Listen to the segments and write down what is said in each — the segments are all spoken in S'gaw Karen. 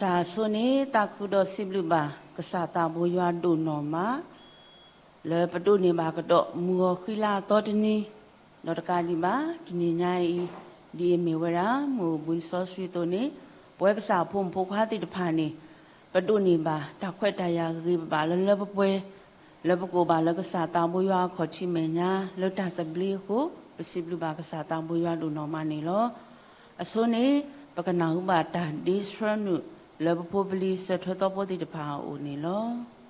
တၢ်ဆိန့ၣ် သးခုဒီးစံးဘျုးဘၣ် ကစၢ်သးဘိယွၤဒိၣ်နီၢ်မး လၢပဒိးန့ၢ်ဘၣ်ကဒီး မုၢ်ဂီၤဃံလၤအသီတနံၤ, ဒီးတကးဒံးဘၣ် တနံၤညါအံၤ ဒ်အမ့ၢ်ဝဲဒၣ် မုၢ်အိၣ်ဘှံးနံၤစီဆှံအသိးန့ၣ် ပဝဲကစၢ်အဖိမုၣ်ဖိခွါသ့ၣ်တဖၣ်န့ၣ် ပဒိးန့ၢ်ဘၣ် တၢ်ခွဲးတၢ်ယာ်ဂ့ၤဂ့ၤဘၣ်ဘၣ်လၢလၢပှဲၤပှဲၤ လၢပကအိၣ်ဘၣ်လၢကစၢ်သးဘိယွၤအခီၣ်ထံးမဲာ်ညါ လၢတၢ်သဘျ့အဃိ ပစံးဘျုးဘၣ်ကစၢ်သးဘိယွၤဒိၣ်နီၢ်မးန့ၣ်လီၤ. အဆိန့ၣ် ပကနၢ်ဟူဘၣ်တၢ်ဒ့ဆှၢနုာ်လၢပဖိပလံၤ စၢၤထွဲသီဖိသ့ၣ်တဖၣ်အအိၣ်န့ၣ်လီၤ.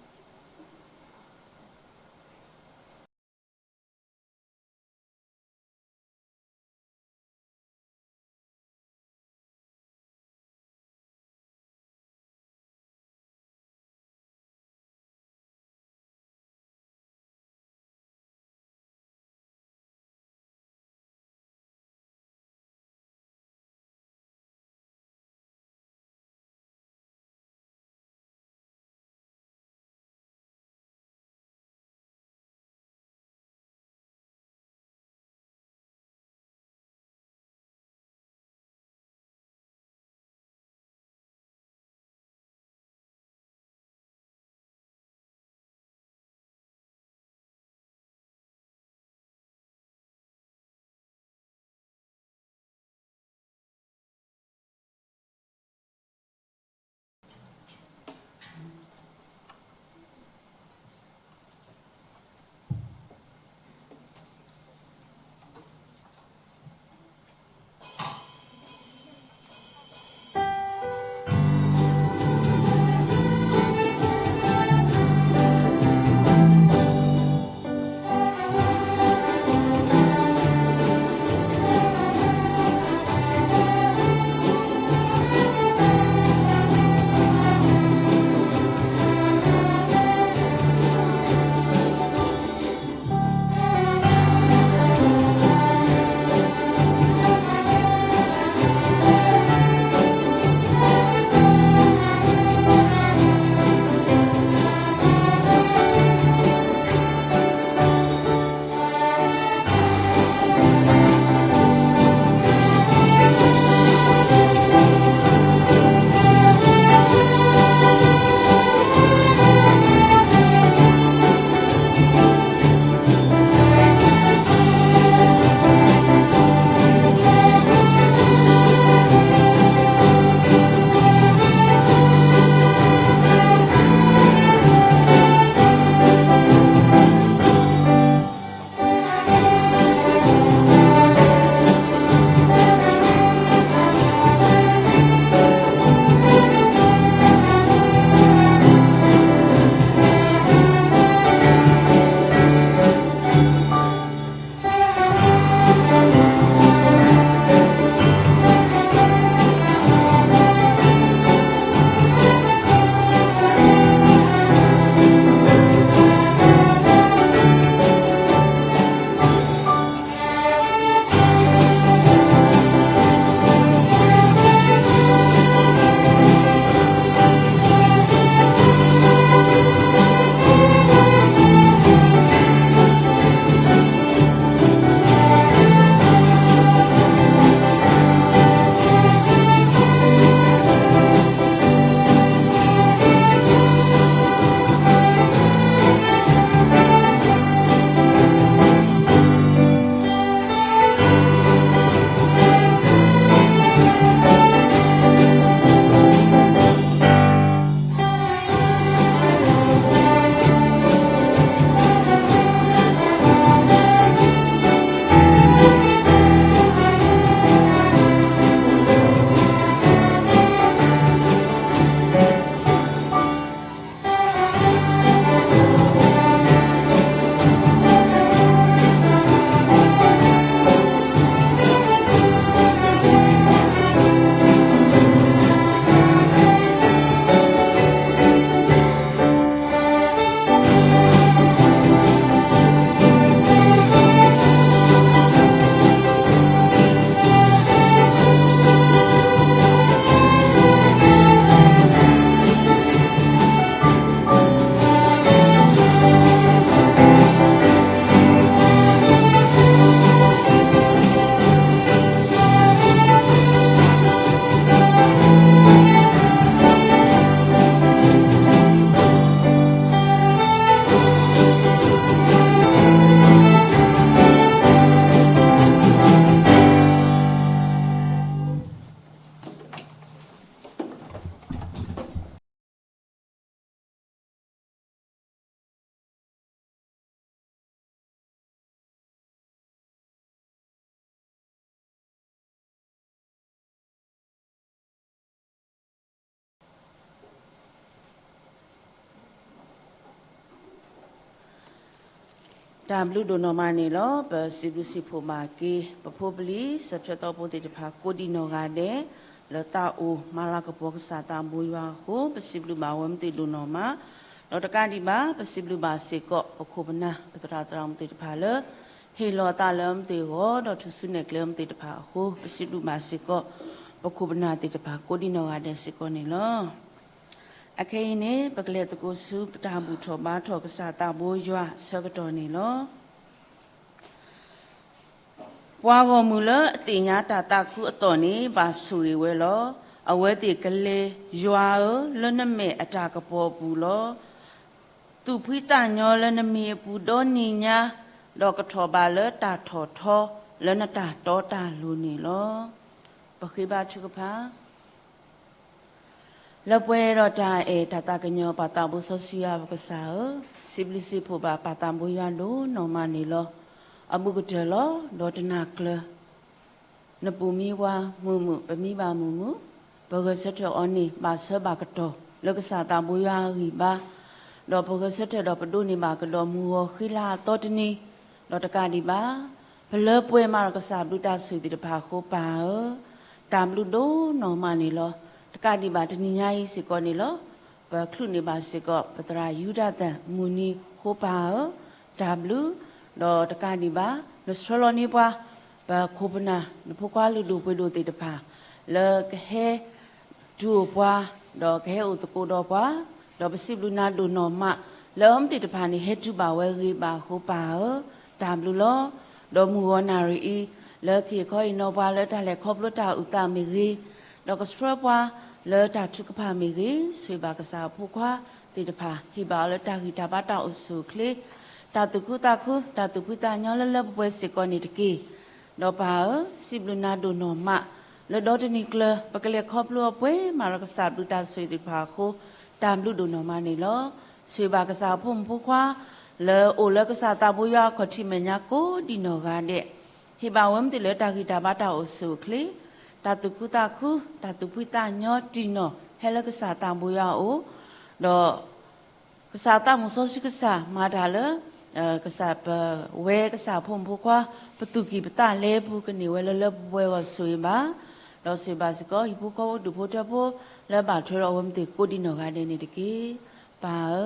တၢ်ဘျုးဒိၣ်နီၢ်မးန့ၣ်လီၤ. ပစံးဘျုးစံးဖှိၣ်ဘၣ်က့ၤ ပဖိပလံၤ စၢၤဖၠၢသီဖိသ့ၣ်တဖၣ် ကိးဒံၣ်နီၢ်ဂၤဒဲး လၢတၢ်အိၣ်မၤလၤကပီၤကစၢ်သးဘိယွၤအဃိ ပစံးဘျုးဘၣ်ဝဲမ့ၢ်သ့ၣ်ဒိၣ်နီၢ်မး, ဒီးတကးဒံးဘၣ် ပစံးဘျုးဘၣ်စ့ၢ်ကီး ပခိၣ်ပနၢ် ပသရၣ်သရၣ်မုၣ်သ့ၣ်တဖၣ်လၢ ဟ့ၣ်လီၤအသးလၢအမ့ၢ်သ့ၣ်အဂီၢ် ဒီးထူၣ်စုနဲၣ်ကျဲအမ့ၢ်သ့ၣ်တဖၣ်အဃိ ပစံးဘျုးဘၣ်စ့ၢ်ကီး ပခိၣ်ပနၢ်သ့ၣ်တဖၣ် ကိးဒံၣ်နီၢ်ဂၤဒဲးစ့ၢ်ကီးန့ၣ်လီၤ. အခဲအံၤန့ၣ် ပကလဲၤသကိးဆူပတၢ်ဘူၣ်ထီၣ်ဘါထီၣ်ကစၢ်သးဘိယွၤအဆၢကတီၢ်န့ၣ်လီၤ. ပှၤဂီၢ်မုၢ်လၢအသ့ၣ်ညါတၢ်သးခုအသီၣ်န့ၣ် ဘၣ်ဆိၣ်ဂ့ၤဝဲလီၤ. အဝဲသ့ၣ်ကလဲၤ, ယွၤဧၢ, လၢနမဲာ်အတၢ်ကပီၤအပူၤလီၤ. သူၣ်ဖှံသးညီလၢနမံၤအပူၤဒီနံၤညါ, ဒီးကထီၣ်ဘၣ်လၢတၢ်ထီၣ်ထီလၢနတၢ်တီတၢ်လိၤန့ၣ်လီၤ. ပဃ့ဘါထုကဖၣ် လၢပှဲၤဒီးတၢ်အဲၣ်တၢ်သးကညီၤပၢ်သးဘိစီဆှံယွၤပကစၢ်ဧၢ, စံးဘျုးစံးဖှိၣ်ဘၣ်ပၢ်သးဘိယွၤဒိၣ်နီၢ်မးန့ၣ်လီၤ. အဘူးကတၢၢ်လီၤ. ဒီးတနၤကျၢၤ နပူၤမံပှၤမုာ်မုာ် ပမံဘၣ်မုာ်မုာ်, ပဂဲၤဆၢထၢၣ်အီၤန့ၣ် ဘၣ်ဆၢဘၣ်ကတီၢ် လၢကစၢ်သးဘိယွၤအဂံၢ်ဘါ, ဒီးပဂဲၤဆၢထၢၣ်ဒီးပဒိးန့ၢ်ဘၣ်ကဒီးမုၢ်ဂီၤဃံလၤအသီတနံၤ, ဒီးတကးဒံးဘၣ် ပလၢပှဲၤမးဒီးကစၢ်ဘျုးတၢ်ဆိၣ်ဂ့ၤသ့ၣ်တဖၣ်အဃိပၢ်ဧၢ, တၢ်ဘျုးဒိၣ်နီၢ်မးန့ၣ်လီၤ. တကးဒံးဘၣ်တနံၤညါအံၤစ့ၢ်ကီးန့ၣ်လီၤ. ပချုးန့ၢ်ဘၣ်စ့ၢ်ကီး ပသရၣ်ယူဒၤသၢၣ်မုၢ်နံၤဃိပၢ်ဧၢ, တၢ်ဘျုး, ဒီးတကးဒံးဘၣ် နဆှၢလီၤန့ၢ်ပှၤ ပခိၣ်ပနၢ် နဖိခွါလုၢ်ဒိၣ်ပှ့ၤဒိၣ်သ့ၣ်တဖၣ် လၢကဟဲ တူၢ်အိၣ်ပှၤ, ဒီးကဟဲအိၣ်သကိးဒီးပှၤ, ဒီးပစံးဘျုးနၤဒိၣ်နီၢ်မး လၢအမ့ၢ်သ့ၣ်တဖၣ်န့ၣ် ဟဲတုၤဘၣ်ဝဲဂ့ၤဘၣ်အဃိပၢ်ဧၢ, တၢ်ဘျုးလီၤ. ဒီးမုၢ်ဂီၤနၣ်ရံၣ်အံၤ လၢကဟ့ၣ်ခီဟ့ၣ်နီၤပှၤလၢတၢ်လဲၤခီဖျိတၢ်အုၣ်သးမ့ၢ်ဂ့ၤ, ဒီးကဆှၢပှၤလၢတၢ်ထုကဖၣ်မ့ၢ်ဂ့ၤ, ဆိၣ်ဂ့ၤဘၣ်ကစၢ်အဖိခွါသ့ၣ်တဖၣ် ဟ့ၣ်ဘၣ်အီၤလၢတၢ်ဂံၢ်တၢ်ဘါတၢ်အိၣ်ဆူၣ်အိၣ်ချ့, တၢ်သူၣ်ခုသးခု တၢ်သူၣ်ဖှံသးညီလၢလၢပှဲၤပှဲၤစ့ၢ်ကီးန့ၣ်တက့ၢ်. ဒီးပၢ်ဧၢ, စံးဘျုးနၤဒိၣ်နီၢ်မး လၢဒီတနံၤကျၢၤ ပကလဲၤခီဖျိအီၤပှဲၤမးဒီးကစၢ်ဘျုးတၢ်ဆိၣ်ဂ့ၤသ့ၣ်တဖၣ်အဃိ တၢ်ဘျုးဒိၣ်နီၢ်မးန့ၣ်လီၤ. ဆိၣ်ဂ့ၤဘၣ်ကစၢ်အဖိမုၣ်ဖိခွါ လၢအိၣ်လၢကစၢ်သးဘိယွၤအခီၣ်ထံးမဲာ်ညါကိးဒံးနီၢ်ဂၤဒဲး, ဟ့ၣ်ဘၣ်ဝဲမ့ၢ်သ့ၣ်လၢတၢ်ဂံၢ်တၢ်ဘါတၢ်အိၣ်ဆူၣ်အိၣ်ချ့, တၢ်သူၣ်ခုသးခု, တၢ်သူၣ်ဖှံသးညီတံၢ်နီၢ် ဟဲလၢကစၢ်သးဘိယွၤအအိၣ်, ဒီး ကစၢ်သးမုၣ်စီဆှံကစၢ်မၤတၢ်လၢ ကစၢ်ပဝဲကစၢ်ဖိမုၣ်ဖိခွါ ပသူၣ်ကံၢ်ပသးလဲပူၤကန့ၢ်ဝဲလၢလၢပှဲၤပှဲၤအဂီၢ်ဆိၣ်ဂ့ၤဘၣ်, ဒီးဆိၣ်ဂ့ၤဘၣ်စ့ၢ်ကီး ဟံၣ်ဖိဃီဖိဒူၣ်ဖိထၢဖိ လၢဘၣ်ထွဲဒီးအဝဲမ့ၢ်သ့ၣ်ကိးဒံးနီၢ်ဂၤဒဲးန့ၣ်တက့ၢ်. ပၢ်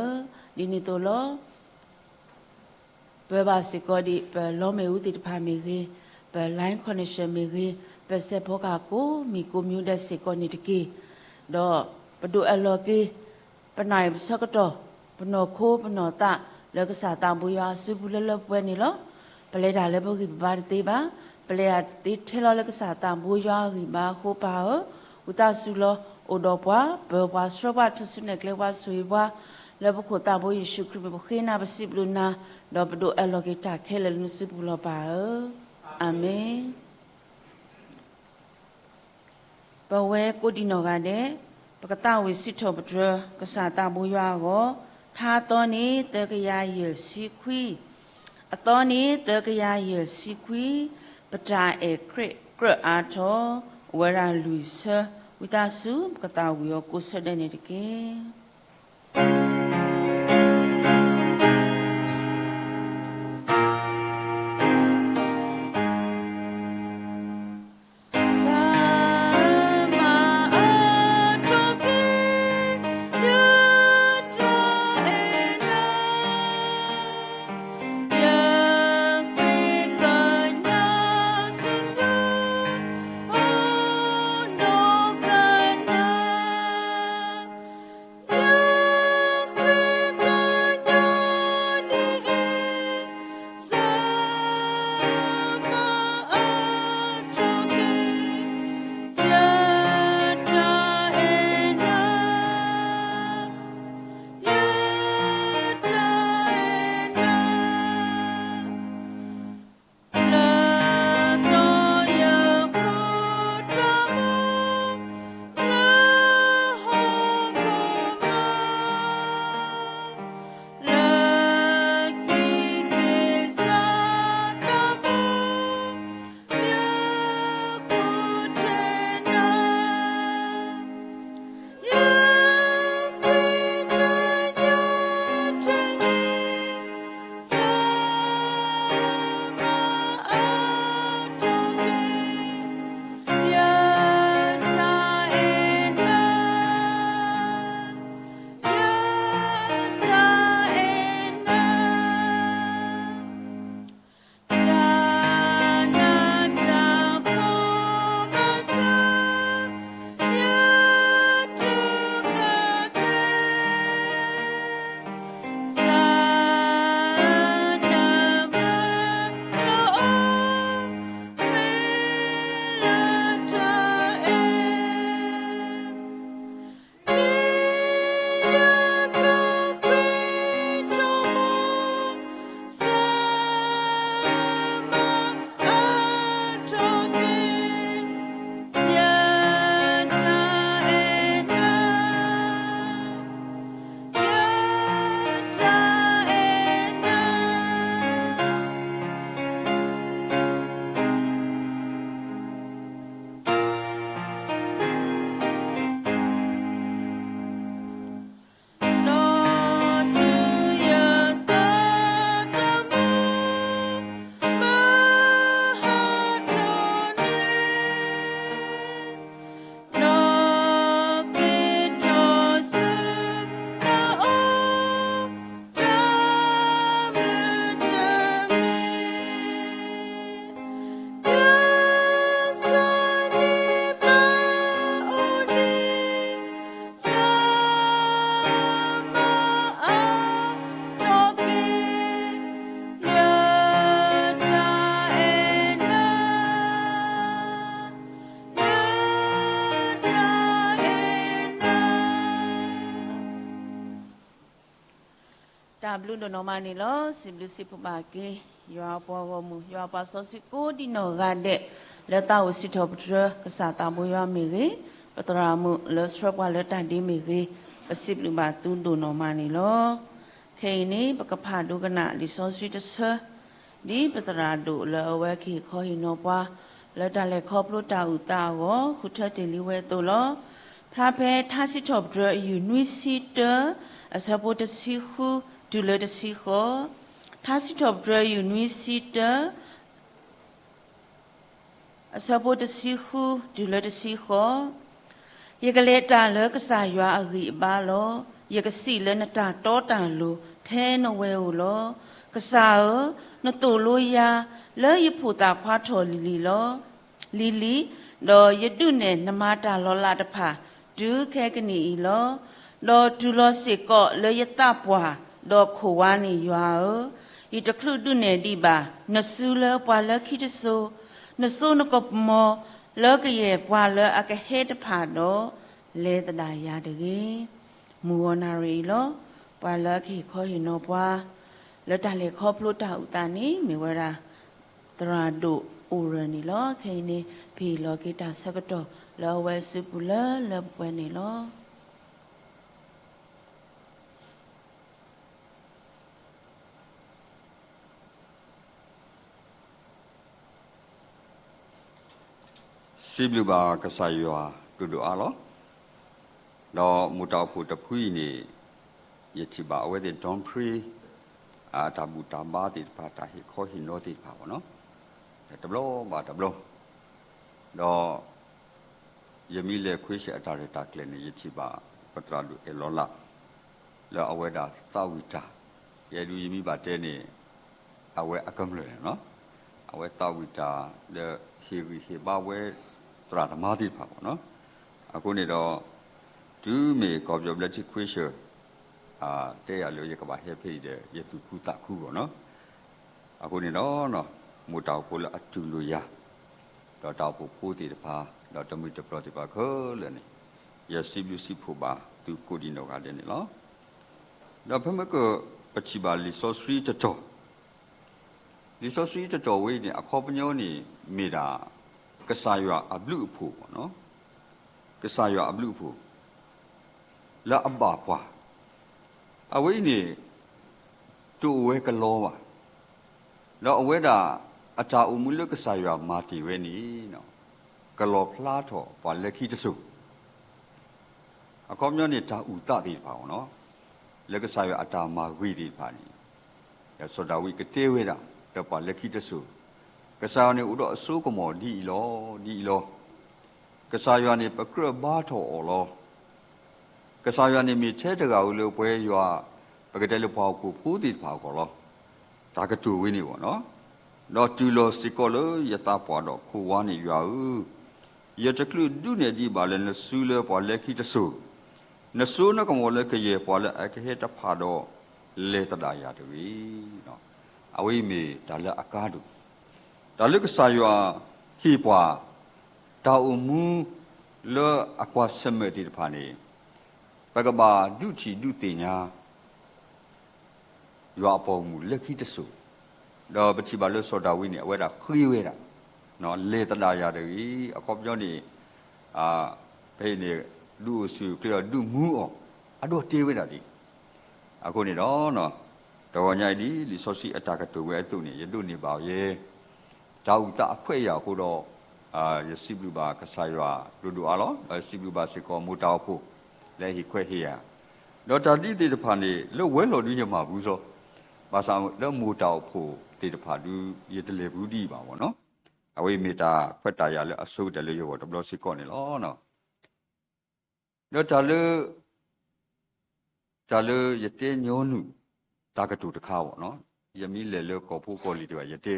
ဧၢ, ဒ်န့ၣ်အသိးလီၤ. ပၢဘၣ်စ့ၢ်ကီးဒံး ပလီမ့ၣ်အူသ့ၣ်တဖၣ်မ့ၢ်ဂ့ၤ, ပ line connection မ့ၢ်ဂ့ၤ, ပစဲးဖီကဟၣ်ကိးမံၤကိးမံၤဒဲးစ့ၢ်ကီးန့ၣ်တက့ၢ်. ဒီးပဒိးအၢၣ်လီၤက့ၤ ပနၢ်အံၤပဆၢကတီၢ် ပနီၢ်ခိပနီၢ်သး လၢကစၢ်သးဘိယွၤအစုပူၤလၢလၢပှဲၤပှဲၤန့ၣ်လီၤ. ပလဲၤတၢ်လၢပဂံၢ်ပဘါတသ့ဘၣ်, ပလဲၤတၢ်တသ့ထဲလီၤလၢကစၢ်သးဘိယွၤအဂံၢ်ဘါအဃိပၢ်ဧၢ, ဝံသးစူၤလီၤ အိၣ်ဒီးပှၤ ပၢၤပှၤဆှၢပှၤ ထူၣ်စုနဲၣ်ကျဲပှၤဆိၣ်ဂ့ၤပှၤ, လၢပခိၣ်သးဘိယ့ၣ်ၡူးခရံာ်မံၤပဃ့နၤပစံးဘျုးနၤ, ဒီးပဒိးအၢၣ်လီၤက့ၤတၢ်ခဲလၢာ်လၢနစုပူၤလီၤပၢ်ဧၢ, အၤမ့ၣ်. ပဝဲကိးဒံးနီၢ်ဂၤဒဲး, ပကသးဝံၣ်စံးထီၣ်ပတြၢၤ ကစၢ်သးဘိယွၤအဂီၢ်, ထါအသီန့ၣ် သၢကယၤယဲၢ်ဆံခွံ, အသီန့ၣ် သၢကယၤယဲၢ်ဆံခွံ, ပတၢ်အဲၣ်ခရံာ်ကြၢးအါထီၣ်, အိၣ်ဝဲဒၣ်လွံၢ်ဆၢ, ဝံသးစူၤ ပကသးဝံၣ်အီၤကိးဆၢဒဲးန့ၣ်တက့ၢ်. ဘျုးဒိၣ်နီၢ်မးန့ၣ်လီၤ. စံးဘျုးစံးဖှိၣ်ဘၣ်က့ၤ ယွၤအပှၤဂီၢ်မုၢ် ယွၤအပှၤစီဆှံကိးဒံနီၢ်ဂၤဒဲး လၢသးအိၣ်စံးထီၣ်ပတြၢၤ ကစၢ်သးဘိယွၤမ့ၢ်ဂ့ၤ, ပသရၣ်မုၣ်လၢဆှၢပှၤလၢတၢ်ဒ့မ့ၢ်ဂ့ၤ, ပစံးဘျုးဘၣ်သုဒိၣ်နီၢ်မးန့ၣ်လီၤ. ခဲအံၤန့ၣ် ပကဖးဒိကနၣ်လံာ်စီဆှံတဆၢ ဒ်ပသရၣ်ဒိၣ်လၢအဝဲကဟ့ၣ်ခီဟ့ၣ်နီၤပှၤ လၢတၢ်လဲၤခီဖျိတၢ်အုၣ်သးအဂီၢ် ဃုထၢတ့ၢ်လံဝဲအသိးလီၤ. ဖျါဖဲထါစံးထီၣ်ပတြၢၤအယုၢ်နွံဆံတၢ အဆၢဖိတဆံဃု တုၤလၢတဆံဃိး, ထါစံးထီၣ်ပတြၢၤအယုၢ်နွံဆံတၢ အဆၢဖိတဆံဃု တုၤလၢတဆံဃိး, ယကလဲၤတၢ်လၢကစၢ်ယွၤအဂံၢ်အဘါလီၤ. ယကစံးလၢနတၢ်တီတၢ်လိၤ ထဲနဝဲၢ်ဧိၤလီၤ. ကစၢ်ဧၢ, နသိၣ်လိယၤလၢယဖိသၣ်ခွါထီၣ်လံၤလံၤလီၤ. လံၤလံၤ, ဒီးယဒုးနဲၣ်နမၤတၢ်လီၤလးတဖၣ် တုၤခဲကနံၣ်အံၤလီၤ. ဒီးတုၤလီၤစ့ၢ်ကီးလၢယသးပှၢ် ဒီးခိၣ်ဝါန့ၣ်ယွၤဧၢ, ယတချုးဒုးနဲၣ်ဒံးဘၣ် နစုလၢပှၤလၢခံတစိၤ, နစိနကမီၤလၢကယဲၢ်ပှၤလၢအကဟဲတဖၣ်ဒီး လဲၤသဒၣ်ယၤတဂ့ၤ. မုၢ်ဂီၤနၣ်ရံၣ်အံၤလီၤ. ပှၤလၢအကဟ့ၣ်ခီဟ့ၣ်နီၤပှၤ လၢတၢ်လဲၤခီဖျိတၢ်အုၣ်သးန့ၣ် မ့ၢ်ဝဲဒၣ် သရၣ်ဒိၣ်အိၣ်ရၢၣ်န့ၣ်လီၤ. ခဲအံၤန့ၣ် ပဟ့ၣ်လီၤက့ၤတၢ်ဆၢကတီၢ်လၢအဝဲအစုပူၤလၢလၢပှဲၤပှဲၤန့ၣ်လီၤ. စံးဘျုးဘၣ်ကစၢ်ယွၤဒိၣ်ဒိၣ်အါလီၤ. ဒီးမိၢ်တၢ်အိၣ်ဖှိၣ်တဖုအံၤန့ၣ် ယထံၣ်ဘၣ်အဝဲသ့ၣ် ဒွၣ်ဖရံ အတၢ်ဘူၣ်တၢ်ဘါသ့ၣ်တဖၣ် တၢ်ဟ့ၣ်ခီဟ့ၣ်နီၤသ့ၣ်တဖၣ်ပေါ့နော် တဘျီဘၣ်တဘျီ ဒီး ယမ့ၢ်လဲၤခွ့ဆဲးအတၢ်ရဲၣ်တၢ်ကျဲၤန့ၣ် ယထံၣ်ဘၣ်ပသရၣ်ဒိၣ်အဲၣ်လီၤလး လၢအဝဲဒၣ်သးဝံၣ်တၢ်, ယဲဒုးယမ့ၢ်ဘၣ်တဲန့ၣ် အဝဲအကမျၢၢ်န့ၣ်လီၤ. အဝဲသးဝံၣ်တၢ်လၢဟ့ၣ်ဂံၢ်ဟ့ၣ်ဘါဝဲသရၣ်သမါသ့ၣ်တဖၣ်ပေါ့နော်. အဃိန့ၣ်ဒီး တုၤမ့ၢ်ကီၢ်ပယီၤဘျၢထံခွ့ဆဲး တဲယၤလၢယကဘၣ်ဟဲဖဲအံၤဒီး ယသူၣ်ခုသးခုပေါ့နော်. အဃိန့ၣ်ဒီး မိၢ်တၢ်အိၣ်ဖှိၣ်လၢအတူၢ်လိာ်ယၤ ဒီးတၢ်အိၣ်ဖှိၣ်ဖိသ့ၣ်တဖၣ် ဒီးတမှံၤတပျီၤသ့ၣ်တဖၣ်ခဲလၢာ်န့ၣ် ယစံးဘျုးစံးဖှိၣ်ဘၣ်သုကိးဒံနီၢ်ဂၤဒဲးန့ၣ်လီၤ. ဒီးဖဲမ့ၢ်က ပထံၣ်ဘၣ်လံာ်စီဆှံတတီၤ, လံာ်စီဆှံတတီၤဝဲအံၤန့ၣ် အခီပညီန့ၣ် မ့ၢ်ဒၣ် ကစၢ်ယွၤအဘျုးအဖှိၣ်, ကစၢ်ယွၤအဘျုးအဖှိၣ် လၢအဘၣ်ပှၤ, အဝဲအံၤန့ၣ် တအိၣ်ဝဲကလီဘၣ်. ဒီးအဝဲဒၣ် အတၢ်အိၣ်မူလၢကစၢ်ယွၤမၤတ့ၢ်ဝဲန့ၣ် ကလီၤဖျါထီၣ်ပှၤလၢခံတစိၤ, အခီပညီန့ၣ် တၢ်အုၣ်သးသ့ၣ်တဖၣ်, လၢကစၢ်ယွၤအတၢ်မၤဂ့ၤသ့ၣ်တဖၣ်န့ၣ် စီၤဒၤဝံးကတဲဝဲဒၣ် ဒီးပှၤလၢခံတစိၤ, ကစၢ်ယွၤန့ၣ်အိၣ်ဒီးအစိကမီၤဒ်အံၤလီၤ, ဒ်အံၤလီၤ. ကစၢ်ယွၤန့ၣ်ပကြၢးဘါထီၣ်အီၤလီၤ. ကစၢ်ယွၤန့ၣ်မ့ၢ်ထဲတဂၤဧိၤလၢပဝဲယွၤ ပကတဲလၢပှၤဟီၣ်ခိၣ်ဖိသ့ၣ်တဖၣ်အဂီၢ်လီၤ. တၢ်ကတိၤဝဲန့ၣ်ဘၣ်နီၤ, ဒီးတုၤလီၤစ့ၢ်ကီးလၢယသးပှၢ်ဒီးခိၣ်ဝါန့ၣ်ယွၤဧၢ, ယတချုးဒုးနဲၣ်ဒံးဘၣ်လၢနစုလၢပှၤလၢခံတစိၤ, နစိနကမီၤလၢကယဲၢ်ပှၤလၢအကဟဲတဖၣ်ဒီး လဲၤသဒၣ်ယၤတဂ့ၤ. အဝဲအံၤမ့ၢ်တၢ်လၢအကါဒိၣ်, တၢ်လၢကစၢ်ယွၤဟ့ၣ်ပှၤ တၢ်အိၣ်မူလၢအကွၢ်ဆၢၣ်မဲာ်သ့ၣ်တဖၣ်န့ၣ် ပကဘၣ်ဒုးထံၣ်ဒုးသ့ၣ်ညါ ယွၤအပှၤဂီၢ်မုၢ်လၢခံတစိၤ, ဒီးပထံၣ်ဘၣ်လၢစီၤဒၤဝံးန့ၣ် အဝဲဒၣ်ဃ့ဝဲဒၣ် လဲၤသဒၣ်ယၤတဂ့ၤ, အခီပညီန့ၣ် ဖဲအံၤန့ၣ် ဒုးအိၣ်ဆူၣ်အိၣ်ချ့အီၤ ဒုးမူအီၤ အဒိးတဲဝဲဒၣ်ဒ်အံၤ, အဃိန့ၣ်ဒီး တဂီၤညါအံၤဒ်လံာ်စီဆှံအတၢ်ကတိၤဝဲအသိးန့ၣ် ယဒိးန့ၢ်ဘၣ်ယဲ တၢ်အုၣ်သးအခွဲးအယာ်အဃိဒီး ယစံးဘျုးဘၣ်ကစၢ်ယွၤဒိၣ်ဒိၣ်အါလီၤ, ဒီးယစံးဘျုးဘၣ်စ့ၢ်ကီးမိၢ်တၢ်အိၣ်ဖှိၣ် လၢအဟ့ၣ်ခွဲးဟ့ၣ်ယာ်, ဒီးတၢ်ဒ်သ့ၣ်တဖၣ်န့ၣ် လၢဝဲၤလီၢ်ဒုယမၤဘူးစီ, ဘၣ်ဆၣ်လၢမိၢ်တၢ်အိၣ်ဖှိၣ်သ့ၣ်တဖၣ်ဒု ယတလဲၤဘူးဒ်အံၤဘၣ်မ့ၢ်နီၤ, အဝဲအံၤမ့ၢ်တၢ်ခွဲးတၢ်ယာ်လၢအဆိကတၢၢ်လၢယဂီၢ်တဘျီစ့ၢ်ကီးန့ၣ်လီၤ. ဒီးတၢ်လၢ တၢ်လၢယတဲညီနုၢ် တၢ်ကတိၤတခါဘၣ်နီၤ, ယမ့ၢ်လဲၤလၢကီၢ်ဖိကီၢ်လံၤတဘၣ် ယတဲ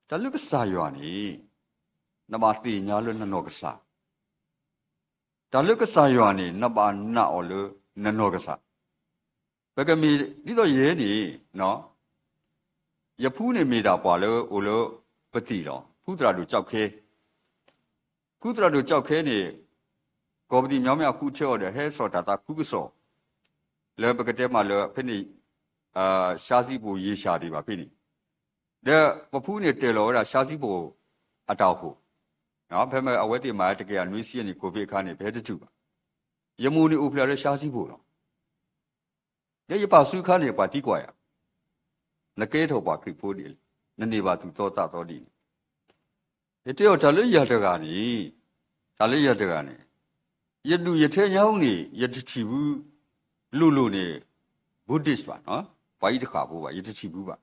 တၢ်လၢကစၢ်ယွၤန့ၣ် နဘၣ်သ့ၣ်ညါလၢနနီၢ်ကစၢ်, တၢ်လၢကစၢ်ယွၤန့ၣ် နဘၣ်နာ်အီၤလၢနနီၢ်ကစၢ်, ပကမ့ၢ်ဒ်သိးယဲန့ၣ် ယဖုန့ၣ်မ့ၢ်ဒၣ်ပှၤလၢအိၣ်လၢပသံၣ်လီၤ, ဖုသရၣ်ဒိၣ်ကၠီၣ်ခဲ, ဖုသရၣ်ဒိၣ်ကၠီၣ်ခဲန့ၣ် ကီၢ်ပသံၣ်မညီမ့ၢ်အဃုထၢအီၤဒီး ဟဲစိာ်တၢ်သးခုကစီၣ်, လၢပကတဲမးလၢဖဲန့ၣ် ရှါစံးပိာ်ယ့ၡၢ်သ့ၣ်တဖၣ်ဖဲန့ၣ်, ဒီးပဖုန့ၣ်တဲလီၤဝဲဒၣ်ရှါစံးပိာ်အတၢ်အိၣ်ဖှိၣ်, ဖဲမ့ၢ်အဝဲသ့ၣ်မၤတကယၤနွံဆံအနံၣ် COVID အခါန့ၣ် ပဟဲတတုၤဘၣ်. ယမိၢ်န့ၣ်အိၣ်ဖျဲၣ်လၢရှါစံးပိာ်လီၤ. ဒီးယပာ်စုအခါန့ၣ် ပှၤသံကွၢ်ယၤ, နကဲထီၣ်ပှၤခရံာ်ဖိဒ်လဲၣ်, နန့ၢ်ဘၣ်သူၣ်တီသးတီဒ်လဲၣ်. ယတဲအီၤတၢ်လၢယၤတဂၤန့ၣ်, တၢ်လၢယၤတဂၤန့ၣ်, ယဒူၣ်ယထၢညါအူန့ၣ် ယတထံၣ်ဘူး, လိၣ်လိၣ်န့ၣ် Buddhist ဘၣ်, ပှၤအံၤတဃၣ်ဖိဘၣ်, ယတထံၣ်ဘူးဘၣ်.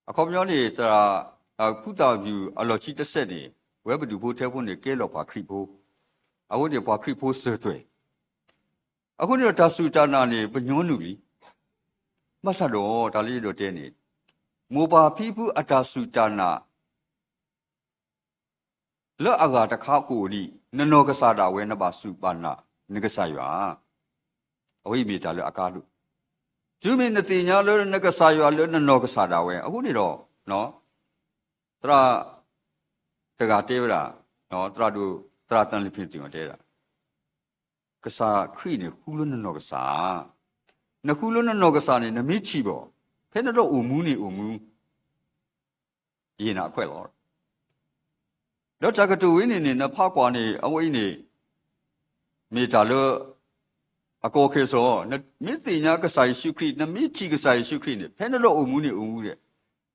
အခီပညီန့ၣ် သရၣ် ဖုသၣ်မံအလီၢ်ခံတစဲးန့ၣ် ဝဲပဒူၣ်ဖိထၢဖိန့ၣ် ကဲလီၤပှၤခရံာ်ဖိ, အဃိန့ၣ် ပှၤခရံာ်ဖိစၢၤသွဲၣ်, အဃိန့ၣ်ဒီးတၢ်စူၢ်တၢ်နာ်န့ၣ် ပညီနုၢ်လံ. ဘၣ်ဆၣ်ဒီးတၢ်လၢယအဲၣ်ဒိးတဲန့ၣ်, မိၢ်ပၢ်ဖံဖုအတၢ်စူၢ်တၢ်နာ် လၢအဂၤတခါကအိၣ်ဒံး, နနီၢ်ကစၢ်ဒၣ်ဝဲ နဘၣ်စူၢ်ဘၣ်နာ်နကစၢ်ယွၤ, အဝဲအံၤမ့ၢ်တၢ်လၢအကါဒိၣ်. တုၤမ့ၢ်နသ့ၣ်ညါလၢနကစၢ်ယွၤလၢနနီၢ်ကစၢ်ဒၣ်ဝဲ အဃိန့ၣ်ဒီး သရၣ်တဂၤတဲဝဲဒၣ်, သရၣ်ဒိၣ် သရၣ်သၢလဖံသ့ၣ်မတဲဒၣ် ကစၢ်ခရံာ်န့ၣ် ဃုလၢနနီၢ်ကစၢ်, နဃုလၢနနီၢ်ကစၢ်န့ၣ် နမ့ၢ်ထံၣ်ဘၣ်, ဖဲနဒီးအိၣ်မူန့ၣ်အိၣ်မူ ယံာ်နၤအခွဲးလီၤ. ဒီးတၢ်ကတိၤဝဲန့ၣ်န့ၣ် နဖးကွၢ်န့ၣ် အဝဲအံၤန့ၣ် မ့ၢ်တၢ်လၢ အကီခဲစီ, နမ့ၢ်သ့ၣ်ညါကစၢ်ယ့ၣ်ၡူးခရံာ်, နမ့ၢ်ထံၣ်ကစၢ်ယ့ၣ်ၡူးခရံာ်န့ၣ် ဖဲနဒီးအိၣ်မူန့ၣ်အိၣ်မူဒီး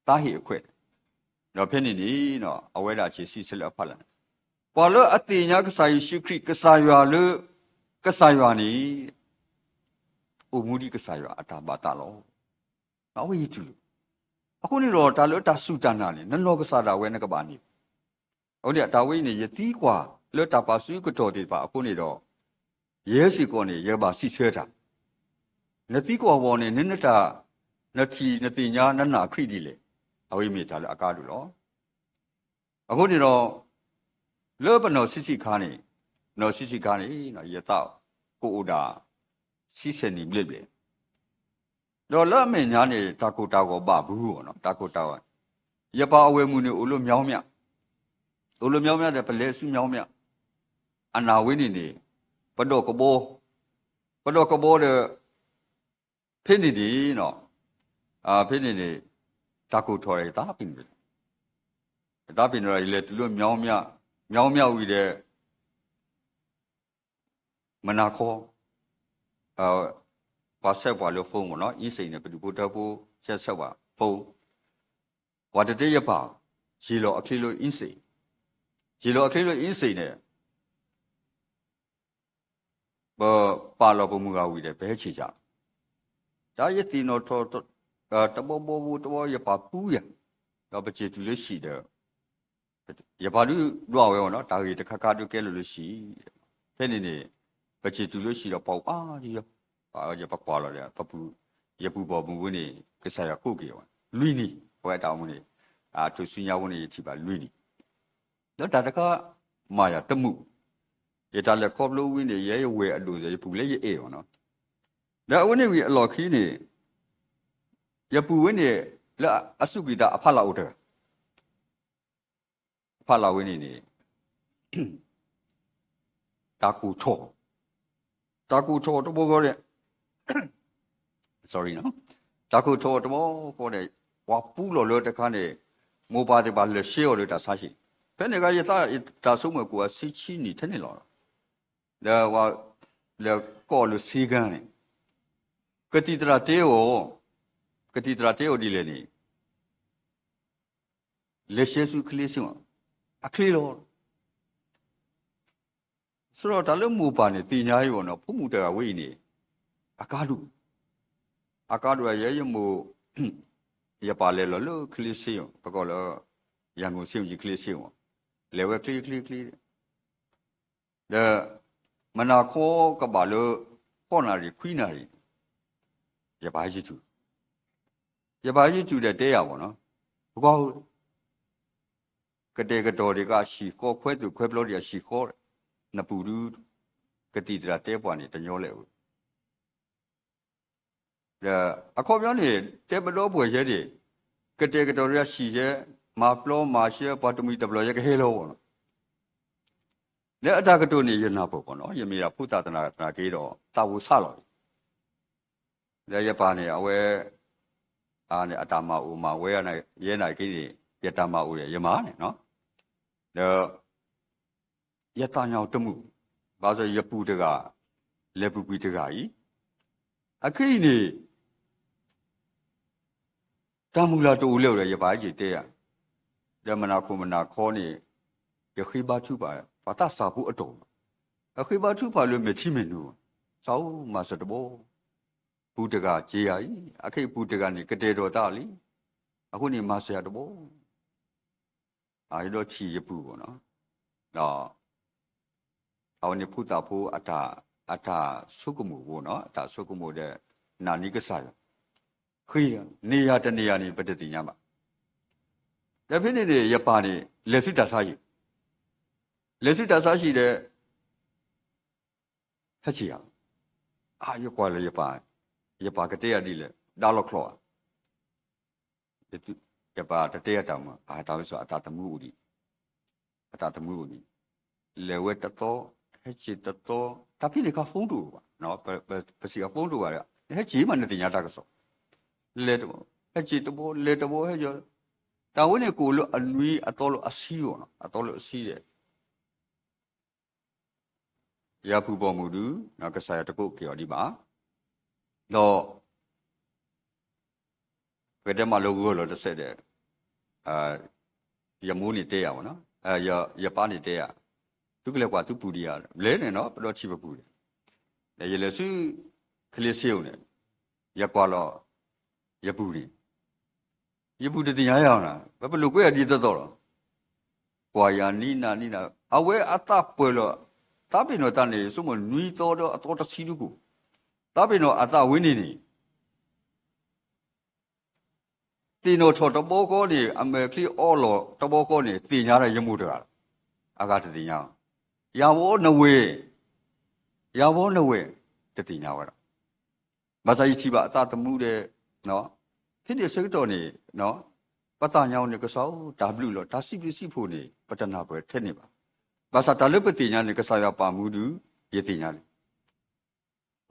သးဟ့ၣ်အခွဲး, ဒီးဖဲန့ၣ်န့ၣ် အဝဲဒၣ်ဆံးဆံးဆဲးလၢအဖီလာ်န့ၣ်, ပှၤလၢအသ့ၣ်ညါကစၢ်ယ့ၣ်ၡူးခရံာ် ကစၢ်ယွၤလၢ ကစၢ်ယွၤန့ၣ် အိၣ်မူဒ်ကစၢ်ယွၤအတၢ်ဘၣ်သးလီၤ. အဝဲအံၤတူၢ်လိာ်, အဃိန့ၣ်ဒီးတၢ်လၢတၢ်စူၢ်တၢ်နာ်န့ၣ် နနီၢ်ကစၢ်ဒၣ်ဝဲနကဘၣ်န့ၣ်, အဃိန့ၣ်တၢ်ဝဲအံၤန့ၣ် ယသံကွၢ်လၢတၢ်ပာ်စုကတီၢ်သ့ၣ်တဖၣ်အဃိန့ၣ်ဒီး ယဲစ့ၢ်ကီးန့ၣ် ယကဘၣ်စံးဆၢတၢ်, နသံကွၢ်ဝဲန့ၣ် နနတၢ် နထံၣ်နသ့ၣ်ညါနနာ်ခရံာ်ဒ်လဲၣ်, အဝဲအံၤမ့ၢ်တၢ်လၢအကါဒိၣ်လီၤ. အဃိန့ၣ်ဒီး လၢပနီၢ်ဆံးဆံးခါန့ၣ်, နီၢ်ဆံးဆံးခါန့ၣ် ယသးကအိၣ်ဒၣ် ဆံဆဲးနံၣ်ဘျဲၣ်ဘျဲၣ်, ဒီးလၢအမဲာ်ညါန့ၣ် တၢ်ကိၢ်တၢ်ဂီၤဘၣ်ဘူးအီၤ, တၢ်ကိၢ်တၢ်ဂီၤ, ယပၢ်အဝဲၢ်မုၣ်န့ၣ် အိၣ်လၢမၠီမၠး, အိၣ်လၢမၠီမၠးဒီး ပလဲၤဆူမၠီမၠး, အနၢ်ဝဲန့ၣ်န့ၣ် ပဒီၣ်ကဘီ, ပဒီၣ်ကဘီဒီး ဖဲန့ၣ်န့ၣ်, ဖဲန့ၣ်န့ၣ် တၢ်ကိၢ်ထီၣ်ဒီး ယသးပ့ၤနီၣ်, ယသးပ့ၤနီၣ်ဒီး ယလဲၤတုၤလၢမၠီမၠး, မၠီမၠးဝံၤဒီး မနၤခီ ပှၤဆဲးပှၤလၢ phone မ့ၢ်နီၤ, အံစ့ၣ်န့ၣ် ပဒူၣ်ဖိထၢဖိ ဆဲးဆဲးပှၤ phone, ပှၤတတဲယပၢ်, ယံာ်လီၤအချ့လၢအံစ့ၣ်, ယံာ်လီၤအချ့လၢအံစ့ၣ်န့ၣ် ပပာ်လီၤပမုၢ်ဂၤဝံၤဒီး ပဟဲဆံးစၢ်လီၤ. တၢ်ယသ့ၣ်နီၣ်ထီၣ် တဘီဘီဘိတဘီ ယပၢ်ပူယၤ, ဒီးပစံၣ်တုၤလၢဟံၣ်ဒီး ယပၢ်ဒုးဒွးဝဲအီၤနီၤ, တၢ်ဂ့ၢ်တခါခါဒုးကဲလီၤလၢဟံၣ်, ဖဲန့ၣ်န့ၣ် ပစံၣ်တုၤလၢဟံၣ်ဒီး ပှၤအိၣ်အါယီၤ, ပှၤအၢယၤ ပကွၢ်လီၤဒီး ယပုၢ်ဘီမုၢ်ဝဲန့ၣ် ကစၢ်ယွၤကိးက့ၤအီၤ လွံၢ်နံၣ်, အဝဲအတၢ်အိၣ်မူန့ၣ် ထူၣ်စုညါဖိန့ၣ် ယထံၣ်ဘၣ်လွံၢ်နံၣ်, ဒီးတၢ်တခါ မၤယၤတမုာ်, ယတၢ်လဲၤခီဖျိဝဲန့ၣ် ယဲယဝဲၢ်အဒိၣ်ဒီး ယပုၢ်လၢယအဲၣ်အီၤနီၤ, ဒီးအဝဲန့ၣ်ဝံၤအလီၢ်ခံန့ၣ် ယပုၢ်ဝဲန့ၣ် လၢအစူၢ်က့ၤသးအဖးလၢ်အိၣ်တဂၤ, အဖးလၢ်ဝဲန့ၣ်န့ၣ် တၢ်ကိၢ်ထီၣ်, တၢ်ကိၢ်ထီၣ်တဘျီဃီဒီး sorry နီၤ, တၢ်ကိၢ်ထီၣ်တဘျီဃီဒီး ပှၤပူလီၤလၢတခါန့ၣ် မိၢ်ပၢ်သ့ၣ်တဖၣ်လဲၤဆှၢအီၤလၢတၢ်ဆါဟံၣ်, ဖဲန့ၣ်အခါယသး တၢ်ဆိကမိၣ်ကိးအဆံဆံနံၣ်ထဲန့ၣ်လီၤ, ဒီးပှၤလဲၤကိးအီၤလၢစ့ကၤန့ၣ်, ကသံၣ်သရၣ်တဲအီၤ, ကသံၣ်သရၣ်တဲအီၤဒ်လဲၣ်န့ၣ် လဲၤဆှၢဆူချ့စ့ၣ်မး, အချ့လီၤ. ဆိုတော့ တၢ်လၢမိၢ်ပၢ်န့ၣ် သ့ၣ်ညါအံၤအီၤနီၤ, ဖိမုၣ်တဂၤဝဲအံၤန့ၣ် အကါဒိၣ်, အကါဒိၣ်အယဲယမိၢ် ယပၢ်လဲၤလီၤလၢချ့စ့ၣ်မး, ပကိးလၢ ရန်ကုန်ဆေးရုံကြီး ချ့စ့ၣ်မး, လဲၤဝဲချ့ချ့ချ့ ဒီး မနၤခီကဘၣ်လၢ ဃိးနၣ်ရံၣ်ခွံနၣ်ရံၣ်, ယပၢ်ဟဲယတုၤ, ယပၢ်ဟဲယတုၤဒီးတဲယၤမးနီၤ, ပကွၢ် ကတဲာ်ကတီၤဒံးကဟံၣ်ဃီ, ခွဲးသူၣ်ခွဲးပျီဒံးကဟံၣ်ဃီ, နပုၢ်ဒု ကသံၣ်သရၣ်တဲပှၤန့ၣ် တညီလဲၣ်ဝဲ ဒီးအခီပညီန့ၣ် တဲပဒီပုၢ်ဝဲၢ်ယဲဒၣ်, ကတဲာ်ကတီၤဒံးဟံၣ်ယဲ, မၤပျီမၤရှဲပှၤတမှံၤတဘျီ ယကဟဲလီၤဘၣ်နီၤ. လၢအတၢ်ကတိၤန့ၣ် ယနၢ်ပၢၢ်ဘၣ်နီၤ, ယမ့ၢ်ဒၣ်ဖိသၣ်သနာ်က့ဒီး သးဝဲဆါလီၤလံ. ဒီးယပၢ်န့ၣ် အဝဲ အတၢ်မၤအိၣ်မၤဝဲ ယဲနာ်က့န့ၣ် ယတၢ်မၤအိၣ်ဒီးယမါန့ၣ်, ဒီး ယသးညါတမုာ်, ဘၣ်ဆၣ်ယပုၢ်တဂၤ လဲၤပူၤကွံာ်တဂၤအံၤ, အခဲအံၤန့ၣ် တၢ်မုၢ်လၢ်တအိၣ်လၢၤဒီး ယပၢ်ဟဲက့ၤတဲယၤ, ဒီးမနၤခိၣ်မနၤခီန့ၣ် ယဃ့ဘါထုကဖၣ် ပှၤသးစၢ်ဖိအတီၢ်, အဃ့ဘါထုကဖၣ်လၢမဲာ်ထံမဲာ်နိ, စးဧိၤမၤစၢၤတဘီ, ပုၢ်တဂၤက့ၤယၤအံၤ, အခဲအံၤပုၢ်တဂၤန့ၣ် ကတဲာ်ကတီၤသးလံ, အဃိန့ၣ်မၤစၢၤယၤတဘီ အဒီးထံၣ်ယပုၢ်ဘၣ်နီၤ, ဒီး အဝဲန့ၣ်ဖိသၣ်ဖိ အတၢ်ဆိကမိၣ်ဘၣ်နီၤ, အတၢ်ဆိကမိၣ်ဒီး နာ်န့ၢ်ကစၢ်ယွၤ, ဃ့ န့ၢ်ယၤတန့ၢ်ယၤန့ၣ် ပတသ့ၣ်ညါဘၣ်. ဒီးဖဲန့ၣ်န့ၣ် ယပၢ်န့ၣ် လဲၤဆူတၢ်ဆါဟံၣ်, လဲၤဆူတၢ်ဆါဟံၣ်ဒီး ဟဲက့ၤဧါ, အါ ယကွၢ်လၢယပၢ်, ယပၢ်ကတဲယၤဒ်လဲၣ်, ဒါလီၤချီဧါ, ယပၢ်တတဲယၤတၢ်မၤ, အတၢ်ဝဲစ့ၢ် အသးသမူအိၣ်ဒံး, အသးသမူအိၣ်ဒံး, လဲၤဝဲတသီ, ဟဲက့ၤတသီ, တၢ်ဖဲန့ၣ်အခါ phone တအိၣ်ဘၣ်, ပစံးအ phone တအိၣ်ဘၣ်, ဟဲက့ၤမးနသ့ၣ်ညါတၢ်ကစီၣ်, လဲၤတဘီ, ဟဲက့ၤတဘီ, လဲၤတဘီ, ဟဲက့ၤ, တၢ်ဝဲန့ၣ်ကအိၣ်လၢအနွံအသီလၢအဆံဘၣ်နီၤ, အသီလၢအဆံဒီး ယပုၢ်ပိာ်မုၣ်ဒုး ကစၢ်ယွၤတကိးက့ၤအီၤဒံးဘၣ်, ဒီး ပကတဲမးလၢဂီၤလီၤတစဲးဒီး ယမိၢ်န့ၣ်တဲယၤ, ယပၢ်န့ၣ်တဲယၤ, သုကလဲၤကွၢ်သုပုၢ်ဒံးဧါ, လဲၤန့ၣ်နီၤ ပဒီထံၣ်ပပုၢ်န့ၣ်, ဒီးယလဲၤဆူ ခလ့စ့အအိၣ်န့ၣ်, ယကွၢ်လီၤ ယပုၢ်န့ၣ် ယပုၢ်တသ့ၣ်ညါယၤနီၤ, ပပလိာ်ကွဲယၤဒ်သိးသိးလီၤ, ကွၢ်ယၤနံၤနၤနံၤနၤ, အဝဲအသးပှဲၤလီၤ, သးပ့ၤနီၣ်သးန့ၣ် ဆိကမိၣ်နွံသီဒီးအသီတဆံဒုကအိၣ်, သးပ့ၤနီၣ်အသးဝဲန့ၣ်န့ၣ် သ့ၣ်နီၣ်ထီၣ်တဘျီဃီန့ၣ် အမဲာ်ချံအီလီၤတဘျီဃီန့ၣ် သ့ၣ်ညါဒၣ်ယမိၢ်တဂၤလီၤ, အဂၤတသ့ၣ်ညါ, ယၤဝီနဝဲ, ယၤဝီနဝဲ, တသ့ၣ်ညါဝဲဒၣ် ဘၣ်ဆၣ်ယထံၣ်ဘၣ်အသးသမူဒီး, ဖဲန့ၣ်အဆၢကတီၢ်န့ၣ်, ပသးညါအီၤန့ၣ် ကစၢ်ဧၢ တၢ်ဘျုးလီၤ, တၢ်စံးဘျုးစံးဖှိၣ်န့ၣ် ပတနၢ်ပၢၢ်ထဲန့ၣ်ဘၣ်. ဘၣ်ဆၣ်တၢ်လၢပသ့ၣ်ညါန့ၣ် ကစၢ်ယွၤပာ်မူဒုး ယသ့ၣ်ညါလံ.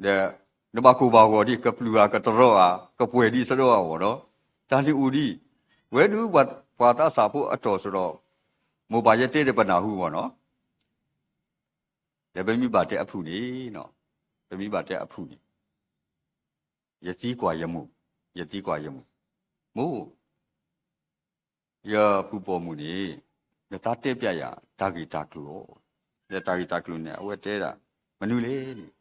ဒီးနဘၣ်ကိၢ်ဘၣ်ဂီၤဒံး ကပျုၢ်ဧါ ကတရီဧါ ကပှဲၤဒံးစရီဧါဘၣ်နီၤ, တၢ်န့ၣ်အိၣ်ဒံး, ဝဲဒုးပှၤသးစၢ်ဖိအတီၢ်စရီ, မိၢ်ပၢ်ယဲတဲဒီးပနၢ်ဟူဘၣ်နီၤ ဒီးပမ့ၢ်ဘၣ်တဲအဖုၣ်န့ၣ်, ပမ့ၢ်ဘၣ်တဲအဖုၣ်န့ၣ်, ယသံကွၢ်ယမိၢ်, ယသံကွၢ်ယမိၢ်, မိၢ်, ယပုၢ်ပိာ်မုၣ်န့ၣ် နသးတဲပျဲယၤ တၢ်ဂ့ၢ်တၢ်ကျိၤလီၤ. ဒီးတၢ်ဂ့ၢ်တၢ်ကျိၤန့ၣ် အဝဲတဲဒၣ် မနုၤလဲၣ်န့ၣ်,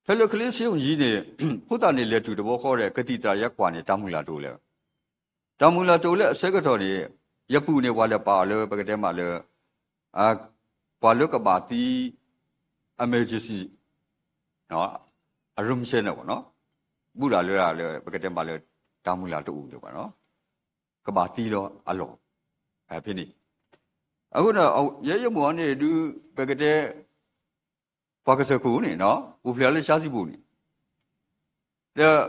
ဖဲလၢခလ့စ့အယံၤန့ၣ် ဖိသၣ်န့ၣ်လဲၤတုၤတဘျီဃီဒီး ကသံၣ်သရၣ်ယဲကွၢ်န့ၣ် တၢ်မုၢ်လၢ်တအိၣ်လၢၤ တၢ်မုၢ်လၢ်တအိၣ်လၢအဆၢကတီၢ်န့ၣ်, ယပုၢ်န့ၣ် ပှၤလဲၤပာ်အီၤလၢ ပကတဲမးလၢ ပှၤလၢကဘၣ်သံ emergency အရူမဆဲန့ၣ်ဘၣ်နီၤ, ဘူးဒၣ်လၢ လၢပကတဲမးလၢ တၢ်မုၢ်လၢ်တအိၣ်လၢၤဘၣ်နီၤ, ကဘၣ်သံလီၤအလီၢ်, ဖဲန့ၣ်, အဃိန့ၣ် ယဲယမိၢ်အန့ၣ်ဒုး ပကတဲ ပှၤကစၢၢ်ခိၣ်န့ၣ် အိၣ်ဖျဲၣ်လၢဆါစံပူၤန့ၣ်, ဒီး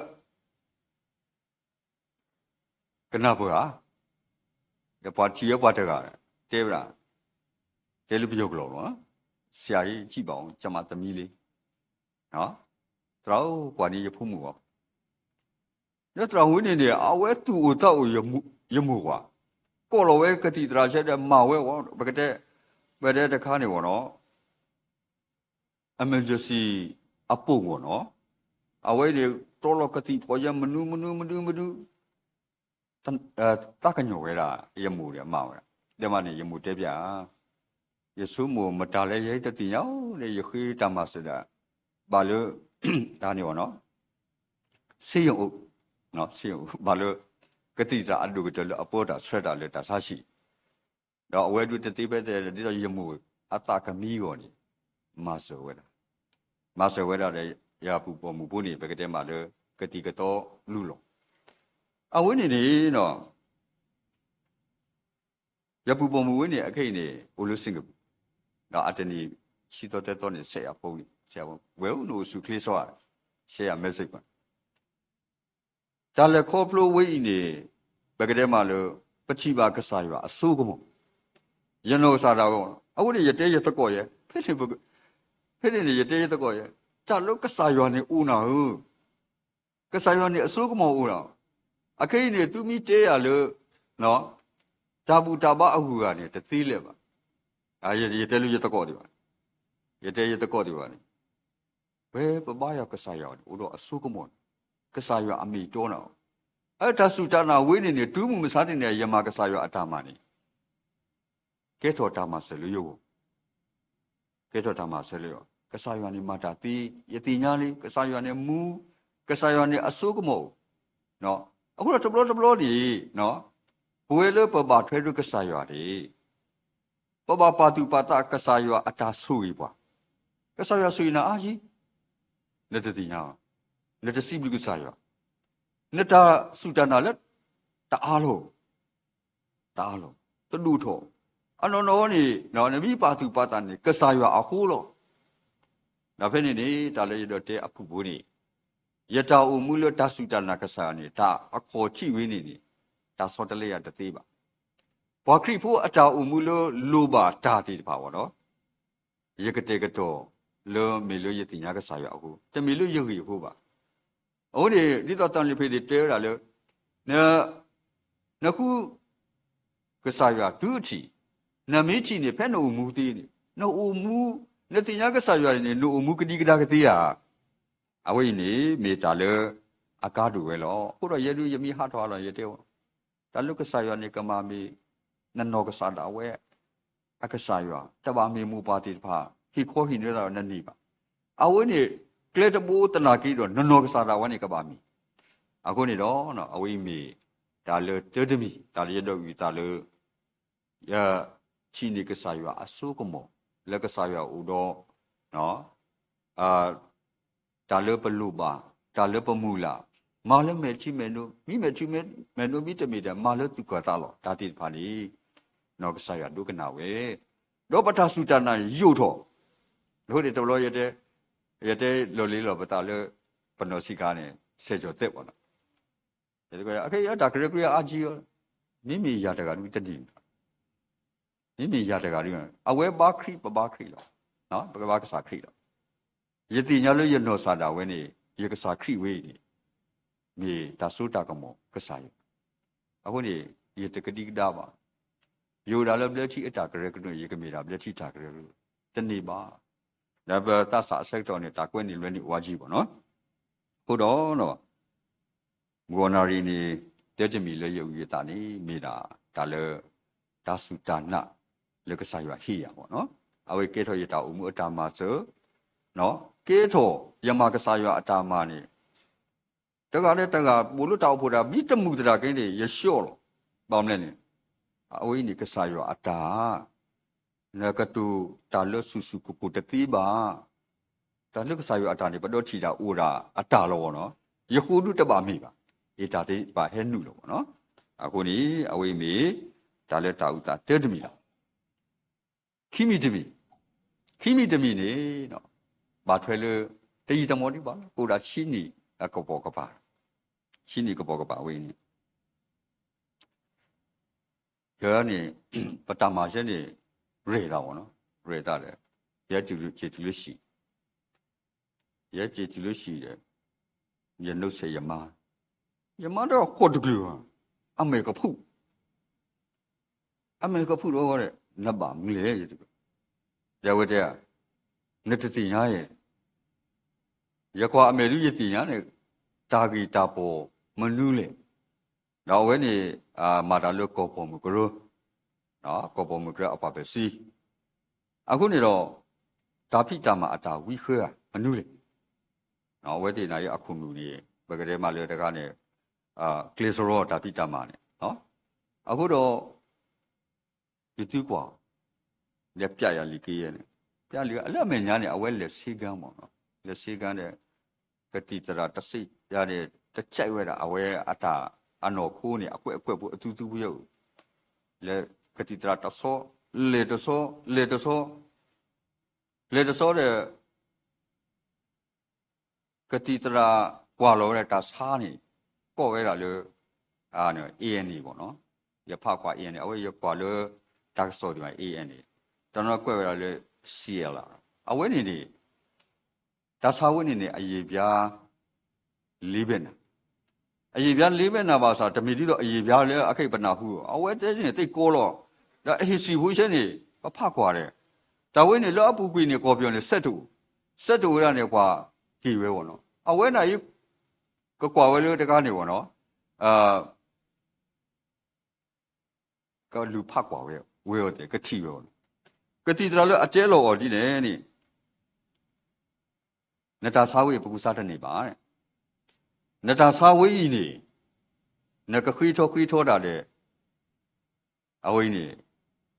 ကနၢ်ပၢၢ်ဧါ, ဒီးပှၤထံၣ်ဝဲပှၤတဂၤ တဲဝဲဒၣ်, တဲလၢပယီၤကလီၤလီၤ, ဆရာကြီး ကြည့်ပါဦး ကျွန်မသမီးလေး, သရၣ်ဧၢ ကွၢ်န့ၢ်ယဖိမုၣ်အီၤ, ဒီးသရၣ်ဝဲန့ၣ်န့ၣ် အဝဲသူၣ်အိၣ်သးအိၣ် ယမိၢ်ကွၢ်, ကိးလီၤဝဲကသံၣ်သရၣ်ဆဲဒီးမၤဝဲအီၤ, ပကတဲ ပတဲတခါန့ၣ်ဝဲနီၤ emergency အပိာ်မုၣ်နီၤ, အဝဲန့ၣ် တီလီၤကသံၣ်ဖီယဲ မနုၤမနုၤမနုၤမနုၤ, သးကညီၤဝဲဒၣ် ယမိၢ်ဒီးမၤဝဲဒၣ်, ဒီးမးန့ၣ် ယမိၢ်တဲပျဲ, ယဆိကမိၣ်မတၤလဲၣ် ယတသ့ၣ်ညါဧိၤဒီး ယဃ့တၢ်မၤစၢၤဒၣ်, ဘၣ်လၢ တၢ်န့ၣ်ဝဲနီၤ ဆေးရုံအိၣ်, ဆေးရုံအိၣ် ဘၣ်လၢ ကသံၣ်သရၣ်အဒိၣ်ကတၢၢ်လၢအပၢတၢ်ဆှၢတၢ်လၢတၢ်ဆါဟံၣ်, ဒီးအဝဲဒုးတသ့ဖဲသ့ ဒ်သိးယမိၢ်အသးကမံအဂီၢ်န့ၣ် မၤစၢၤဝဲဒၣ်, မၤစၢၤဝဲဒၣ်ဒီး ယပုၢ်ပိာ်မုၣ်ဖိန့ၣ် ပကတဲမးလၢ ကသံၣ်ကသီလူလီၤ, အဝဲန့ၣ်န့ၣ်နီၤ ယပုၢ်ပိာ်မုၣ်ဝဲန့ၣ် အခဲအံၤန့ၣ် အိၣ်လၢ Singapore, ဒီးအတနံၤ ဆံသီသၢသီန့ၣ် ဆဲးယၤဖိန့ၣ်, ဝဲအိၣ်န့ၣ်အိၣ်ဆူၣ်ချ့စီဧါ, ဆဲးယၤ message ပှၤ, တၢ်လဲၤခီဖျိဝဲအံၤန့ၣ် ပကတဲမးလၢ ပထံၣ်ဘၣ်ကစၢ်ယွၤအစိကမီၤ, ယနီၢ်ကစၢ်ဒၣ်ဝဲ, အဝဲန့ၣ်ယတဲယသကိးယဲ, ဖဲန့ၣ်န့ၣ် ယတဲယသကိးယဲ, တၢ်လၢကစၢ်ယွၤန့ၣ်အိၣ်နၤဧၢ, ကစၢ်ယွၤန့ၣ်အစိကမီၤအိၣ်လီၤ. အခဲအံၤန့ၣ် သုမ့ၢ်တဲယၤလၢ တၢ်ဘူၣ်တၢ်ဘါအဂုၤအဂၤန့ၣ် တသ့လၢၤဘၣ်. ယတဲလၢယသကိးဒံးဘၣ်, ယတဲယသကိးဒံးဘၣ်န့ၣ်, ဖဲပဘါယွၤကစၢ်ယွၤန့ၣ် အိၣ်ဒီးအစိကမီၤန့ၣ်, ကစၢ်ယွၤအမ့ၢ်တီနၤအီၤ, အတၢ်စူၢ်တၢ်နာ်ဝဲန့ၣ်န့ၣ် တုၤမုၢ်မဆါတနံၤ ယမၤကစၢ်ယွၤအတၢ်မၤန့ၣ် ကဲထီၣ်တၢ်မၤစၢၤလၢယဂီၢ်, ကဲထီၣ်တၢ်မၤစၢၤလၢယဂီၢ်, ကစၢ်ယွၤန့ၣ်မၤတၢ်သ့, ယသ့ၣ်ညါလံ ကစၢ်ယွၤန့ၣ်မူ, ကစၢ်ယွၤန့ၣ်အစိကမီၤအိၣ်, အဃိဒီးတဘျီတဘျီန့ၣ် ပဝဲလၢပဘၣ်ထွဲဒီးကစၢ်ယွၤန့ၣ် ပဘၣ်ပာ်သူၣ်ပာ်သးကစၢ်ယွၤအတၢ်ဆိၣ်ဂ့ၤပှၤ, ကစၢ်ယွၤဆိၣ်ဂ့ၤနၤအါကံ, နတသ့ၣ်ညါ, နတစံးဘျုးကစၢ်ယွၤ, နတၢ်စူၢ်တၢ်နာ်လၢ တအါလီၤ, တအါလီၤ, တဒိၣ်ထီၣ်, အနီၢ်နီၢ်န့ၣ် နမ့ၢ်ပာ်သူၣ်ပာ်သးန့ၣ် ကစၢ်ယွၤအဃိလီၤ. ဒီးဖဲန့ၣ်န့ၣ် တၢ်လၢယဒိးတဲအဖုၣ်ဖိန့ၣ်, ယတၢ်အိၣ်မူလၢတၢ်စူၢ်တၢ်နာ်ကစၢ်ယွၤန့ၣ် တၢ်အခီၣ်ထံးဝဲန့ၣ်န့ၣ် တၢ်ဆီတလဲယၤတသ့ဘၣ်. ပှၤခရံာ်ဖိအတၢ်အိၣ်မူလၢလိၣ်ဘၣ်တၢ်သ့ၣ်တဖၣ်ဝဲဒီး ယကတဲာ်ကတီၤလၢမ့ၢ်လၢယသ့ၣ်ညါကစၢ်ယွၤအဃိ, တမ့ၢ်လၢယဂ့ၢ်အဃိဘၣ်. အဃိန့ၣ် ဒ်သိးသၢလံၤဖ့းသ့ၣ်တဲဝဲဒၣ်လၢ နဃု ကစၢ်ယွၤတုၤအထံး, နမ့ၢ်ထံၣ်န့ၣ် ဖဲနအိၣ်မူသ့န့ၣ် နအိၣ်မူ, နသ့ၣ်ညါကစၢ်ယွၤန့ၣ် နအိၣ်မူကဒံကဒါကသ့ဧါ. အဝဲအံၤန့ၣ် မ့ၢ်တၢ်လၢအကါဒိၣ်ဝဲလီၤ. အဃိဒီးယဲဒၣ်ယမ့ၢ်ဟးထီၣ်ဟးလီၤ ယတဲဝဲ တၢ်လၢကစၢ်ယွၤန့ၣ် ကမၤမ့ၢ် နနီၢ်ကစၢ်ဒၣ်ဝဲ အကစၢ်ယွၤ, တဘၣ်မ့ၢ်မိၢ်ပၢ်သ့ၣ်တဖၣ် ဟ့ၣ်ခီဟ့ၣ်နီၤသးဒီးနန့ၢ်ဘၣ်. အဝဲန့ၣ် ကျဲတဘိသနာ်က့ဒီး နနီၢ်ကစၢ်ဒၣ်ဝဲန့ၣ်ကဘၣ်မ့ၢ်. အဃိန့ၣ်ဒီး အဝဲအံၤမ့ၢ် တၢ်လၢတၢတမံၤ တၢ်လၢယဒိးအုၣ်သးလၢ ယထံၣ်န့ၢ်ကစၢ်ယွၤအစိကမီၤ လၢကစၢ်ယွၤအိၣ်ဒီး တၢ်လၢပလိၣ်ဘၣ်, တၢ်လၢပမုၢ်လၢ်, မၤလၢမဲာ်ထံမဲာ်နိ, မ့ၢ်မဲာ်ထံမဲာ်နိ မ့တမ့ၢ်ဒီး မၤလၢသူၣ်ကၢ်သးလီၤ တၢ်သ့ၣ်တဖၣ်န့ၣ် နီၢ်ကစၢ်ယွၤဒိကနၣ်ဝဲ, ဒီးပတၢ်စူၢ်တၢ်နာ်န့ၣ်ယိာ်ထီၣ်, အဃိန့ၣ်တဘျီ ယတဲလီၤလံလီၤပသးလၢ ပနီၢ်ဆံးခါန့ၣ် ဆဲးကၠီၤသဲးပှၤလီၤ. အခဲအံၤတၢ်ကရၢကရိအါကံအီၤ, မ့မ့ၢ်ယၤတဂၤဒုတန့ၢ်ဘၣ်, မ့မ့ၢ်ယၤတဂၤဒု, အဝဲဘါခရံာ်ပဘါခရံာ်လီၤ, ပကဘါကစၢ်ခရံာ်လီၤ. ယသ့ၣ်ညါလၢယနီၢ်ကစၢ်ဒၣ်ဝဲန့ၣ် ယကစၢ်ခရံာ်ဝဲအံၤန့ၣ် မ့ၢ်တၢ်စိတၢ်ကမီၤကစၢ်ယွၤ, အဃိန့ၣ် ယတကဒံကဒါဘၣ်. ယအိၣ်ဒၣ်လၢဘျၢထံအတၢ်ကရၢကရိ ယကမ့ၢ်ဒၣ်ဘျၢထံတၢ်ကရၢကရိ တန့ၢ်ဘၣ်. ဒီးပသးစၢ်အဆၢကတီၢ်န့ၣ် တၢ်ကွဲးန့ၣ်လွဲန့ၣ်ဝါကံဘၣ်နီၤ. အဃိဒီး မုၢ်ဂီၤနၣ်ရံၣ်န့ၣ် တၢတမံၤလၢယအုၣ်ယသးန့ၣ် မ့ၢ်ဒၣ်တၢ်လၢ တၢ်စူၢ်တၢ်နာ်လၢကစၢ်ယွၤဟ့ၣ်ယၤဘၣ်နီၤ. အဝဲကဲထီၣ်ယတၢ်အိၣ်မူအတၢ်မၤစၢၤ, ကဲထီၣ်ယမၤကစၢ်ယွၤအတၢ်မၤန့ၣ် တဂၤဒီးတဂၤ ဘူးလၢတၢ်အိၣ်ဖှိၣ်တၢ် မ့ၢ်တမုာ်သတးက့န့ၣ် ယဆှီလီၤ. ဘၣ်မနုၤလဲၣ်န့ၣ် အဝဲအံၤန့ၣ် ကစၢ်ယွၤအတၢ် နကတိၤတၢ်လၢဆူၣ်ဆူၣ်ကိၢ်ကိၢ်တသ့ဘၣ်. တၢ်လၢကစၢ်ယွၤအတၢ်န့ၣ် ပဒီထံၣ်တၢ်အိၣ်ဒၣ်အတၢ်လီၤဝဲနီၤ. ယဃိဒုတဘၣ်မ့ၢ်ဘၣ်. အတၢ်သ့ၣ်တဖၣ်ဟဲနုာ်လီၤဝဲနီၤ. အဃိန့ၣ် အဝဲအံၤမ့ၢ် တၢ်လၢတၢ်အုၣ်သးတၢတမံၤလီၤ. ခံမံၤတမံၤ, ခံမံၤတမံၤန့ၣ် ဘၣ်ထွဲလၢ တယံာ်တမီၢ်ဒံးဘၣ် ကအိၣ်ဒၣ်ဆံနံၣ်အကပိာ်ကပၤ, ဆံနံၣ်ကပိာ်ကပၤဝဲအံၤန့ၣ် ယန့ၣ် ပတၢ်မၤစၢၤန့ၣ် ရဲၣ်သးဝဲနီၤ, ရဲၣ်သးဒီး ယဟဲစံၣ်တုၤလၢဟံၣ်, ယဟဲစံၣ်တုၤလၢဟံၣ်ဒီး ယနိးဆဲးယမါ, ယမါဒီးဃိးတကလုာ်, အမဲာ်ကဖုၣ် အမဲာ်ကဖုၣ်ဒီး နဘၣ်မနုၤလဲၣ်, ယဝဲတဲ, နတသ့ၣ်ညါဧါ, ယကွၢ်အမဲာ်ဒုးယသ့ၣ်ညါန့ၣ် တၢ်ဂ့ၢ်တၢ်ပီၢ်မနုၤလဲၣ်. ဒီးအဝဲန့ၣ် မၤတၢ်လၢကီၢ်ပိာ်မုၣ်ကရၢ, ကီၢ်ပိာ်မုၣ်ကရၢအပှၤပဲာ်စံ, အဃိန့ၣ်ဒီး တၢ်ဖံးတၢ်မၤအတၢ်ဝံဃၢဧါ မနုၤလဲၣ်. အဝဲသ့ၣ်န့ၣ်အခိၣ်နူာ်န့ၣ် ပကတဲမးလၢတခါန့ၣ် ကျဲးစရီတၢ်ဖံးတၢ်မၤန့ၣ်, အဃိဒီး ယသုကွၢ် လဲၤပျးယၤလံာ်က့ယဲန့ၣ်, ပျးလံာ်လၢအမဲာ်ညါန့ၣ် အဝဲလဲၤဆ့ကၤမး, လဲၤဆ့ကၤဒီး ကသံၣ်သရၣ်တစ့ၢ်ယၤန့ၣ် တကဲးဝဲဒၣ် အဝဲအတၢ်အနီၢ်ခိန့ၣ် အကွဲးအကွဲးဖိအသူသူဖိယဲၢ်ဧိၤ, လဲၤကသံၣ်သရၣ်တဆီ, လဲၤတဆီ, လဲၤတဆီ, လဲၤတဆီဒီး ကသံၣ်သရၣ်ကွၢ်လီၤဝဲဒၣ်တၢ်ဆါန့ၣ် ကိးဝဲဒၣ်လၢ A N A ဘၣ်နီၤ, ယဖးကွၢ် A N A အဝဲယကွၢ်လၢ တၢ်ကစီၣ်ဒံးဘၣ် A N A တနီၤကွဲးဝဲဒၣ်လၢ C L အဝဲန့ၣ်န့ၣ် တၢ်ဆါဝဲန့ၣ်န့ၣ် အယံာ်ပျါ လေးဘဲၣ်နၤ, အယံာ်ပျါလ့မဲာ်နၤဘၣ်ဆၣ် တမ့ၢ်ဒ်သိးအယံာ်ပျါလၢအခဲအံၤပနၢ်ဟူအီၤ, အဝဲသ့ၣ်န့ၣ်သ့ၣ်ကီလီၤ. ဒီးအဟံၣ်ဆံးဖိဆဲန့ၣ် ပဖးကွၢ်ဒီး တၢ်ဝဲန့ၣ်လၢအပူၤကွံာ်န့ၣ် ကီၢ်ပယီၤန့ၣ် ဆဲးတအိၣ်, ဆဲးတအိၣ်ဝဲဒၣ်န့ၣ် ပှၤက့ၤဝဲအီၤနီၤ. အဝဲန့ၣ်အံၤ ကကွၢ်ဝဲလၢတခါန့ၣ်အီၤနီၤ ကလူၤဖးကွၢ်ဝဲ, ဝဲအီၤသ့ၣ် ကထံၣ်ဝဲအီၤ, ကသံၣ်သရၣ်လၢအတဲလီၤအီၤဒ်လဲၣ်န့ၣ်, နတၢ်ဆါဝဲအံၤ ပကူစါတန့ၢ်ဘၣ်. နတၢ်ဆါဝဲအံၤန့ၣ် နကဃ့ထီဃ့ထီတၢ်ဒီး အဝဲအံၤန့ၣ်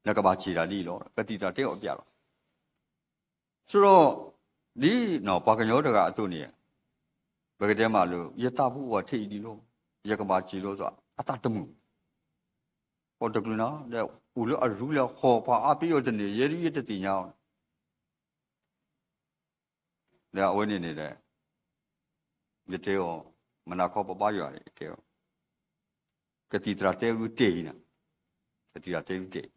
နကဘၣ်စံၣ်တၢ်ဒ်အံၤလီၤ. ကသံၣ်သရၣ်တဲအီၤပျးလီၤ. ဆိဒီး ဒ်ပှၤကညီတဂၤအသိးန့ၣ် ပကတဲမးလၢ ယသးပူၤအိၣ်ထဲအံၤဒ်လီၤ, ယကဘၣ်စံၣ်လီၤသး အသးတမုာ်, ကီၢ်တကျုးနၤ ဒီးအိၣ်လၢအရူလဲၤဟီၣ်ပှၤအါပ့ၤအီၤတန့ၢ် ယဲဒုးယတသ့ၣ်ညါအီၤ ဒီးအဝဲန့ၣ်န့ၣ်ဒီး ယတဲအီၤ မနၤခီပဘါယွၤန့ၣ် ယတဲအီၤ, ကသံၣ်သရၣ်တဲဒုးတဲအံၤနၤ, ကသံၣ်သရၣ်တဲဒုးတဲအံၤ,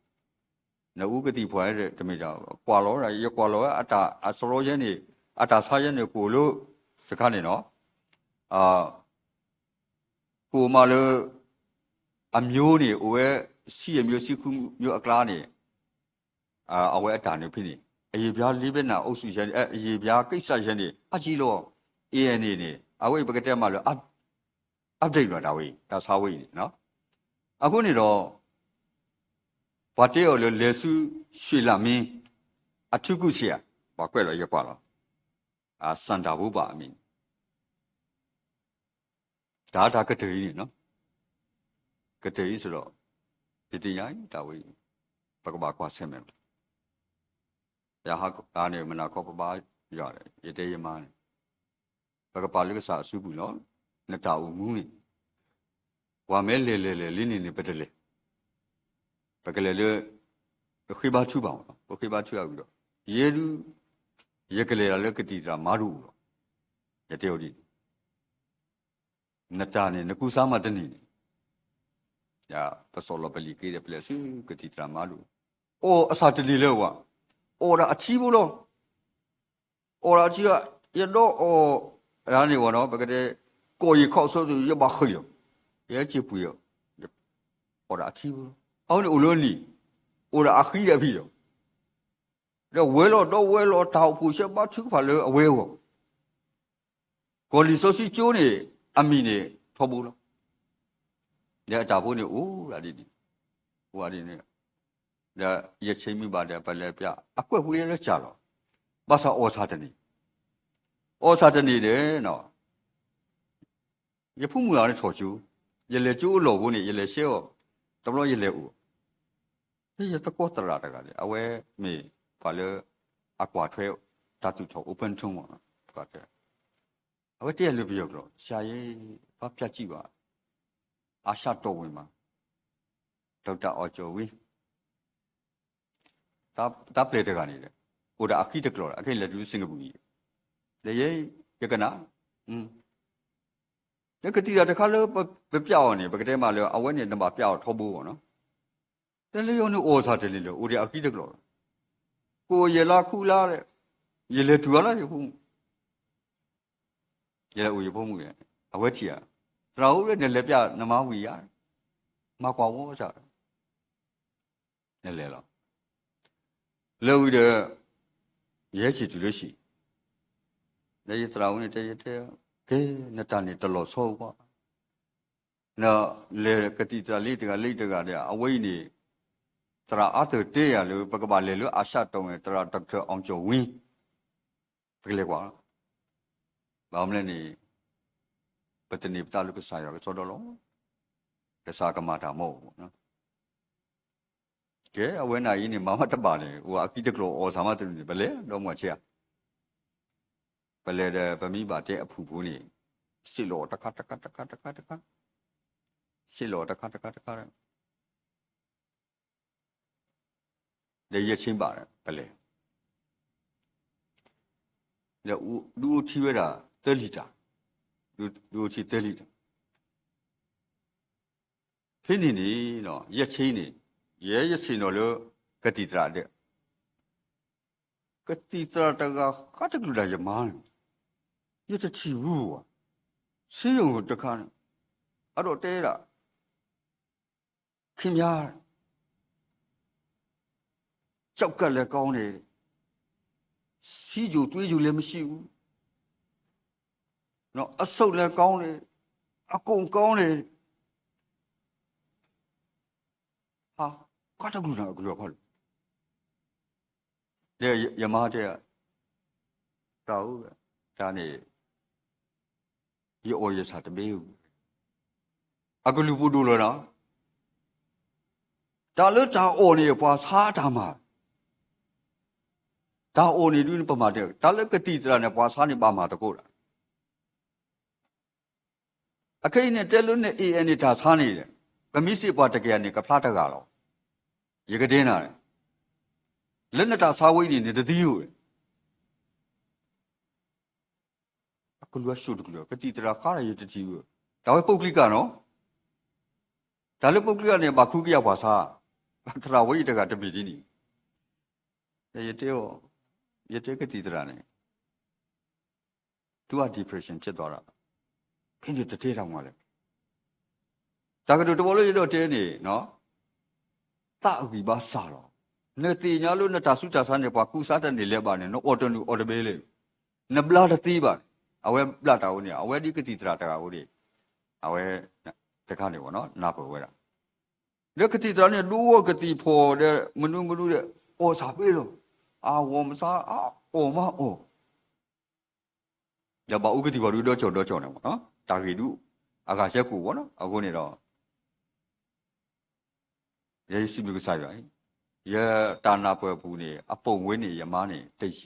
နအူကသံၣ်ဖှိၣ်ဒီး တမ့ၢ်တၢ်ကွၢ်လီၤ, ယကွၢ်လီၤဝဲအတၢ်အစရီယဲန့ၣ် အတၢ်ဆါယဲန့ၣ် ကအိၣ်လၢ တခါန့ၣ်နီၤ ကအိၣ်မးလၢ အမျိုးန့ၣ် အိၣ်ဝဲ ဆံအမျိုးဆံဃုမျိုးအကျါန့ၣ် အဝဲအတၢ်န့ၣ်ဖဲန့ၣ် အယံာ်ပျါလ့မဲာ်နၤအိၣ်ဆူၣ်ယဲန့ၣ် အယံာ်ပျါကိးစၢ်ယဲန့ၣ် အစံၣ်လီၤ. အံၤန့ၣ်န့ၣ် အဝဲအံၤပကတဲမးလၢ update လီၤတၢ်ဝဲအံၤ တၢ်ဆါဝဲအံၤန့ၣ်. အဃိန့ၣ်ဒီး ပှၤတဲအီၤလၢလဲၤဆူ ရွှေလမင်း အထူးကုဆရာ ပှၤကွဲးလီၤ ယကွၢ်လီၤ အစၣ်တၢ်ဘိဘၣ်အမံၤန့ၣ် တၢ်တၢ်ကတၢၢ်အံၤန့ၣ်နီၤ, ကတၢၢ်အံၤစ့ၢ်ဒီး ယသ့ၣ်ညါအံၤ တၢ်ဝဲအံၤ ပကဘၣ်ကွၢ်ဆၢၣ်မဲာ်လီၤ. ယဟါန့ၣ် မနၤခီပဘါယွၤ ယတဲယမါန့ၣ် ပကပာ်လၢကစၢ်အစုပူၤလီၤ. နတၢ်အိၣ်မူန့ၣ် ပှၤမ့ၢ်လဲၤလဲၤလဲၤလံန့ၣ်န့ၣ် ပတလဲၤ ပကလဲၤလၢ ပဃ့ဘါထုဘၣ်မး ပဃ့ဘါထုအဂီၢ်ဒီး ယဲဒုး ယကလဲၤဒၣ်လၢကသံၣ်သရၣ်မါဒိၣ်အအိၣ်လီၤ. ယတဲအီၤဒ်န့ၣ် နတၢ်န့ၣ် နကူစါမးတန့ၢ်န့ၣ် ပစီၣ်လီၤပလံာ်က့ဒီး ပလဲၤဆူကသံၣ်သရၣ်မါဒိၣ် အီၣ်အစၢ်တန့ၢ်လၢၤဘၣ်, အီၣ်ဒၣ်အထံဖိလီၤ. အီၣ်ဒၣ်အထံ ယဒီးအီၣ်ဒၣ်န့ၣ်ဝဲနီၤ ပကတဲ ကီၢ်ယံၤခီၣ်ဆိသု ယဘၣ်ဃ့ၢ်လီၤ, ယဟဲစ့ၢ်ပှ့ၤအီၤ, အီၣ်ဒၣ်အထံဖိလီၤ. အဃိန့ၣ်အိၣ်လၢနံၣ် အိၣ်ဒၣ်အဃံဒီးအဖံဒီး ဒီးဝဲလီၤဒီးဝဲလီၤ တၢ်အိၣ်ဖှိၣ်ဆၢဘါထုကဖၣ်လၢအဝဲအဂီၢ်, ကီၢ်လံာ်စီဆှံကၠိန့ၣ် အမံၤန့ၣ်ထီဘိလီၤ. ဒီးအတၢ်ဖိန့ၣ်အိၣ်ဒၣ်ဒ်န့ၣ်, အိၣ်ဒၣ်ဒ်န့ၣ်, ဒီးယဆ့မံဘၣ်ဒီး ပလဲၤပျၢ် အကွဲၢ်ပှ့ၤလၢစၢ်လီၤ. ဘၣ်ဆၣ်အီၣ်ဆၣ်တန့ၢ်, အီၣ်ဆၣ်တန့ၢ်ဒီး ယဖိမုၣ်ဂၤန့ၣ်ထီၣ်ကၠိ, ယလဲၤကၠိအလီၢ်ဖိန့ၣ် ယလဲၤရှဲအီၤ, တဘျီယလဲၤအိၣ်, ယသကိးသရၣ်တဂၤန့ၣ် အဝဲမ့ၢ်ပှၤလၢ အကွၢ်ထွဲ တၢ်သူၣ်ထီၣ် open tomb မ့ၢ်နီၤ, အဝဲတဲယၤလၢပယီၤကျိာ် ဆရာရေ, ဘာပြစ်ကြီးပါ, အာရှတော်ဝင်မှာ ဒေါက်တာအောင်ကျော်ဝင်း တၢ်ပျဲၢ်တဂၤန့ၣ်ဒီး အိၣ်ဒီးအဃံတကျိၤဒီး အခဲအံၤလဲၤတုၤလၢ Singapore အံၤ, ဒီးယဲ ယကနၣ်, လၢကသံၣ်တၢ်တခါလၢပပျၢ်အီၤန့ၣ် ပကတဲမးလၢ အဝဲန့ၣ်နဘၣ်ပျၢ်အီၤထီဘိအီၤနီၤ, တၢ်လၢယီၤန့ၣ်အီၣ်ဆၣ်တန့ၢ်လၢၤ အိၣ်ဒီးအဃံတကျိၤလီၤ, ကိးယဲၢ်လါဃုလါဒီး ယလဲၤတုၤအီၤလၢယဖိမုၣ် ယလဲၤအိၣ်ယဖိမုၣ်, အဝဲထံၣ်ဧါ, သရၣ်ဧၢ နလဲၤပျၢ်နမါဝံၤဧါ, မၤကွၢ်ဝဲစၢ်, နလဲၤလီၤ, လဲၤဝံၤဒီး ယဟဲစံၣ်တုၤလၢဟံၣ်, ဒီးယသရၣ်ဧၢန့ၣ်တဲယတဲ, ကဲ နတၢ်န့ၣ်တလီၤဆီဘၣ်, နလဲၤကသံၣ်သရၣ်လၢတဂၤလၢတဂၤဒီး အဝဲအံၤန့ၣ် သရၣ်အါတၢ်တဲယၤလၢ ပကဘၣ်လဲၤလၢ အာရှတော်ဝင် သရၣ် ဒေါက်တာအောင်ကျော်ဝင်း ပကလဲၤကွၢ်, ဘၣ်မနုၤလဲၣ်န့ၣ် ပသန့ၤပသးလၢကစၢ်ယွၤကစီဒီလီၤ, ကစၢ်ကမၤတၢ်မီၢ်, ကဲ အဝဲန့ၣ်အံၤန့ၣ် မၤမးတဘၣ်န့ၣ် အိၣ်အဃံတကျိၤအီၣ်ဆၣ်မးတန့ၢ်န့ၣ် ပလဲၤဒီမါဝၤဆ့ဧါ, ပလဲၤဒီးပမ့ၢ်ဘၣ်တဲအဖုၣ်ဖိန့ၣ် စံၣ်လီၤတခါတခါတခါတခါ, စံၣ်လီၤတခါတခါတခါ ဒီးယဲၢ်ဆ့ဘၣ်ပလဲၤ, ဒီးဒုးအိၣ်ထံဝဲဒၣ်သၢလံၤတၢ်, ဒုးအိၣ်ထံသၢလံၤတၢ်, ဖဲန့ၣ်န့ၣ် ယဲၢ်ဆ့န့ၣ် ယဲယဆ့ၣ်နီၤလၢ ကသံၣ်သရၣ်ဒီး ကသံၣ်သရၣ်တဂၤဃးတကလုာ်ဒၣ်ယမါန့ၣ်, ယတထံၣ်ဘူးဘၣ်, ဆ့ယိၣ်တခါန့ၣ်, အဒိးတဲဒၣ် ခင်ဗျား ကျောက်ကပ်လည်းကောင်းတယ်, ဆီချိုသွေးချိုလည်းမရှိဘူး, အဆုပ်လည်းကောင်းတယ်, အကုန်ကောင်းတယ်, ဟာ, ကွၢ်တကလုာ်နီၤ အကလုာ်အခီၣ်လၢ ဒီးယမါတဲ, တၢ်အိၣ်, တၢ်န့ၣ် ယအီၣ်ယဆၣ်တဘ့ၣ်, အကလုာ်ပူၤဒိၣ်လီၤနီၤ, တၢ်လၢတၢ်အီၣ်န့ၣ် ပှၤဆါအတၢ်မၤ, တၢ်အီၣ်န့ၣ်ဒုးပမၤတ, တၢ်လၢကသံၣ်သရၣ်န့ၣ် ပှၤဆါန့ၣ်ဘၣ်မၤသကိးတၢ် အခဲအံၤန့ၣ် တဲလၢန A N န့ၣ် တၢ်ဆါန့ၣ်, ပမ့ၢ်စ့ၢ်ပှၤတကယၤန့ၣ် ကဖျါတဂၤလီၤ. ယကတဲနၤ, လၢနတၢ်ဆါဝဲအံၤန့ၣ် နတသံဧိၤ, အကလုာ်အစိၣ်တကလုာ် ကသံၣ်သရၣ်ဃါဒီးယတထံၣ်ဧိၤ, တၢ်ဝဲပုၢ်ကျံကၢ်နီၤ, တၢ်လၢပုၢ်ကျံကၢ်န့ၣ် ဘၣ်ဃုကယၤပှၤဆါ, သရၣ်ဝဲအံၤတဂၤတမ့ၢ်ဒ်န့ၣ်, ယတဲအီၤ, ယတဲကသံၣ်သရၣ်န့ၣ် သူက depression ဖြစ်သွားတာ, ဖဲန့ၣ်တတဲတၢ်မၤလဲၣ်, တၢ်ကတိၤတဘီလၢယဒိးတဲန့ၣ်, သးအဂံၢ်ဘါစၢ်လီၤ. နသ့ၣ်ညါလၢနတၢ်ဆူးတၢ်ဆါန့ၣ် ပှၤကူစါတန့ၢ်လၢၤဘၣ်န့ၣ် နအီၣ်တနုာ်အီၣ်တဘ့ၣ်လဲၣ်, နဘျါတသ့ဘၣ်န့ၣ်, အဝဲဘျါတၢ်အိၣ်န့ၣ် အဝဲဒ်ကသံၣ်သရၣ်တဂၤအိၣ်န့ၣ်, အဝဲ တခါန့ၣ် နၢ်ပၢၢ်ဝဲဒၣ် လၢကသံၣ်သရၣ်န့ၣ် ဒိအီၣ်ကသံၣ်ဖီၣ်ဒီး မနုၤမနုၤဒီး အီၣ်စၢ်ဘ့ၣ်လီၤ, အဝီၤမဆါ အအီၣ်မးအီၣ်, ဒီးဘၣ်အူကသံၣ်ဖီၣ်ဒုးဒီကၠီၣ်ဒီကၠီၣ်န့ၣ်မ့ၢ်နီၤ, တၢ်ဂ့ၢ်ဒုး အဂၤဆဲကိၣ်ဝဲနီၤ, အဃိန့ၣ်ဒီး ယဲယစံးဘျုးကစၢ်ယွၤအံၤ, ယတၢ်နၢ်ပၢၢ်အပူၤန့ၣ် အပိာ်ဝဲန့ၣ် ယမါန့ၣ်တယံၤ,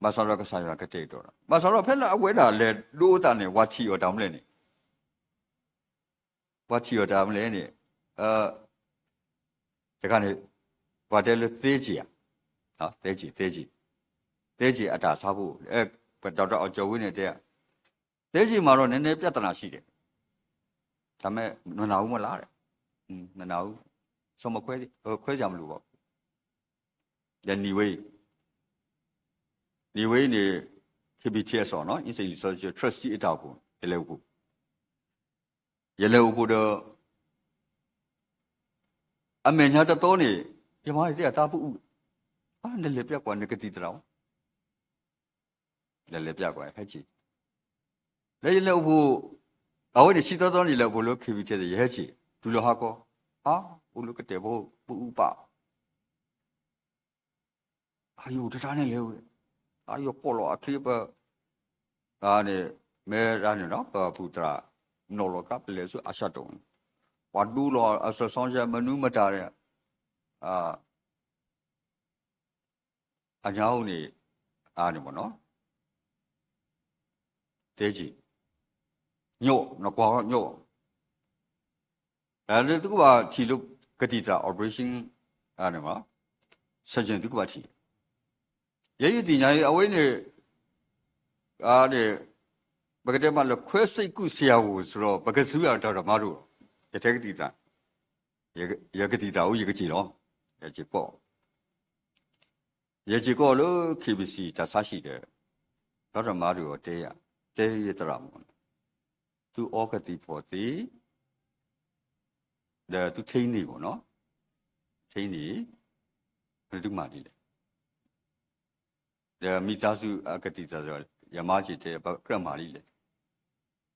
ဘၣ်ဆၣ်ဒီးကစၢ်ယွၤကတဲာ်ကတီၤဒီး ဘၣ်ဆၣ်ဒီးဖဲလၢအဝဲဒၣ်လဲၤဒိအသးန့ၣ် ပှၤထံၣ်အီၤတၢ်မနုၤလဲၣ်န့ၣ် ပှၤထံၣ်အီၤတၢ်မနုၤလဲၣ်န့ၣ်, တခါန့ၣ် ပှၤတဲလၢသ့က့ၤဧါ, သ့က့ၤ, သ့က့ၤ, သ့က့ၤအတၢ်ဆါဖိ, ပဒီးတၢ်အီၣ်ကၠီၤဝံၤန့ၣ်တဲ, သ့က့ၤမးဒီး နည်းနည်းပြဿနာရှိတယ်, ဒါပေမဲ့ မနာဘူးမလားတဲ့, မနာဘူး, စီမခွဲ, ခွဲစရာမလိုပါဘူး, ဒီးနံၤဝဲအံၤ, နံၤဝဲအံၤန့ၣ် K B T S အီၤနီၤ, Insight Research Trustee အတၢ်အိၣ်ဖှိၣ်, ယလဲၤအိၣ်ဖှိၣ် ယလဲၤအိၣ်ဖှိၣ်ဒီး အမဲာ်ညါတသီန့ၣ် ယမါတဲအတၢ်ပအူ, နလဲၤပျဲကွၢ်နကသံၣ်သရၣ်, လဲၤလဲၤပျဲကွၢ်ဟဲက့ၤ, လၢယလဲၤအိၣ်ဖှိၣ်, အဝဲန့ၣ်ဆံသီသီန့ၣ် ယလဲၤအိၣ်ဖှိၣ်လၢ K B T S ယဟဲက့ၤ တုၤလီၤဟါခီ, အိၣ်လၢကတဲာ်ဖိပအူပာ် အယိာ်တတၢ်န့ၣ်လဲၣ်, အယိာ်ကိးလီၤအချ့ပ, န့ၣ်, မ့ၢ်ဒၣ်န့ၣ်နီၤ ပပူၤတြၢ်, နီၣ်လီၤကါပလဲၤဆူအစၢ်တိၣ်န့ၣ်, ပှၤဒိလီၤအစီၤစီၤယဲမနုၤမတၤန့ၣ်, အညါအိၣ်န့ၣ်, အန့ၣ်မ့ၢ်နီၤ, တဲက့ၤ, ညိး, နကွၢ်ညိး သုကဘၣ်ထံၣ်လၢကသံၣ်သရၣ် operation န့ၣ်မ့ၢ်, surgeon သုကဘၣ်ထံၣ်, ယဲယသ့ၣ်ညါအံၤ အဝဲန့ၣ်, န့ၣ်, ပကတဲမးလၢခွဲစိတ်ကူးဆရာဝန်ဆိုတော့ ပကစူၤအတၢ်တမၤဒိၣ်, ယတဲကသံၣ်သရၣ်, ယကသံၣ်သရၣ်အိၣ်ယကစ့ၢ်လီၤ, ယက့ၤကိး ယက့ၤကိးလၢ K B C တၢ်ဆါဟံၣ်ဒီး, ဒီးတၢ်မၤဒုးအီၤတဲယၤ, တဲယသရၣ်မ့ၢ်, သုအီကသံၣ်ဖီၣ်သ့, ဒီးသုထံန့ၢ်မ့ၢ်နီၤ, ထံန့ၢ်, သုမၤဒ်လဲၣ်, ဒီးမိသားစုအကသံၣ်သရၣ်, ယမါက့ၤတဲ ပကြၢးမၤဒ်လဲၣ်,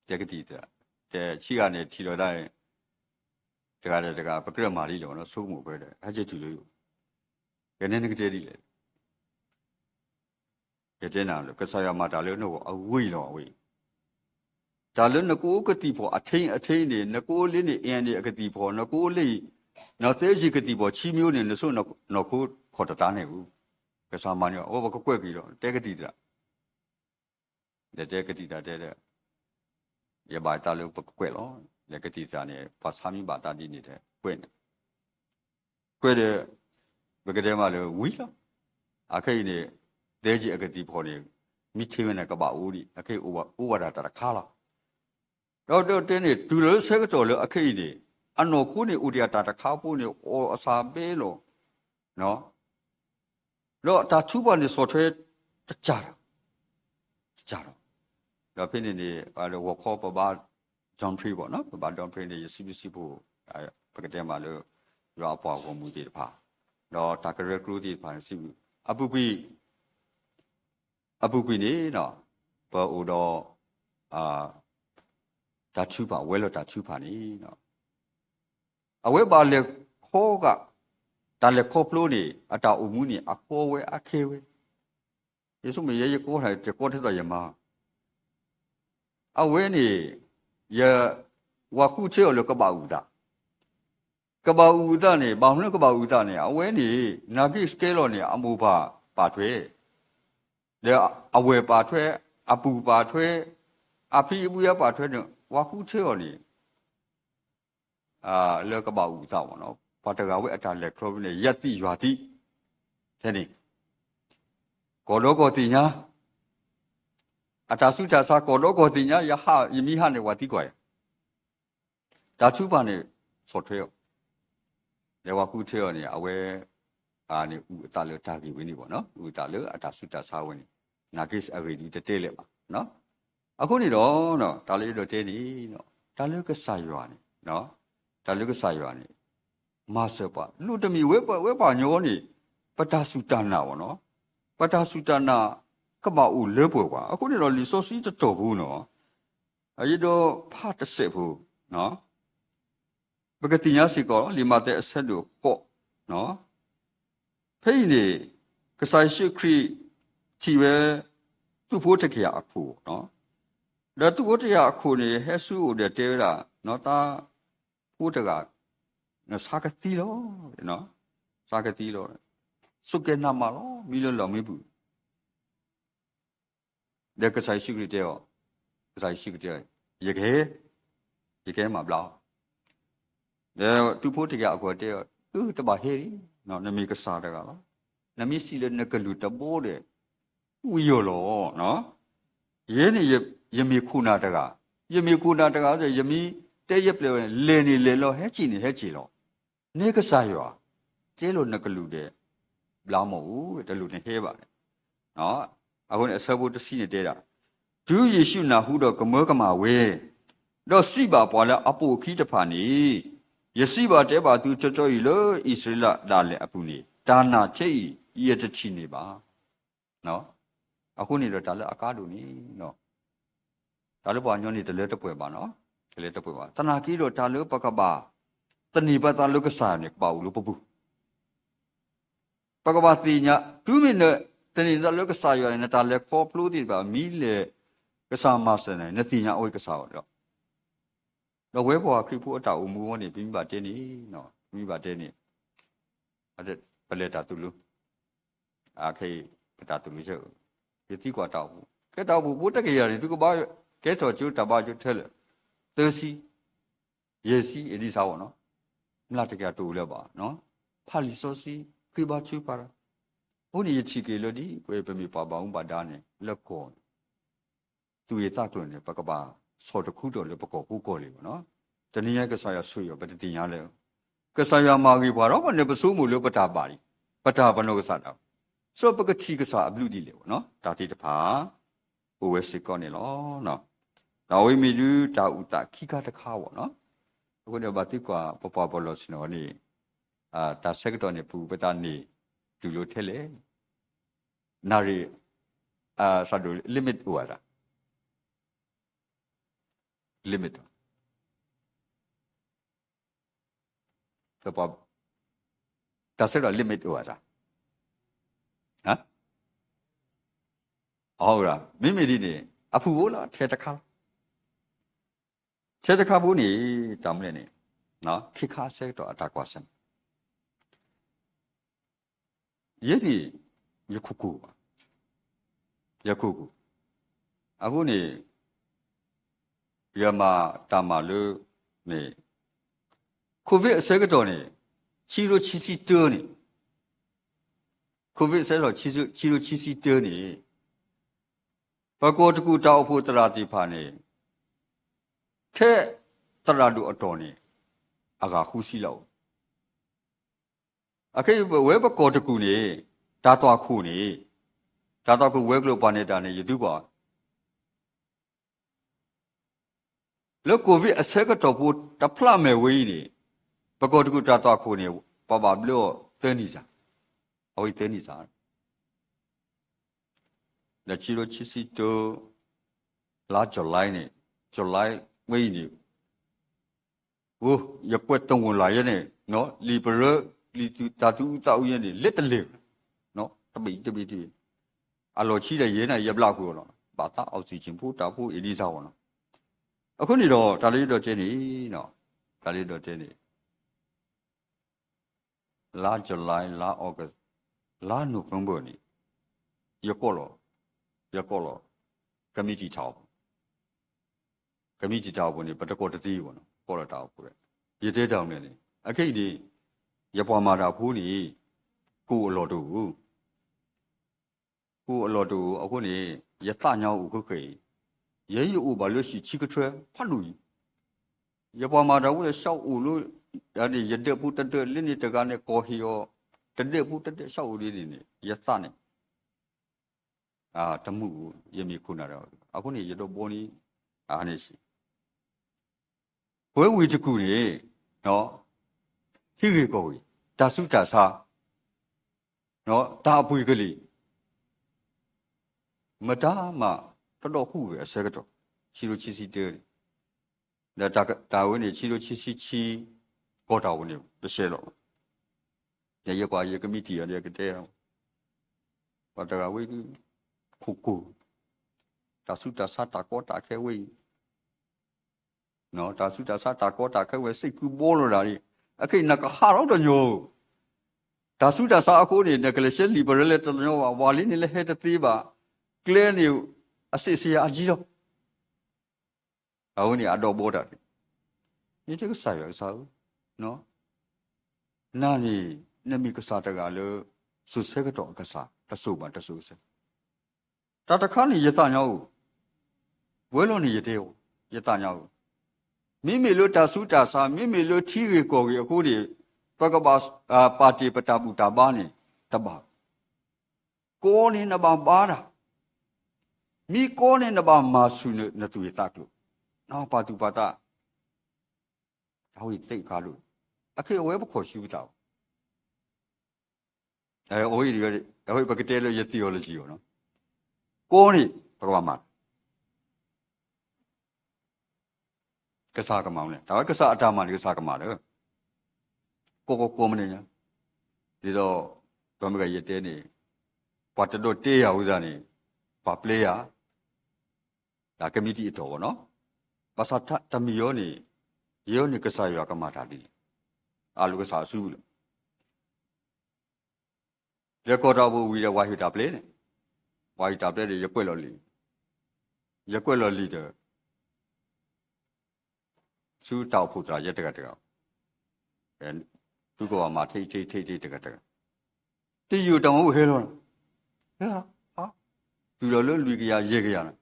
တဲကသံၣ်သရၣ်, တဲဆံးဂၤန့ၣ်ထံၣ်လီၤသး, တဂၤဒီးတဂၤ ပကြၢးမၤဒ်လဲၣ်မ့ၢ်နီၤ, ဆိကမိၣ်ဖဲဒီး ဟဲက့ၤတုၤလၢယအိၣ်, ကနဲနကတဲဒ်လဲၣ် ယတဲနၤလၢ ကစၢ်ယွၤမၤတၢ်လၢနဂီၢ်အဂ့ၢ်လီၤဝဲအံၤ, တၢ်လၢနကအိၣ်ကသံၣ်ဖီၣ်အထံအထံန့ၣ် နကအိၣ်လၢန့ၣ် အန့ၣ်အကသံၣ်ဖီၣ် နကအိၣ်လၢအံၤ, နသ့စ့ၢ်ကသံၣ်ဖီၣ်ဆံမံၤန့ၣ် နဆိနီၢ်ခိခီၣ်တတၢ်န့ၣ်ဧိၤ, ကစၢ်မၤန့ၢ်အီၤ အဝဲပကကွဲးက့ၤဒီး တဲကသံၣ်သရၣ် ဒီးတဲကသံၣ်သရၣ်တဲဒီး, ယဘၣ်တၢ်လၢပကကွဲးလီၤ, ဒီးကသံၣ်သရၣ်န့ၣ် ပှၤဆါမံဘၣ်တၢ်ဒ်န့ၣ်ဒီးကွဲးန့ၣ်, ကွဲးဒီး, ပကတဲမးလၢဝံၤလီၤ, အခဲအံၤန့ၣ်, သ့က့ၤအကသံၣ်ဖီၣ်န့ၣ်, မ့ၢ်ထံဝဲန့ၣ်ကဘၣ်အိၣ်ဒံး အခဲအံၤအိၣ်ဝဲဒၣ်တၢ်တခါလီၤ, ဒီးတဲန့ၣ် တုၤလၢဆၢကတီၢ်လၢအခဲအံၤန့ၣ်, အနီၢ်ခိန့ၣ်အိၣ်ဒံးအတၢ်တခါဖိန့ၣ် အီၣ်အဆၣ်ဘ့ၣ်လီၤ, ဒီးတၢ်ထုကဖၣ်န့ၣ်ဆီၣ်ထွဲတစၢ်ဒီး, တစၢ်ဒီး, ဒီးဖဲန့ၣ်န့ၣ် ဂီၤခီပဘါ, တ ဒွးဖရံးဘၣ်နီၤ, ပဘၣ်ဒွးဖရံးန့ၣ် ယစံးဘျုးစံးဖှိၣ်, ပကတဲမးလၢ ယွၤအပှၤဂီၢ်မုၢ်သ့ၣ်တဖၣ်, ဒီးတၢ်ကရၢကရိသ့ၣ်တဖၣ်န့ၣ် စံးဘျုး, အပူၤကွံာ် အပူၤကွံာ်န့ၣ် ပအိၣ်ဒီး တၢ်ထုကဖၣ်, ဝဲလီၤတၢ်ထုကဖၣ်န့ၣ် အဝဲဘၣ်လဲၤခီဂာ်, တၢ်လဲၤခီဖျိန့ၣ် အတၢ်အိၣ်မူန့ၣ် အကီဝဲအခဲဝဲ, ယဆိကမိၣ်ယဲယကီတၢ် တကီထဲသိးယမါ, အဝဲန့ၣ် ယ ဝၤဃုထၢအီၤလၢကဘၣ်အုၣ်သး, ကဘၣ်အုၣ်သးန့ၣ် ဘၣ်မနုၤကဘၣ်အုၣ်သးန့ၣ် အဝဲန့ၣ် နာ်က့စကဲလီၤန့ၣ် အမိၢ်ပၢ်ပာ်ထွဲ, ဒီးအဝဲၢ်ပာ်ထွဲ, အပုၢ်ပာ်ထွဲ, အဖံအဖုပာ်ထွဲန့ၣ် ဝၤဃုထၢအီၤန့ၣ် လၢကဘၣ်အုၣ်သးမ့ၢ်နီၤ, ပှၤတဂၤဝဲအတၢ်လဲၤခီဖျိန့ၣ် ယသံၣ်ယွၤသံ, ထဲန့ၣ် ကီၢ်ဒီကီၢ်သ့ၣ်ညါ, အတၢ်ဆူးတၢ်ဆါကီၢ်ဒီကီၢ်သ့ၣ်ညါ, ယဟး ယမ့ၢ်ဟးန့ၣ် ပှၤသံကွၢ်ယၤ, တၢ်ထုကဖၣ်န့ၣ် ဆီၣ်ထွဲအီၤ, ဒီးဝၤဃုထၢအီၤန့ၣ် အဝဲ န့ၣ် အုၣ်အသးလၢတၢ်ဂ့ၢ်ဝဲန့ၣ်မ့ၢ်နီၤ, အုၣ်အသးလၢအတၢ်ဆူးတၢ်ဆါဝဲန့ၣ်, နာ်က့အဂ့ၢ်ဒ်တတဲလဲၣ်ဘၣ်. အဃိန့ၣ်ဒီး တၢ်လၢယအဲၣ်ဒိးတဲန့ၣ် တၢ်လၢကစၢ်ယွၤန့ၣ်, တၢ်လၢကစၢ်ယွၤန့ၣ် မၤစၢၤပှၤ, လိၣ်တမံၤဝဲပှၤညီန့ၣ် ပတၢ်စူၢ်တၢ်နာ်မ့ၢ်နီၤ, ပတၢ်စူၢ်တၢ်နာ် ကဘၣ်အိၣ်လၢပှဲၤပှၤ. အဃိန့ၣ်ဒီး လံာ်စီဆှံတတီၢ်ပူၤနီၤ, ယအဲၣ်ဒိးဖးတစဲးဖိ ပကသ့ၣ်ညါစ့ၢ်ကီး လံာ်မးသဲအဆၢဒိၣ်ဃိး, ဖဲအံၤန့ၣ် ကစၢ်ယ့ၣ်ၡူးခရံာ် ထံၣ်ဝဲ သုးဖိတကယၤအခိၣ်, ဒီးသုးဖိတကယၤအခိၣ်န့ၣ် ဟဲဆူအအိၣ်ဒီးတဲဝဲဒၣ်, သးဖိတဂၤ နဆါကသံလီၤ, ဆါကသံလီၤ, ဆိၣ်ကဲၤနးမးလီၤ, မံလၢလီၢ်မံပူၤ ဒီးကစၢ်ယ့ၣ်ၡူးခရံာ်တဲအီၤ, ကစၢ်ယ့ၣ်ၡူးခရံာ်တဲအီၤ, ယကဟဲ, ယကဟဲမၤဘျါအီၤ. ဒီးသုးဖိတကယၤအခိၣ်တဲအီၤ, အၢ တဘၣ်ဟဲဒံး, နမ့ၢ်ကစၢ်တဂၤလီၤ. နမ့ၢ်စံးလၢနကလုၢ်တဘီဒီး ဝံၤယီၤလီၤ. ယဲန့ၣ် ယမ့ၢ်ခိၣ်နၢ်တဂၤ, ယမ့ၢ်ခိၣ်နၢ်တဂၤ, ယမ့ၢ်တဲယပျဲၢ်ဝဲန့ၣ် လဲၤန့ၣ်လဲၤလီၤ, ဟဲက့ၤန့ၣ်ဟဲက့ၤလီၤ. နကစၢ်ယွၤ တဲလိာ်နကလုၢ်ဒီး ဘျါမီၢ်ဧိၤ, တလိၣ်နဟဲဘၣ်. အဃိန့ၣ် အဆၢဖိတဆံန့ၣ်တဲဒၣ်, တုၤယ့ၣ်ၡူးနၢ်ဟူဒီးကမၢကမၣ်ဝဲ, ဒီးစံးဘၣ်ပှၤလၢအပိာ်အခံတဖၣ်န့ၣ်, ယစံးဘၣ်တဲဘၣ်သုကၠီကၠီအံၤလၢအံၣ်စရ့လးဒၣ်လဲာ်အပူၤန့ၣ်, တၢ်နာ်ထဲအံၤ ယတထံၣ်န့ၢ်ဘၣ်. အဃိန့ၣ်ဒီးတၢ်လၢအကါဒိၣ်န့ၣ်, တၢ်လၢပှၤကညီန့ၣ် တလၢတပှဲၤဘၣ်နီၤ, တလၢတပှဲၤဘၣ်. သနာ်က့ဒီးတၢ်လၢပကဘၣ် သန့ၤပသးလၢကစၢ်ယွၤန့ၣ် ကဘၣ်အိၣ်လၢပပူၤ. ပကဘၣ်သ့ၣ်ညါ, တုၤမ့ၢ်နသန့ၤနသးလၢကစၢ်ယွၤန့ၣ် နတၢ်လဲၤခီဖျိသ့ၣ်တဖၣ် မ့ၢ်လဲၤကစၢ်မၤစၢၤနၤန့ၣ် နသ့ၣ်ညါအဝဲကစၢ်လီၤ. ဒီးဝဲပှၤခရံာ်ဖိအတၢ်အိၣ်မူအဂီၢ်န့ၣ် ပမ့ၢ်ဘၣ်တဲန့ၣ်, ပမ့ၢ်ဘၣ်တဲန့ၣ်, ပလဲၤတၢ်သိၣ်လိ, အခဲအံၤ ပတၢ်သိၣ်လိဆၢ, ယသံကွၢ်တၢ်အိၣ်ဖှိၣ်, ကဲတၢ်အိၣ်ဖှိၣ်ဖိတကယၤန့ၣ် သုကဘၣ်ကဲထီၣ်ကၠိတၢ်ဘါကၠိထဲလဲၣ်, သၢဆံ, ယဲၢ်ဆံ အဒံးစၢ်ဝဲနီၤ, မျးတကယၤတအိၣ်လၢၤဘၣ်, ဖးလံာ်စီဆှံ, ဃ့ဘါထုကဖၣ်တၢ်, အဃိန့ၣ် ယထံၣ်က့ၤလၢဒ်ပဝဲပမ့ၢ်ပှၤဘၣ်မူဘၣ်ဒါန့ၣ် လၢကီၢ် သူၣ်ဂ့ၢ်သးကျိၤန့ၣ် ပကဘၣ်ဆီၣ်တခူထီၣ်လၢပကီၢ်ဖိကီၢ်လံဘၣ်နီၤ. တနံၤညါကစၢ်ယွၤဆိၣ်ဂ့ၤအီၤ ပတသ့ၣ်ညါလၢ ကစၢ်ယွၤမၤဂ့ၤပှၤဒီး ပန့ၣ်ပဆိကမိၣ်လၢပတၢ်ဘၣ်လံ, ပတၢ်ပနီၢ်ကစၢ်ဒၣ်ဝဲ, ဆိပကထံၣ်ကစၢ်အဘျုးဒ်လဲၣ်ဘၣ်နီၤ တၢ်သ့ၣ်တဖၣ် အိၣ်ဝဲစ့ၢ်ကီးန့ၣ်လီၤ. ဒီးအဝဲမ့ၢ်ဒုးတၢ်အုၣ်သးခံခါတခါဘၣ်နီၤ. အဃိန့ၣ် ဘၣ်သံကွၢ်ပပှၤပလီၢ်ဆ့ၣ်နီၤန့ၣ် တၢ်ဆၢကတီၢ်န့ၣ် ပူၤပသးန့ၣ် တုၤလၢထဲလဲၣ် နၣ်ရံၣ် စးဒိၣ် limit အိၣ်ဧါ, limit တၢ်ဆၢကတီၢ် limit အိၣ်ဧါ, မ့မ့ၢ်ဒ်န့ၣ် အဖုၣ်ဖိလီၤ ထဲတခါလီၤ. ထဲတခါဖိန့ၣ် တၢ်မနုၤလဲၣ်န့ၣ် ခံခါအဆၢကတီၢ်အတၢ်ကွၢ်ဆၢၣ် ယဲန့ၣ် ယခိၣ်ကိၢ်ဘၣ်, ယခိၣ်ကိၢ်, အဃိန့ၣ် ယမၤတၢ်မၤလၢန့ၣ် COVID အဆၢကတီၢ်န့ၣ် ခံကထိခံဆံတၢန့ၣ်, COVID အဆၢကတီၢ် ခံကထိခံဆံတၢန့ၣ် ပကီၢ်တကူၣ်တၢ်အိၣ်ဖှိၣ်သရၣ်သ့ၣ်တဖၣ်န့ၣ် ထဲသရၣ်ဒိၣ်အတီၢ်န့ၣ် အဂၤဃုဆံလီၤ. အခဲအံၤ ပဝဲပကီၢ်တကူၣ်န့ၣ် တၢ်သွၣ်ခိၣ်န့ၣ်, တၢ်သွၣ်ခိၣ်ဝဲၤကျိၤပှၤနဲၣ်တၢ်န့ၣ် ယသုကွၢ် လၢ COVID အဆၢကတီၢ်ဖိတဖျၢၣ်မဲာ်ဝဲအံၤန့ၣ် ပကီၢ်တကူၣ်တၢ်သွၣ်ခိၣ်န့ၣ် ပဘၣ်ဘျၢအီၤသၢနံၣ်စၢ်, အဝဲသၢနံၣ်စၢ် ဒီးခံကထိခံဆံတၢ လါ July န့ၣ် July ဝဲအံၤန့ၣ် အိ ယကွဲးတဝီၤလၢ်ယဲန့ၣ် လံာ်ပရၢ လံာ်တၢ်သူၣ်အုးသးအုးယဲန့ၣ် လဲၤတလဲၤ, တဘ့ၣ်တဘ့ၣ်တဘ့ၣ်, အလီၢ်ခံဒီးယဲန့ၣ် ယဘျးကွံာ်အီၤလီၤ, ဘၣ်သး oxygen ဖိတၢ်ဖိအံၤဒ်စၢ်ဝဲလီၤ. အဃိန့ၣ်ဒီး တၢ်လၢယအဲၣ်ဒိးတဲန့ၣ်, တၢ်လၢယအဲၣ်ဒိးတဲန့ၣ် လါ July လါ August လါ November န့ၣ် ယကိးလီၤ, ယကိးလီၤ committee တၢ်အိၣ်ဖှိၣ်, committee တၢ်အိၣ်ဖှိၣ်န့ၣ် ပတကိးတသ့ဘၣ်နီၤ, ကိးလီၤတၢ်အိၣ်ဖှိၣ်, ယတဲတၢ်မနုၤလဲၣ်န့ၣ် အခဲအံၤန့ၣ် ယပှၤမၤတၢ်ဖိန့ၣ် ကိၢ်အလီၢ်တအိၣ် ကိၢ်အလီၢ်တအိၣ်အဃိန့ၣ် ယသးညါအိၣ်ဃဲဃဲအံၤ, ယဲယအိၣ်ဘၣ်လၢဆံးဆံးကထွဲဖးဒိၣ်အံၤ, ယပှၤမၤတၢ်ဖိလၢဆှၢအိၣ်လၢ ယဒၢးဖိတဒၢးလၢန့ၣ်တဂၤန့ၣ် ကိးဟ့ၣ်အီၤ တဒၢးဖိတဒၢးဆှၢအိၣ်ဒ်န့ၣ်န့ၣ် ယသးန့ၣ် တမုာ် ယမ့ၢ်ခိၣ်နၢ်ဒီး အဃိန့ၣ် ယဒိးဘီန့ၣ် အန့ၣ်စံး ပဝဲဝ့ၢ်တကူၣ်န့ၣ် ထံဂ့ၢ်ကီၢ်ဂ့ၢ် တၢ်ဆူးတၢ်ဆါ တၢ်အပှ့ၤကလံၤ မတၤမၤတဒီးဟူးဂဲၤအဆၢကတီၢ် ခံကထိခံဆံတၢန့ၣ် ဒီးတၢ်ဝဲန့ၣ် ခံကထိခံဆံခံ ကီၢ်တၢ်အိၣ်ဖှိၣ်န့ၣ် တဆဲးလီၤ ယဲယကွၢ်ယကမံးတံာ်အီၤဒီးကတဲ ပှၤတဂၤဝဲ ခိၣ်ကိၢ် တၢ်ဆူးတၢ်ဆါတၢ်ကီတၢ်ခဲဝဲအံၤ တၢ်ဆူးတၢ်ဆါတၢ်ကီတၢ်ခဲဝဲ စ့ၢ်ကီးဘီလိာ်ဒၣ်လံ, အခဲအံၤနကဟးထီၣ်တညီဧိၤ, တၢ်ဆူးတၢ်ဆါအဃိန့ၣ် နကလဲၤဆှၢလံာ်ပရၢလဲၤတညီဘၣ်, ဝၤလံန့ၣ်လၢဟဲတသ့ဘၣ်, ကျဲန့ၣ် အစ့ၣ်စ့ၣ်အါကံလီၤ, အဝဲန့ၣ်အဒီးဘီတၢ်န့ၣ်, ယတဲကစၢ်ယွၤကစၢ်ဧၢ, နၤန့ၣ် နမ့ၢ်ကစၢ်တဂၤလၢ စိၤဆၢကတီၢ်အကစၢ် တစိၤဘၣ်တစိၤကစၢ် တၢ်တခါန့ၣ် ယသးညါအိၣ်, ဝဲလီၤန့ၣ်ယတဲအီၤ, ယသးညါအိၣ်, မ့မ့ၢ်လၢတၢ်ဆူးတၢ်ဆါ မ့မ့ၢ်လၢထံဂ့ၢ်ကီၢ်ဂ့ၢ်အဃိန့ၣ် ပကဘၣ်ပာ်တ့ၢ်ပတၢ်ဘူၣ်တၢ်ဘါန့ၣ် တဘၣ်, ကီန့ၣ်နဘၣ်ဘါတၢ်, မ့ၢ်ကီန့ၣ်နဘၣ်မၤဆူၣ်နသူၣ်နသးကျိၤ, ပာ်သူၣ်ပာ်သး တၢ်ဝဲသ့ၣ်ခါဒိၣ်, အခဲအံၤအဝဲပခီၣ်ဆူပသးဘၣ် အဝဲ ပကတဲလၢယ theology အီၤ, ကီန့ၣ် ပကဘၣ်မၤ, ကစၢ်ကမၤမနုၤလဲၣ်, တၢ်ဝဲကစၢ်အတၢ်မၤန့ၣ် ကစၢ်ကမၤလၢ ကီကီကီမနုၤညါ, ဒ်သိး ပမ့ၢ်ကယတဲန့ၣ် ပှၤတဒိးတဲယၤဝဲသတးန့ၣ် ပှၤပျဲယၤ တၢ်ကမံးတံာ်အတီၢ်ဘၣ်နီၤ, ဘၣ်ဆၣ်တမံၤအံၤန့ၣ် ယဲန့ၣ်ကစၢ်ယွၤကမၤတၢ်ဒ်လဲၣ်, အလိၤကစၢ်အစုပူၤလီၤ. လဲၤကီၢ်တၢ်အိၣ်ဖှိၣ်ဝံၤဒီး ပှၤဟ့ၣ်တၢ်ပျဲန့ၣ်, ပှၤဟ့ၣ်တၢ်ပျဲဒီး ယကွဲးလီၤလံာ်, ယကွဲးလီၤလံာ်ဒီး ဆူတၢ်အိၣ်ဖှိၣ်သရၣ်ယဲတဂၤတဂၤ, သုကဘၣ်မၤထံထံထံထံတဂၤတဂၤ, တယံာ်တၢ်မၤဘူၣ်ဟဲလီၤ, ဟဲလီၤ, တုၤလီၤလၢလွံၢ်ကယၤယဲၢ်ကယၤန့ၣ်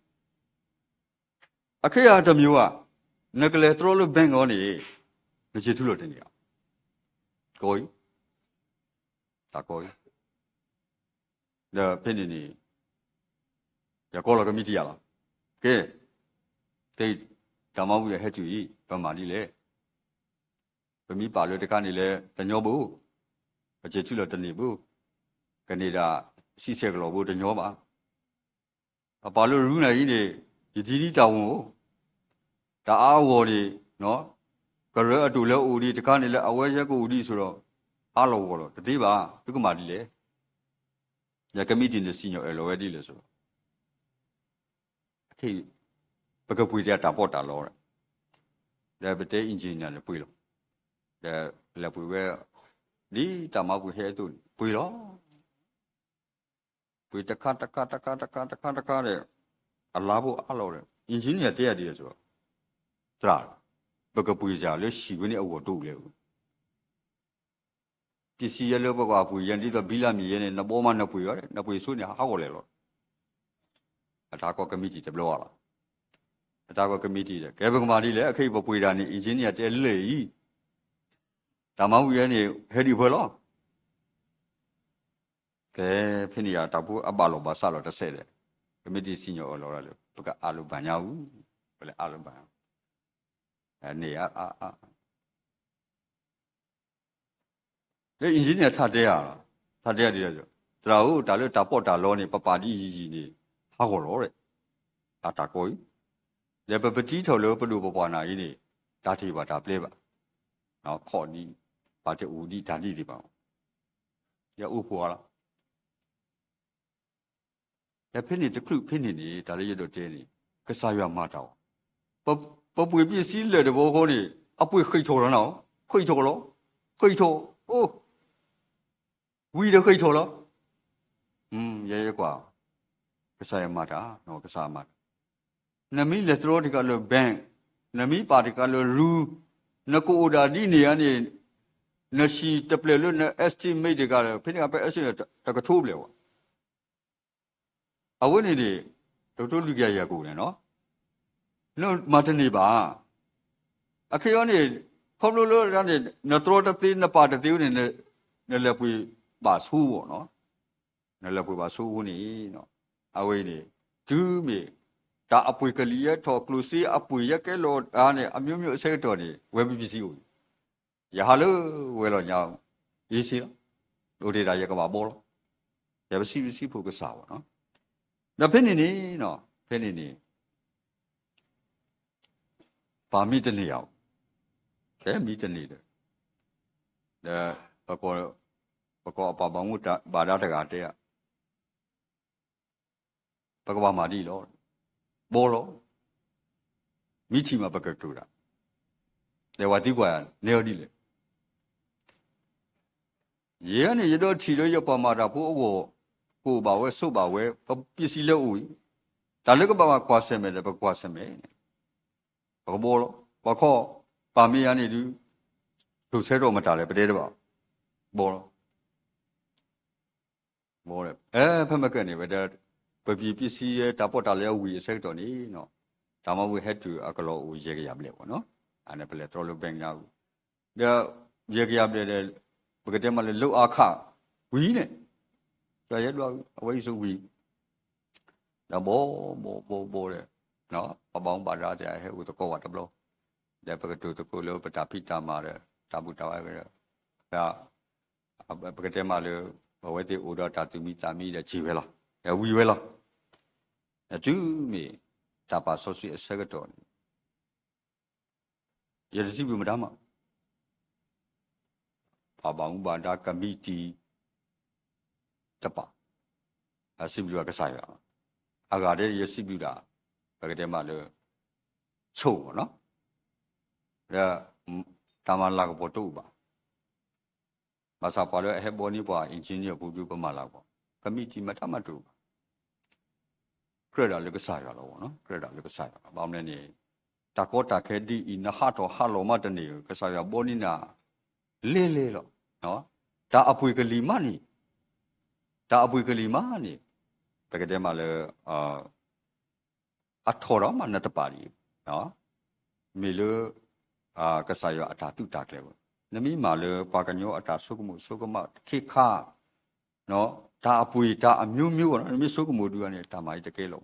အခဲအံၤတမံၤဘၣ်, နကလဲၤတြီလၢ bank အီၤန့ၣ် နဆံးထူလီၤတန့ၢ်ဘၣ်, ကီအံၤ, တၢ်ကီအံၤ, ဒီးဖဲန့ၣ်န့ၣ် ယကီလီၤကမံးတံာ်ယၤလီၤ, ကဲ, တၢ်မၤဘူၣ်ယဟဲတုၤအံၤ ပမၤဒ်လဲၣ်, ပမ့ၢ်ပာ်လၢတခါန့ၣ်လဲၣ် တညီဘၣ်, ပဆံးထူလီၤတန့ၢ်ဘၣ်, ကန့ၢ်ဒၣ်ဆံဆဲးကလီၢ်ဘၣ်တညီဘၣ် အပာ်လၢရူနၤအံၤန့ၣ် ယတံၤဒံးတၢ်ဝီအိၣ်, တၢ်အါအါဂီၢ်ဂီၢ်န့ၣ် ကရၢအတိၢ်လၢအိၣ်ဒံးတခါန့ၣ်လၢအဝဲယဲကအိၣ်ဒံးအသိးဒီး အါလီၤဂီၢ်လီၤ တသ့ဘၣ်, သုကမၤဒ်လဲၣ်, ယကမံးတံာ်န့ၣ်စံၣ်ညီၣ်အၢၣ်လီၤဝဲဒ်လဲၣ်ဆိ, ပကပှ့ၤတၢ်တၢ်ပီးတၢ်လီ, ဒီးပတဲ engineer န့ၣ်ပှ့ၤလီၤ, ဒီးလဲၤပှ့ၤဝဲ ဒ်တၢ်မၤဘူၣ်ဟဲအသိးန့ၣ် ပှ့ၤလီၤ ပှ့ၤတခါတခါတခါတခါတခါတခါဒီး အလါဘိအါလီၤဒီး engineer တဲယၤဒ်လဲၣ်ဆိ, သရၣ်, ပကပှ့ၤစ့ၢ်လၢဟံၣ်ဝဲန့ၣ်အဂီၢ်တအိၣ်လဲၣ်, ပစံးယဲလၢပကပှ့ၤယဲန့ၣ် ဒ်သိးဘံလၢမံၤယဲန့ၣ် နဘီမးနပှ့ၤအီၤ နပှ့ၤဆိန့ၣ် ဟးဂီၤလဲၣ်လီၤ, အတၢ်ကီကမံးတံာ်တဘျီဘၣ်လီၤ, အတၢ်ကီကမံးတံာ်ဒီး ကဲပကမၤဒ်လဲၣ် အခဲအံၤပပှ့ၤတၢ်န့ၣ် engineer တဲလၢာ်အံၤ တၢ်မၤဘူၣ်ယဲန့ၣ် ဟဲဒံးဖၢလီၤ, ကဲ, ဖဲန့ၣ်ယတၢ်ဖိအဘၣ်လီၤဘၣ်စးလီၤတစဲးဒီး ကမံးတံာ်စံၣ်ညီၣ်အၢၣ်လီၤဝဲဒၣ်လၢ ပကအးလၢၤဘၣ်ညါအူ, ပလဲၤအးလၢၤဘၣ်ညါ, န့ၣ် လၢ engineer ထါတဲဧါ, ထါတဲဧါဒ်လဲၣ်, သရၣ်ဧၢ, တၢ်လၢတၢ်ပီးတၢ်လီန့ၣ် ပပာ်ဒ်ယံာ်ယံာ်န့ၣ် ဟးဂီၤလီၤ, အတၢ်ကီအံၤ, ဒီးပပတံထီၣ်လၢပဒိၣ်ပပှၢ်နၢ်အံၤန့ၣ် တၢ်တ့ၢ်ဘၣ်တၢ်ပျဲဘၣ်, ခီၣ်ဒံး, ပာ်တအိၣ်ဒံးတၢ်ဒံးဒံးဘၣ်, ယအိၣ်ဖှိၣ်အါလီၤ. ဒီးဖဲန့ၣ်တချုးဖဲန့ၣ်န့ၣ် တၢ်လၢယအဲၣ်ဒိးတဲန့ၣ် ကစၢ်ယွၤမၤတၢ်အီၤ, ပပှ့ၤပ့ၣ်စံလၢာ်တဘိဃီန့ၣ် အပှ့ၤဃံးထီၣ်လီၤနၤ, ဃံးထီၣ်လီၤ, ဃံးထီၣ်, အိၣ်, ဝံၤဒီးဃံးထီၣ်လီၤ. ယဲယကွၢ်, ကစၢ်ယွၤမၤတၢ်, ကစၢ်မၤတၢ်, နမ့ၢ်လဲၤတြီတကးလၢ bank, နမ့ၢ်ပာ်တကးလၢရူ, နကအိၣ်ဒၣ်ဒ်န့ၣ်ဧါန့ၣ်, နဟံၣ်တဖျၢၣ်လၢန estimate တကးလၢ ဖဲန့ၣ်ကဖဲ estimate တကထိဘျဲၣ်ဝဲ အဝဲန့ၣ်န့ၣ် တကထိလွံၢ်ကယၤယၤကိာ်န့ၣ်နီၤ, နမၤတန့ၢ်ဘၣ်. အခဲအံၤန့ၣ် ခီဖျိလၢန့ၣ် နတြီတသ့ နပာ်တသ့ဝဲန့ၣ် နလဲၤပှ့ၤဘၣ်ဆိအီၤနီၤ, နလဲၤပှ့ၤဘၣ်ဆိအဃိန့ၣ် အဝဲအံၤန့ၣ် တုၤမ့ၢ်တၢ်အပှ့ၤကလံၤယဲထီၣ် ကျိၣ်စ့အပှ့ၤယဲကဲလီၤအါန့ၣ် အမျိုးမျိုးအဆၢကတီၢ်န့ၣ် ဝဲပပစံအိၣ် ယဟးလၢဝဲလီၤညါ easy လီၤ, အိၣ်တ့ၢ်ဒၣ်ယကဘၣ်ဘီလီၤ, ယပစံးပစံးဖိကစၢ်ဝဲနီၤ, ဒီးဖဲန့ၣ်န့ၣ် ဖဲန့ၣ်န့ၣ် ပၢ်မံတန့ၢ်ဧါ, ခဲမံတန့ၢ်ဒီး ဒီး ပကိးအပၢ်ဘၣ်မူဘၣ်ဒါတဂၤတဲ ပကဘၣ်မၤဒ်အံၤလီၤ, ဘီလီၤ, မ့ၢ်ထံၣ်မးပကတိၤတၢ်, ဒီးပှၤသံကွၢ်ယၤ နဲအီၤဒ်လဲၣ်, ယဲန့ၣ် ယဒီးထံၣ်လၢယပှၤမၤတၢ်ဖိအဂီၢ် ကိၣ်ဘၣ်ဝဲ ဆိးဘၣ်ဝဲ ပပစံလၢအအိၣ်အံၤ, တၢ်လၢကဘၣ်ကွၢ်ဆၢၣ်မဲာ်ဒီး ပကကွၢ်ဆၢၣ်မဲာ်န့ၣ် ပကဘီလီၤ, ပှၤခီ ပၢ်မ့ၢ်ယၤန့ၣ်ဒုး ဆိၣ်ဆၢထီၣ်မတၤလဲၣ် ပတဲတဘၣ်, ဘီလီၤ ဘီလီၤ, အဲ ဖဲမ့ၢ်ကဲန့ၣ်ဝဲဒၣ် ပပှ့ၤပစံယဲတၢ်ပီးတၢ်လီအဝံၤအဆၢကတီၢ်န့ၣ်နီၤ, တၢ်မၤဝံၤဟဲတုၤအကလီၤအိၣ်ယဲၢ်ကယၤဘျဲၣ်ဝဲနီၤ, အန့ၣ်ပလဲၤတြီလၢ bank ညါဝံၤ, ဒီး ယဲၢ်ကယၤဘျဲၣ်ဒီး ပကတဲမးလၢ လိအါခး ဝံၤန့ၣ်, ဒီးယဲဒွးဝံၤ အဝဲအံၤဆိဝံၤ ဒီးဘီ ဘီ ဘီ ဘီဒီး ပှၤဘၣ်မူဘၣ်ဒါသ့ၣ်ဟဲအိၣ်သကိးဝဲတဘျီ, ဒီးပကတိၤသကိးလၢပတၢ်ဖံးတၢ်မၤဒီး တၢ်ဘူၣ်တၢ်ဘါဒီး ပကတဲမးလၢ အဝဲသ့ၣ်အိၣ်ဒီးတၢ်သူၣ်မံသးမံဒီးစံၢ်ဝဲလီၤ, ဒီးဝံၤဝဲလီၤ, ဒီးတုၤမ့ၢ် တၢ်ပာ်စီဆှံအဆၢကတီၢ်န့ၣ် ယတစံးဘျုးမတၤမး, ပှၤဘၣ်မူဘၣ်ဒါကမံးတံာ်တပာ်, အစံးဘျုးကစၢ်ယွၤ, အဂၤဒဲးယစံးဘျုးဒၣ် ပကတဲမးလၢ ဆိၣ်မးနီၤ, ဒီး တၢ်မၤလၤကပီၤတအိၣ်ဘၣ်, ဘၣ်ဆၣ်ပှၤလၢအဟဲဘီန့ၢ်ပှၤ engineer ပူၤဒုးပမၤလၤကပီၤ, ကမံးတံာ်မတၤမးတအိၣ်ဘၣ် ကြၢးဒၣ်လၢကစၢ်ယွၤလီၤ, ကြၢးဒၣ်လၢကစၢ်ယွၤလီၤ. ဘၣ်မနုၤလဲၣ်န့ၣ် တၢ်ကီတၢ်ခဲဒ်အံၤ နဟးထီၣ်ဟးလီၤမးတန့ၢ် ကစၢ်ယွၤဘီန့ၢ်နၤ လဲၤလဲၤလီၤ. တၢ်အပှ့ၤကလံၤမးန့ၣ်, တၢ်အပှ့ၤကလံၤမးန့ၣ် ပကတဲမးလၢ အထီၣ်ဒီးမးနတပာ်ဒ်အံၤ, မ့ၢ်လၢ ကစၢ်ယွၤအတၢ်သုးတၢ်ကျဲၤဝဲ, နမ့ၢ်မၤလၢပှၤကညီအတၢ်ဆိကမိၣ်ဆိကမးခ့ခါ တၢ်အပှ့ၤတၢ်အမျိုးမျိုး နမ့ၢ်ဆိကမိၣ်ဒုးန့ၣ် တၢ်မၤအံၤတကဲလီ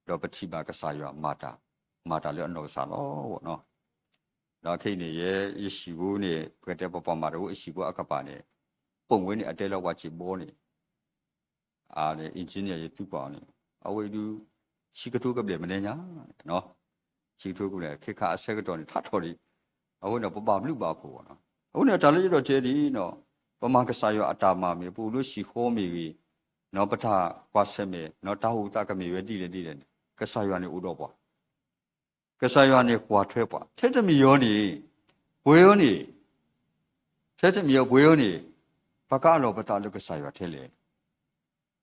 ၤ. ဒီးပထံၣ်ဘၣ်ကစၢ်ယွၤမၤတၢ်, မၤတၢ်လၢအနီၢ်ကစၢ်လီၤနီၤ. ဒီးခဲအံၤန့ၣ် ယဲယဟံၣ်ဖိန့ၣ် ပကတဲပပှၤမၤတၢ်ဖိအဟံၣ်ဖိအကပၤန့ၣ် ပိာ်မုၣ်ဝဲန့ၣ် အတဲလီၤပှၤစံးဘီန့ၣ် engineer ယသံကွၢ်အီၤန့ၣ် အဝဲအံၤဒုး ဆံကထိကဘျဲၣ်မနုၤညါ, ဆံကထိကဘျဲၣ် ခဲခါအဆၢကတီၢ်န့ၣ် ထးထီၣ်ဒံး, အဃိန့ၣ် ပဘၣ်ဘျုးဘၣ်ဖှိၣ်ဘၣ်နီၤ. အဃိန့ၣ် တၢ်လၢယအဲၣ်ဒိးတဲဒ်အံၤနီၤ, ပမၤကစၢ်ယွၤအတၢ်မၤမ့ၢ် ပအိၣ်လၢဟံၣ်ဃီမ့ၢ်ဂ့ၤ, ပတၢ်ကွၢ်ဆၢၣ်မဲာ် တၢ်ဟူးသးကမ့ၢ်ဝဲဒ်လဲၣ်ဒ်လဲၣ်န့ၣ် ကစၢ်ယွၤန့ၣ်အိၣ်ဒီးပှၤ ကစၢ်ယွၤန့ၣ်ကွၢ်ထွဲပှၤ, ထဲတမံၤအံၤန့ၣ် ပှဲၤအံၤန့ၣ်, ထဲတမံၤအံၤပှဲၤအံၤန့ၣ် ပကအးလီၤပသးလၢကစၢ်ယွၤထဲလဲၣ်.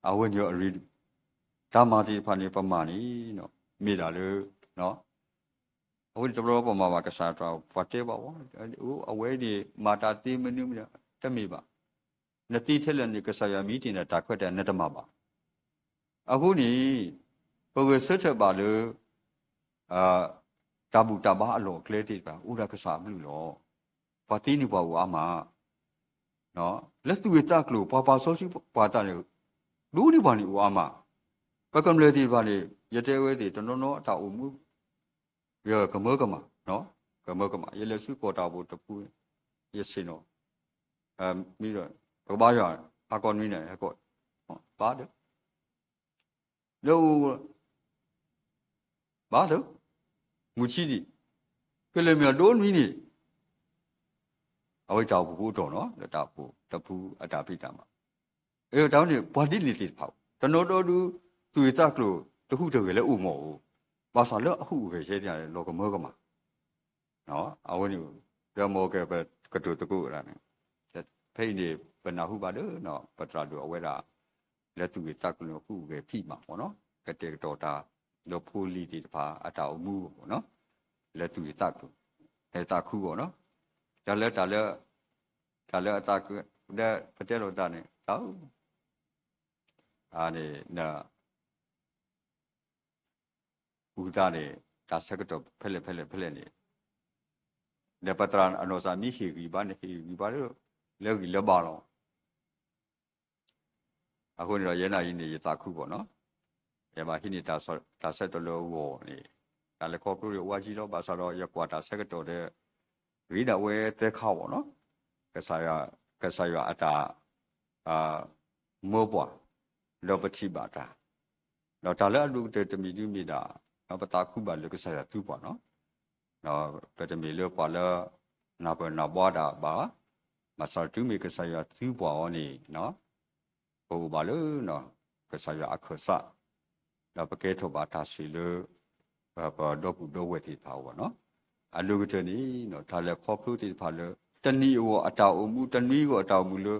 အဝဲန့ၣ်အရ့ဒိၣ်, တၢ်မၤသ့ၣ်တဖၣ်န့ၣ် ပမၤန့ၣ် မ့ၢ်ဒၣ်လၢ အဝဲန့ၣ်တဘျီဘျီပမၤဘၣ်ကစၢ်ယွၤ ပှၤတဲဘၣ်ဝဲ, အဝဲန့ၣ် မၤတၢ်သ့မနုၤမနုၤ တမ့ၢ်ဘၣ်. နသ့ထဲလဲၣ်န့ၣ် ကစၢ်ယွၤမ့ၢ်တ့ၢ်နတၢ်ခွဲးတၢ်ယာ် နတမၤဘၣ်. အဃိန့ၣ် ပဂဲၤဆၢထၢၣ်ဘၣ်လၢ တၢ်ဘူၣ်တၢ်ဘါအလီၢ်အကျဲသ့ၣ်တဖၣ် အိၣ်ဒၣ်ကစၢ်အဘျုးလီၤ. ပှၤသ့န့ၢ်ပှၤအိၣ်အါမး, လၢသူၣ်ဂ့ၢ်သးကျိၤ ပှၤပာ်စီဆှံပှၤသးန့ၣ် ဒိးန့ၢ်ပှၤန့ၣ်အိၣ်အါမး, ပကမျၢၢ်သ့ၣ်တဖၣ်န့ၣ် ယတဲဝဲသ့ၣ် တနီၤနီၤအတၢ်အိၣ်မူ ကမၢကမၣ်, က ကမၢကမၣ်, ယလဲၤဆူကီၢ်တၢ်အိၣ်ဖှိၣ်တပူၤ, ယဆ့ၣ်နီၤ, မ့ၢ်ဒီး ပကဘါယွၤ ဟါကီနွံန့ၣ် ဟါကီ, ဘၣ်ဒီး လၢအိၣ် ဘၣ်လၢ မုၢ်ဆံနံၤ ကလဲၤမ့ၢ်အဒိနွံန့ၣ်, အဝဲတၢ်အိၣ်ဖှိၣ်ဖိအတီၢ်နီၤ လၢတၢ်အိၣ်ဖှိၣ်တပူၤအတၢ်ဖံးတၢ်မၤ, အတၢ်ဝဲန့ၣ် ပှၤဒ်န့ၣ်သ့ၣ်တဖၣ် တနီၤဒီးဒုး သူၣ်ဂ့ၤသးကျိၤတဟူးတဂဲၤလၢအိၣ်မီၢ်ဧိၤ, ဘၣ်ဆၣ်လၢအဟူးအဂဲၤဆဲန့ၣ် လီၤကမၢကမၣ် အဝဲန့ၣ် ဒီးမ်ကဲ ပကတိၤသကိးဝဲဒၣ်န့ၣ်, ဖဲအံၤန့ၣ် ပနၢ်ဟူဘၣ်ဒီး ပသရၣ်ဒိၣ်အဝဲဒၣ် လၢသူၣ်ဂ့ၤသးကျိၤန့ၣ် ဟူးဂဲၤဖံးမးမ့ၢ်နီၤ, ကတဲာ်ကတီၤတၢ် ဒီးဖိလံၤသ့ၣ်တဖၣ်အတၢ်အိၣ်မူမ့ၢ်နီၤ, လၢသူၣ်ဂ့ၤသးကျိၤ လၢသးခုအဂီၢ်နီၤ, တၢ်လၢ တၢ်လၢ တၢ်လၢအသးခု ဒီးပတဲလိာ်သးန့ၣ် တၢ် အန့ၣ် န ပူၤသးန့ၣ် တၢ်ဆၢကတီၢ်ဖဲလဲၣ်ဖဲလဲၣ်ဖဲလဲၣ်န့ၣ်, ဒီးပသရၣ်အနီၢ်ကစၢ်မ့ၢ်ဟ့ၣ်ဂံၢ်ဘါန့ၣ် ဟ့ၣ်ဂံၢ်ဘါလၢ လၢဂံၢ်လၢဘါလီၤ. အဃိန့ၣ်ဒီး ယဲနၤအံၤန့ၣ် ယသးခုဘၣ်နီၤ, ယဘၣ်ဟံးန့ၢ်တၢ်ဆၢကတီၢ်လၢအဂီၢ်န့ၣ်, တၢ်လဲၤခီဖျိဒီးဝါကံလီၤ, ဘၣ်ဆၣ်ဒီးယကွၢ်တၢ်ဆၢကတီၢ်ဒီး ဂ့ၤဒၣ်ဝဲသၢခါဘၣ်နီၤ, ကစၢ်ယွၤ ကစၢ်ယွၤအတၢ် မၢပှၤ ဒီးပထံၣ်ဘၣ်တၢ်, ဒီးတၢ်လၢအဒိၣ်ကတၢၢ်တမံၤဒုမ့ၢ်ဒၣ် ပသးခုဘၣ်လၢကစၢ်ယွၤသူပှၤနီၤ, ပတမ့ၢ်လၢပှၤလၢ နၢ်ပၢၢ်နၢ်ဘှါတၢ်ဘၣ်, ဘၣ်ဆၣ်တုၤမ့ၢ်ကစၢ်ယွၤသူပှၤအီၤန့ၣ် ပအိၣ်ဘၣ်လၢ ကစၢ်ယွၤအခၢၣ်စး, ဒီးပကဲထီၣ်ဘၣ်တၢ်ဆိၣ်ဂ့ၤလၢ ပဒီပုၢ်ဒီဝဲၢ်သ့ၣ်တဖၣ်အဂီၢ်နီၤ, အဒိၣ်ကတၢၢ်န့ၣ် တၢ်လဲၤခီဖျိသ့ၣ်တဖၣ်လၢ တနံၤအဂီၢ်အတၢ်အိၣ်မူ တနွံအဂီၢ်အတၢ်အိၣ်မူလၢ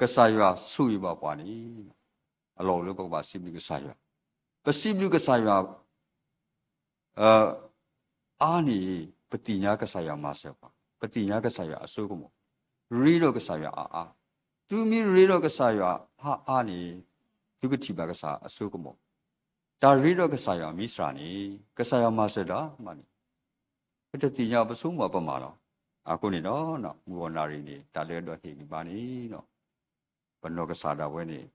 ကစၢ်ယွၤဆိၣ်ဂ့ၤဘၣ်ပှၤန့ၣ် အလီၢ်အိၣ်လၢပကဘၣ်စံးဘျုးကစၢ်ယွၤ, ပစံးဘျုးကစၢ်ယွၤ အါန့ၣ် ပသ့ၣ်ညါကစၢ်ယွၤမၤစၢၤပှၤ, ပသ့ၣ်ညါကစၢ်ယွၤအစိကမီၤ, ရ့ဒီးကစၢ်ယွၤအါအါ, သုမ့ၢ်ရ့ဒီးကစၢ်ယွၤအါအါန့ၣ် သုကထံၣ်ဘၣ်ကစၢ်အစိကမီၤ, တၢ်ရ့ဒီးကစၢ်ယွၤမ့ၢ်စှၤန့ၣ် ကစၢ်ယွၤမၤစၢၤဒၣ်မးန့ၣ် ပတသ့ၣ်ညါပဆိကမိၣ်ပမၤလီၤ. အဃိန့ၣ်ဒီး မုၢ်ဂီၤနၣ်ရံၣ်န့ၣ် တၢ်လၢအဒိးဟ့ၣ်ဂံၢ်ဘါန့ၣ် ပနီၢ်ကစၢ်ဒၣ်ဝဲန့ၣ်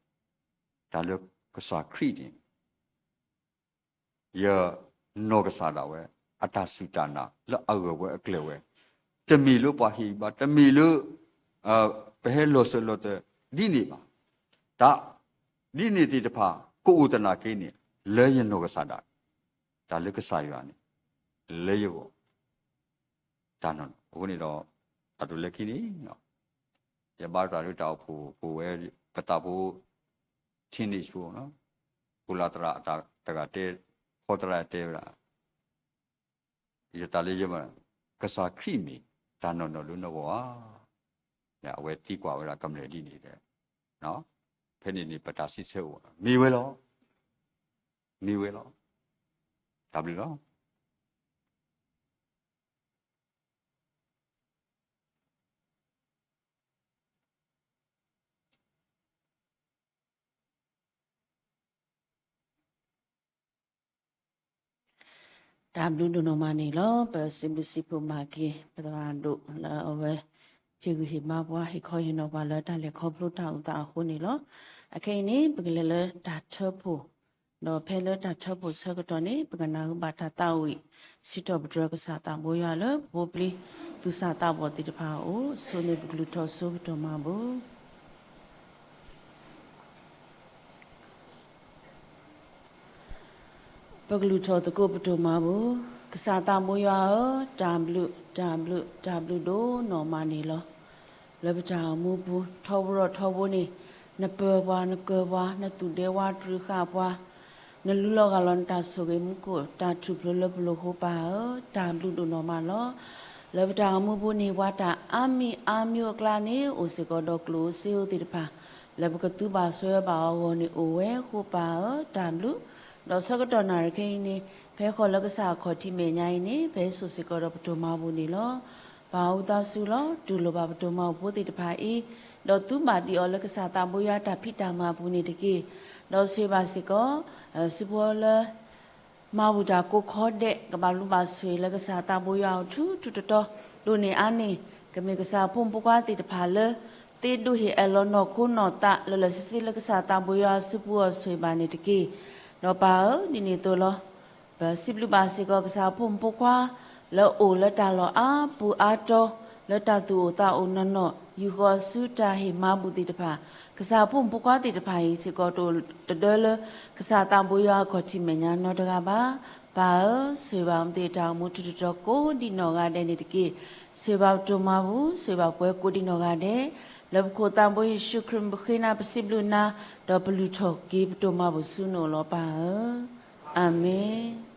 တၢ်လၢကစၢ်ခရံာ်န့ၣ် ယနီၢ်ကစၢ်ဒၣ်ဝဲ အတၢ်စူၢ်တၢ်နာ်လၢအဂၢၢ်ဝဲအကျၢၤဝဲ တမ့ၢ်လၢပှၤဟ့ၣ်ဂံၢ်ဘါ တမ့ၢ်လၢ ပဟဲလီၤစၢၤလီၤသွဲၣ်ဒ်န့ၣ်ဘၣ်. တၢ်ဒ်န့ၣ်သ့ၣ်တဖၣ် ကအိၣ်သနာ်က့န့ၣ် လၢယနီၢ်ကစၢ်ဒၣ် တၢ်လၢကစၢ်ယွၤန့ၣ် လၢယဂီၢ် တၢ်နီၢ်နီၢ် အဃိန့ၣ်ဒီး တၢ်တိာ်လၢခံန့ၣ် ယဘါသရၣ်လၢတၢ်အိၣ်ဖှိၣ် ပဝဲပသးဖိ teenage ဖိ ဖိလၢသရၣ်တဂၤတဲ ခီသရၣ်တဲဝဲဒၣ် ယတၢ်လၢယ ကစၢ်ခရံာ်မ့ၢ်တၢ်နီၢ်နီၢ်လၢနဂီၢ်ဧါ. အဝဲသံကွၢ်ဝဲဒၣ်ကမျၢၢ်ဒ်န့ၣ်ဒီး ဖဲန့ၣ်န့ၣ် ပတၢ်စံးဆၢအိၣ် မ့ၢ်ဝဲလီၤ. မ့ၢ်ဝဲလီၤ. တၢ်ဘျုးလီၤ. တၢ်ဘျုးဒိၣ်နီၢ်မးန့ၣ်လီၤ. ပစံးဘျုးစံးဖှိၣ်မၤက့ၤ ပသရၣ်ဒိၣ်လၢအဝဲ ဟ့ၣ်ဂံၢ်ဟ့ၣ်ဘါပှၤ ဟ့ၣ်ခီဟ့ၣ်နီၤပှၤလၢတၢ်လဲၤခီဖျိတၢ်အိၣ်သးအဃိန့ၣ်လီၤ. အခဲအံၤန့ၣ် ပကလဲၤလၢတၢ်ထၢဖှိၣ်, ဒီးဖဲလၢတၢ်ထၢဖှိၣ်ဆၢကတီၢ်န့ၣ် ပကနၢ်ဟူဘၣ်တၢ်သးဝံၣ် စံးထီၣ်ပတြၢၤကစၢ်သးဘိယွၤလၢ ပဖိပလံၤသူၣ်စၢ်သးဘီၣ်သ့ၣ်တဖၣ်အအိၣ်, ဆိၣ်ဂ့ၤန့ၢ်ပကလုၢ်ထီၣ်စိကတီၢ်မၤဘူၣ် ပကလုၢ်ထီၣ်သကိးပတီၢ်မၤဘူၣ်, ကစၢ်သးဘိယွၤဧၢ, တၢ်ဘျုး တၢ်ဘျုး တၢ်ဘျုးဒိၣ်နီၢ်မးန့ၣ်လီၤ. လၢပတၢ်အိၣ်မူပူၤ ထီဘိဒီးထီဘိန့ၣ် နပၢၤပှၤ နကၢၤပှၤ နသူၣ်ဒဲဝါတြူာ်ဃာ်ပှၤ နလူလီၤဂၢ်လီၤနတၢ်ဆိၣ်ဂ့ၤမူခိၣ် တၢ်ထူၣ်ဖျိလၢပလိၤဃိပၢ်ဧၢ, တၢ်ဘျုးဒိၣ်နီၢ်မးလီၤ. လၢပတၢ်အိၣ်မူပူၤန့ၣ် ပှၤတၢ်အါမံၤအါမံၤအကျါန့ၣ် အိၣ်စ့ၢ်ကီးဒီးကျိၣ်ဧိၤစ့ဧိၤသ့ၣ်တဖၣ် လၢပကသူဘၣ်ဆိၣ်ဂ့ၤဘၣ်အဂီၢ်န့ၣ်အိၣ်ဝဲဃိပၢ်ဧၢ, တၢ်ဘျုး, ဒီးဆၢကတီၢ်နၣ်ရံၣ်ခဲအံၤန့ၣ် ဖဲဃီၤလၢကစၢ်အခီၣ်ထံးမဲာ်ညါအံၤန့ၣ် ပဟဲစိာ်စ့ၢ်ကီးဒီးပတီၢ်မၤဘူၣ်န့ၣ်လီၤ. ပၢ်အူသးစူၤလီၤ တူၢ်လိာ်ဘၣ်ပတီၢ်မၤဘူၣ်ဖိသ့ၣ်တဖၣ်အံၤ, ဒီးသူဘၣ်ဒံးအီၤလၢကစၢ်သးဘိယွၤတၢ်ဖံးတၢ်မၤအပူၤန့ၣ်တက့ၢ်. ဒီးဆိၣ်ဂ့ၤဘၣ်စ့ၢ်ကီး စုဖိလၢ မၤဘူၣ်တၢ်ကိးခီဒဲး ကဘၣ်ဘျုးဘၣ်ဆိၣ်ဂ့ၤလၢကစၢ်သးဘိယွၤအအိၣ်ထူထူတီတီ, ဒိၣ်န့ၢ်အါန့ၢ် ကမ့ၢ်ကစၢ်ဖိမုၣ်ဖိခွါသ့ၣ်တဖၣ်လၢ သ့ဒိၣ်ဟ့ၣ်အၢၣ်လီၤနီၢ်ခိနီၢ်သးလၢလၢဆ့ဆ့လၢကစၢ်သးဘိယွၤအစုပူၤအီၤဆိၣ်ဂ့ၤဘၣ်န့ၣ်တက့ၢ်. ဒီးပၢ်ဧၢ ဒ်န့ၣ်အသိးလီၤ. ပစံးဘျုးဘၣ်စ့ၢ်ကီးကစၢ်ဖိမုၣ်ဖိခွါ လၢအိၣ်လၢတၢ်လီၢ်အါပူၤအါတီၤ, လၢတၢ်သူၣ်အိၣ်သးအိၣ်နီၢ်နီၢ်, ယူၢ်ဃီၤဆူတၢ်ဟ့ၣ်မၤဘူၣ်သ့ၣ်တဖၣ်, ကစၢ်ဖိမုၣ်ဖိခွါသ့ၣ်တဖၣ်အံၤ စ့ၢ်ကီးတအိၣ်တဒၢလၢ ကစၢ်သးဘိယွၤအခီၣ်ထံးမဲာ်ညါနီတဂၤဘၣ်. ပၢ်ဧၢ, ဆိၣ်ဂ့ၤဘၣ်မ့ၢ်သ့ၣ်တၢ်အိၣ်မူထူးတတီၤကိးဒံးနီၢ်ဂၤဒဲးန့ၣ်တက့ၢ်. ဆိၣ်ဂ့ၤဘၣ်ပတိၢ်မၤဘူၣ်, ဆိၣ်ဂ့ၤဘၣ်ပှၤကိးဒံးနီၢ်ဂၤဒဲး, လၢပခိၣ်သးဘိယ့ၣ်ၡူးခရံာ်ပဃ့နၤပစံးဘျုးနၤ, ဒီးပလုၢ်ထီၣ်က့ၤပတိၢ်မၤဘူၣ်ဆူနအိၣ်လီၤပၢ်ဧၢ. အၤမ့ၣ်.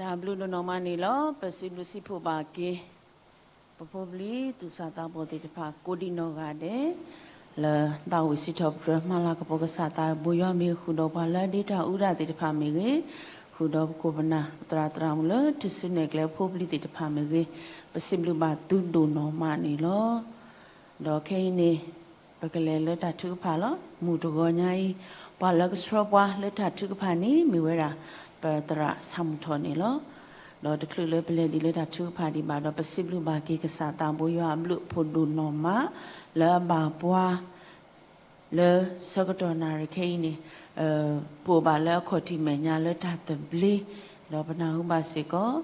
တၢ်ဘျုးဒိၣ်နီၢ်မးန့ၣ်လီၤ. ပစံးဘျုးစံးဖှိၣ်ဘၣ်က့ၤ ပဖိပလံၤသူၣ်စၢ်သးဘီၣ်သ့ၣ်တဖၣ် ကိးဒံးနီၢ်ဂၤဒဲး လၢသးဝံၣ်စံးထီၣ်ပတြၢၤမၤလၤကပီၤကစၢ်သးဘိယွၤမ့ၢ်ဂ့ၤ ဃုာ်ဒီးပှၤလၢအဒ့တၢ်အူဒၣ်သ့ၣ်တဖၣ်မ့ၢ်ဂ့ၤ, ဃုာ်ဒီးပခိၣ်ပနၢ် ပသရၣ်သရၣ်မုၣ်လၢထူၣ်စုနဲၣ်ကျဲဖိပလံၤသ့ၣ်တဖၣ်မ့ၢ်ဂ့ၤ, ပစံးဘျုးဘၣ်သုဒိၣ်နီၢ်မးန့ၣ်လီၤ. ဒီးခဲအံၤန့ၣ် ပကလဲၤလၢတၢ်ထုကဖၣ်လီၤ. မုၢ်တဂီၤညါအံၤ ပှၤလၢကဆှၢပှၤလၢတၢ်ထုကဖၣ်န့ၣ် မ့ၢ်ဝဲဒၣ် ပသရၣ်ဆၣ်မုၢ်ထီၣ်န့ၣ်လီၤ. ဒီးတချုးလၢပလဲၤဒံးလၢတၢ်ထုကဖၣ်ဒံးဘၣ်ဒီး ပစံးဘျုးဘၣ်က့ၤကစၢ်သးဘိယွၤအဘျုးအဖှိၣ်ဒိၣ်နီၢ်မး လၢအဘၣ်ပှၤ လၢဆၢကတီၢ်နၣ်ရံၣ်ခဲအံၤန့ၣ် ပအိၣ်ဘၣ်လၢအခီၣ်ထံးမဲာ်ညါလၢတၢ်သဘျ့, ဒီးပနၢ်ဟူဘၣ်စ့ၢ်ကီး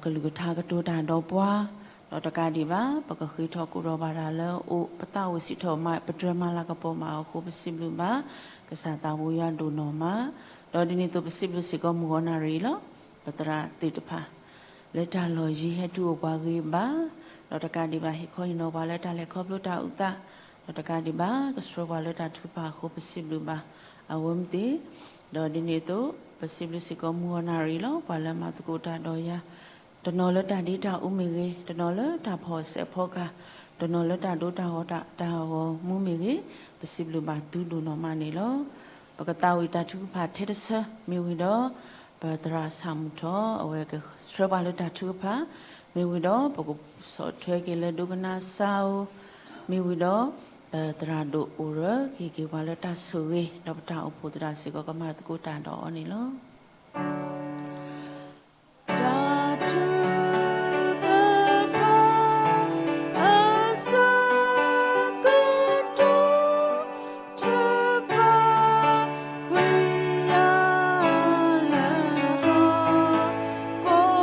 ကလုၢ်ကထါကတိၤတၢ်ဒီးပှၤ, ဒီးတကးဒံးဘၣ် ပကဃ့ထီၣ်ကိးထီၣ်ဘၣ်တၢ်လၢအအိၣ် ပသးဝံၣ်စံးထီၣ်မၤ ပတြၢၤမၤလၤကပီၤမၤအဃိ ပစံးဘျုးဘၣ် ကစၢ်သးဘိယွၤဒိၣ်နီၢ်မး, ဒီးဒ်န့ၣ်အသိးပစံးဘျုးစ့ၢ်ကီးမုၢ်ဂီၤနၣ်ရံၣ်လီၤ. ပသရၣ်သ့ၣ်တဖၣ် လၢတၢ်လီၢ်ယံၤဟဲတုၤအိၣ်ပှၤဂ့ၤဘၣ်, ဒီးတကးဒံးဘၣ် ဟ့ၣ်ခီဟ့ၣ်နီၤပှၤလၢတၢ်လဲၤခီဖျိတၢ်အုၣ်သး, ဒီးတကးဒံးဘၣ် ကဆှၢပှၤလၢတၢ်ထုကဖၣ်အဃိ ပစံးဘျုးဘၣ်အဝဲမ့ၢ်သ့ၣ်, ဒီးဒ်န့ၣ်အသိး ပစံးဘျုးစ့ၢ်ကီးမုၢ်ဂီၤနၣ်ရံၣ်လီၤ. ပှၤလၢမၤသကိးတၢ်ဒီးယၤ တနီၤလီၤလၢတၢ်ဒ့တၢ်အူမ့ၢ်ဂ့ၤ, တနီၤလၢတၢ်ဖီၣ်စဲးဖီကၤ, တနီၤလၢတၢ်ဒိတၢ်ဂီၤတၢ်ဂီၤမူမ့ၢ်ဂ့ၤ, ပစံးဘျုးဘၣ်သုဒိၣ်နီၢ်မးန့ၣ်လီၤ. ပကသးဝံၣ်တၢ်ထုကဖၣ်ထဲတဆၢမ့ၢ်ဝံၤဒီး ပသရၣ်ဆၣ်မုၢ်ထီၣ် အဝဲကဆှၢပှၤလၢတၢ်ထုကဖၣ်, မ့ၢ်ဝံၤဒီး ပကဆီၣ်ထွဲက့ၤလၢဒိကနၣ်စၢ်ဧိၤ, မ့ၢ်ဝံၤဒီး ပသရၣ်ဒိၣ်အိၣ်ရၢက့ၤက့ၤပှၤလၢတၢ်ဆိၣ်ဂ့ၤ, ဒီးပတၢ်အိၣ်ဖှိၣ်သရၣ်စ့ၢ်ကီး ကမၤသကိးတၢ်ဒီးအီၤန့ၣ်လီၤ. တၢ်ထုကဖၣ် အဆၢကတီၢ် ထုကဖၣ်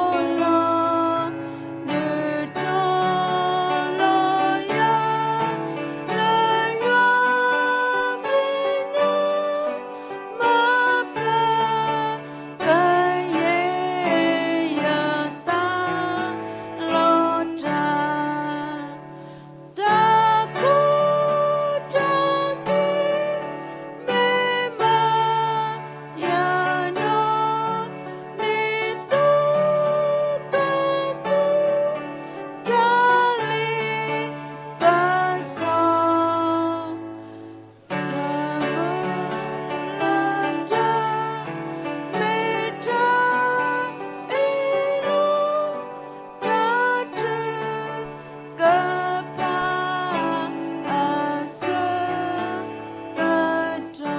ကွံာ်ယၤလၢဟီၣ်ခိၣ်လီၤ, ဒုးတီၤလီၤယၤ လၢယွၤမဲာ်ညါ မၤပျၢ် ကယဲၢ်ယသးလီၤတၢ်, တၢ်ကူတၢ်က့ၤ မ့ၢ်ဘၣ်ယၤနီၢ် ဒ်သိးကပူၤ တၢ်လ့ပစီ တၢ်မုၢ်လၢ်တၢ် မ့ၢ်တၢ်အ့ၣ်လိာ် တၢ်ထုကဖၣ်အဆၢကတီၢ်.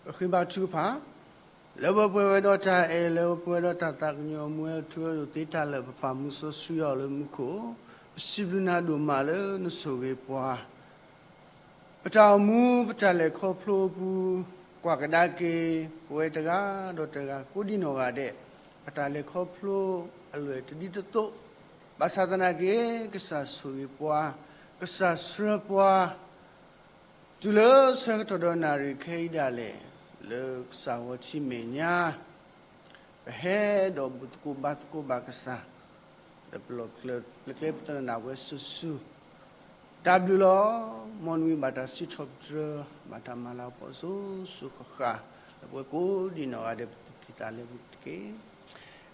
ပဃ့ဘါထုကဖၣ်, လၢပှဲၤဝဲဒီးတၢ်အဲၣ် လၢပှဲၤဝဲဒီးတၢ်သးကညီၤ မူဝဲထူဝဲဒိၣ်သ့တၢ်လၢာ် ပပာ်မူစီဆှံအီၤလၢမူခိၣ်, ပစံးဘျုးနၤဒိၣ်မးလၢနဆိၣ်ဂ့ၤပှၤ ပတၢ်အိၣ်မူ ပတၢ်လဲၤခီဖျိအပူၤ, ကွၢ်ကဒါက့ၤ ပဝဲတဂၤဒီးတဂၤ ကိးဒံနီၢ်ဂၤဒဲး, ပတၢ်လဲၤခီဖျိအလွဲၢ်တဒ်သိးသိး, ဘၣ်ဆၣ်သနာ်က့ ကစၢ်ဆိၣ်ဂ့ၤပှၤ, ကစၢ်ဆှၢပှၤ တုၤလၢဆၢကတီၢ်ဒီးနၣ်ရံၣ်ခဲအံၤဒၣ်လဲာ်, လၢကစၢ်ဂီၤထံးမဲာ်ညါ ပဟဲဒီးဘူၣ်သကိးဘါသကိးဘၣ်ကစၢ်, ဒီးပလီၢ်ကျဲပသနၢၣ်ဝဲစုာ်စုာ်, တၢ်ဘျုးလီၤ. မ်နဝံၤဘၣ်တၢ်စံးထီၣ်ပတြၢၤ ဘၣ်တၢ်မၤလၤကပီၤစိၤစိၤဃၣ်ဃၣ်, လၢပဝဲကိးဒံနီၢ်ဂၤဒဲး ပသူၣ်ကံၢ်သးလဲပူၤတက့ၢ်.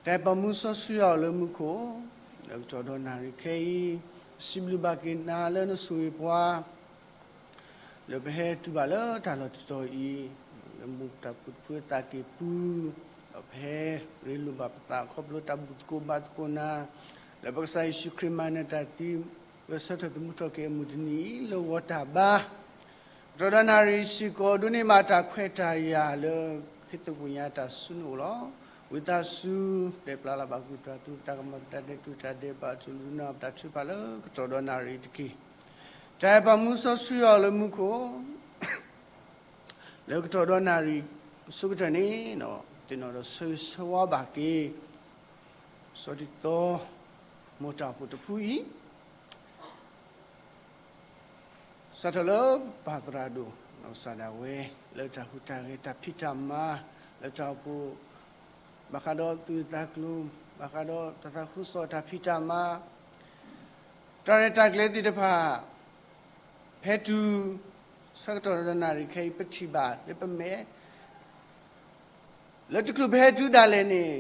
တၢ်အဲၣ်ပာ်မူစီဆှံအီၤလၢမူခိၣ်, လၢကတီၢ်ဒီးနၣ်ရံၣ်ခဲအံၤ, စံးဘျုးဘၣ်က့ၤနၤလၢနဆိၣ်ဂ့ၤပှၤ လၢပဟဲတုၤဘၣ်လၢတၢ်လီၢ်တတီၤအံၤ, လၢမူပတၢ်ဖုၣ်တဖုအသးကံၢ်ပူၤ, ဒီးပဟဲရ့လိာ်ဘၣ်ပသးခီဖျိတၢ်ဘူၣ်သကိးဘါသကိးနၤ, လၢပကစၢ်ယ့ၣ်ၡူးခရံာ်မၤနၢၤတၢ်သံ, ဂဲၤဆၢထၢၣ်သမူထီၣ်က့ၤအမုၢ်တနံၤအံၤ လၢဂီၤတၢ်ဘါ, ကတီၢ်ဒီးနၣ်ရံၣ်စ့ၢ်ကီး ဒိးန့ၢ်ဘၣ်တၢ်ခွဲးတၢ်ယာ်လၢ ခ့သပှ့ၤညါတၢ်ဆူနအိၣ်လီၤ. ဝံသးစူၤ ပျဲပျါလၢ်ဘၣ်ကွံာ်ပှၤ သူၣ်တၢ်ကမီၤ ပတၢ်ဒဲးတူၢ်တၢ်ဒဲးဘး တူၢ်လူနၤပတၢ်ထုကဖၣ်လၢကတီၢ်ဒီးနၣ်ရံၣ်တက့ၢ်. တၢ်အဲၣ်ပာ်မူစီဆှံအီၤလၢမူခိၣ် လၢကတီၢ်ဒီးနၣ်ရံၣ်အဆိကတၢၢ်န့ၣ်, သ့ၣ်နီၣ်ဒီးဆၢဂ့ၤဆၢဝါဘၣ်က့ၤ စီၤတံၤသီ မိၢ်တၢ်အိၣ်ဖှိၣ်တဖုအံၤ, စးထီၣ်လၢပၢ်သရၣ်ဒိၣ် နီၢ်ကစၢ်ဒၣ်ဝဲ လၢတၢ်ဟူးတၢ်ဂဲၤတၢ်ဖံးတၢ်မၤ လၢတၢ်အိၣ်ဖှိၣ် ဘၣ်ဃးဒီးသူၣ်ဂ့ၤသးကျိၤ ဘၣ်ဃးဒီးတၢ်သးခုကစီၣ်တၢ်ဖံးတၢ်မၤ တၢ်ရဲၣ်တၢ်ကျဲၤသ့ၣ်တဖၣ် ဖဲတုၤ ဆၢကတီၢ်ဒီးနၣ်ရံၣ်ခဲအံၤ ပထံၣ်ဘၣ်လၢပမဲာ် လၢတချုးပဟဲတုၤဒၣ်လဲာ်န့ၣ်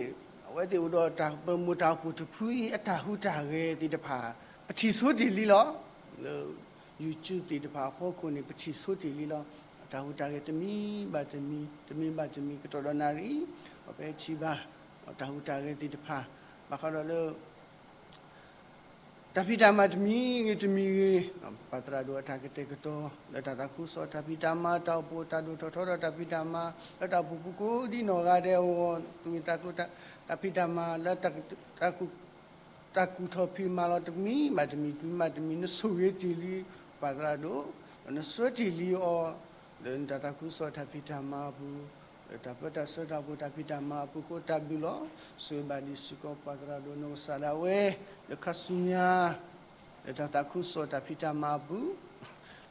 အဝဲသ့ၣ်အိၣ်ဒီးတၢ်ပမိၢ်တၢ်အိၣ်ဖှိၣ်တဖုအံၤ အတၢ်ဟူးတၢ်ဂဲၤသ့ၣ်တဖၣ် ပထံၣ်ဆိတ့ၢ်လံလီၤ. လၢ YouTube သ့ၣ်တဖၣ်အဖီခိၣ်န့ၣ် ပထံၣ်ဆိတ့ၢ်လံလီၤ. တၢ်ဟူးတၢ်ဂဲၤတမံၤဘၣ်တမံၤ တမံၤဘၣ်တမံၤ ကတီၢ်ဒီးနၣ်ရံၣ် ပဟဲထံၣ်ဘၣ် တၢ်ဟူးတၢ်ဂဲၤသ့ၣ်တဖၣ် ဘၣ်ဃးဒီးလၢ တၢ်ဖံးတၢ်မၤတမံၤဂ့ၤတမံၤဂ့ၤ, ပၢ်သရၣ်ဒိၣ်အတၢ်ကတဲာ်ကတီၤ လၢတၢ်သးခုကစီၣ်တၢ်ဖံးတၢ်မၤ တၢ်အိၣ်ဖှိၣ်တၢ်ဒိၣ်ထီၣ်ထီထီၣ်တၢ်ဖံးတၢ်မၤ လၢတၢ်အိၣ်ဖှိၣ်ပူၤကိးဒ်နီၢ်ဂၤဒဲးအဂီၢ် သူၣ်ဂ့ၤသးကျိၤ တၢ်ဖံးတၢ်မၤ လၢ တၢ်ကူၣ်ထီၣ်ဖံးမၤလီၤတမံၤဘၣ်တမံၤ တမံၤဘၣ်တမံၤ နဆိၣ်ဂ့ၤတ့ၢ်လံ ပၢ်သရၣ်ဒိၣ်, ဒီးနဆှၢတ့ၢ်လံအီၤ လၢနတၢ်သးခုကစီၣ်တၢ်ဖံးတၢ်မၤအပူၤ, လၢတၢ်ပၢတၢ်ဆှၢတၢ်အိၣ်ဖှိၣ်တၢ်ဖံးတၢ်မၤအပူၤအဃိ တၢ်ဘျုးလီၤ. ဆိၣ်ဂ့ၤဘၣ်ဒံးစ့ၢ်ကီးပၢ်သရၣ်ဒိၣ်နီၢ်ကစၢ်ဒၣ်ဝဲ လၢခါဆူညါ လၢတၢ်သးခုကစီၣ်တၢ်ဖံးတၢ်မၤအပူၤ,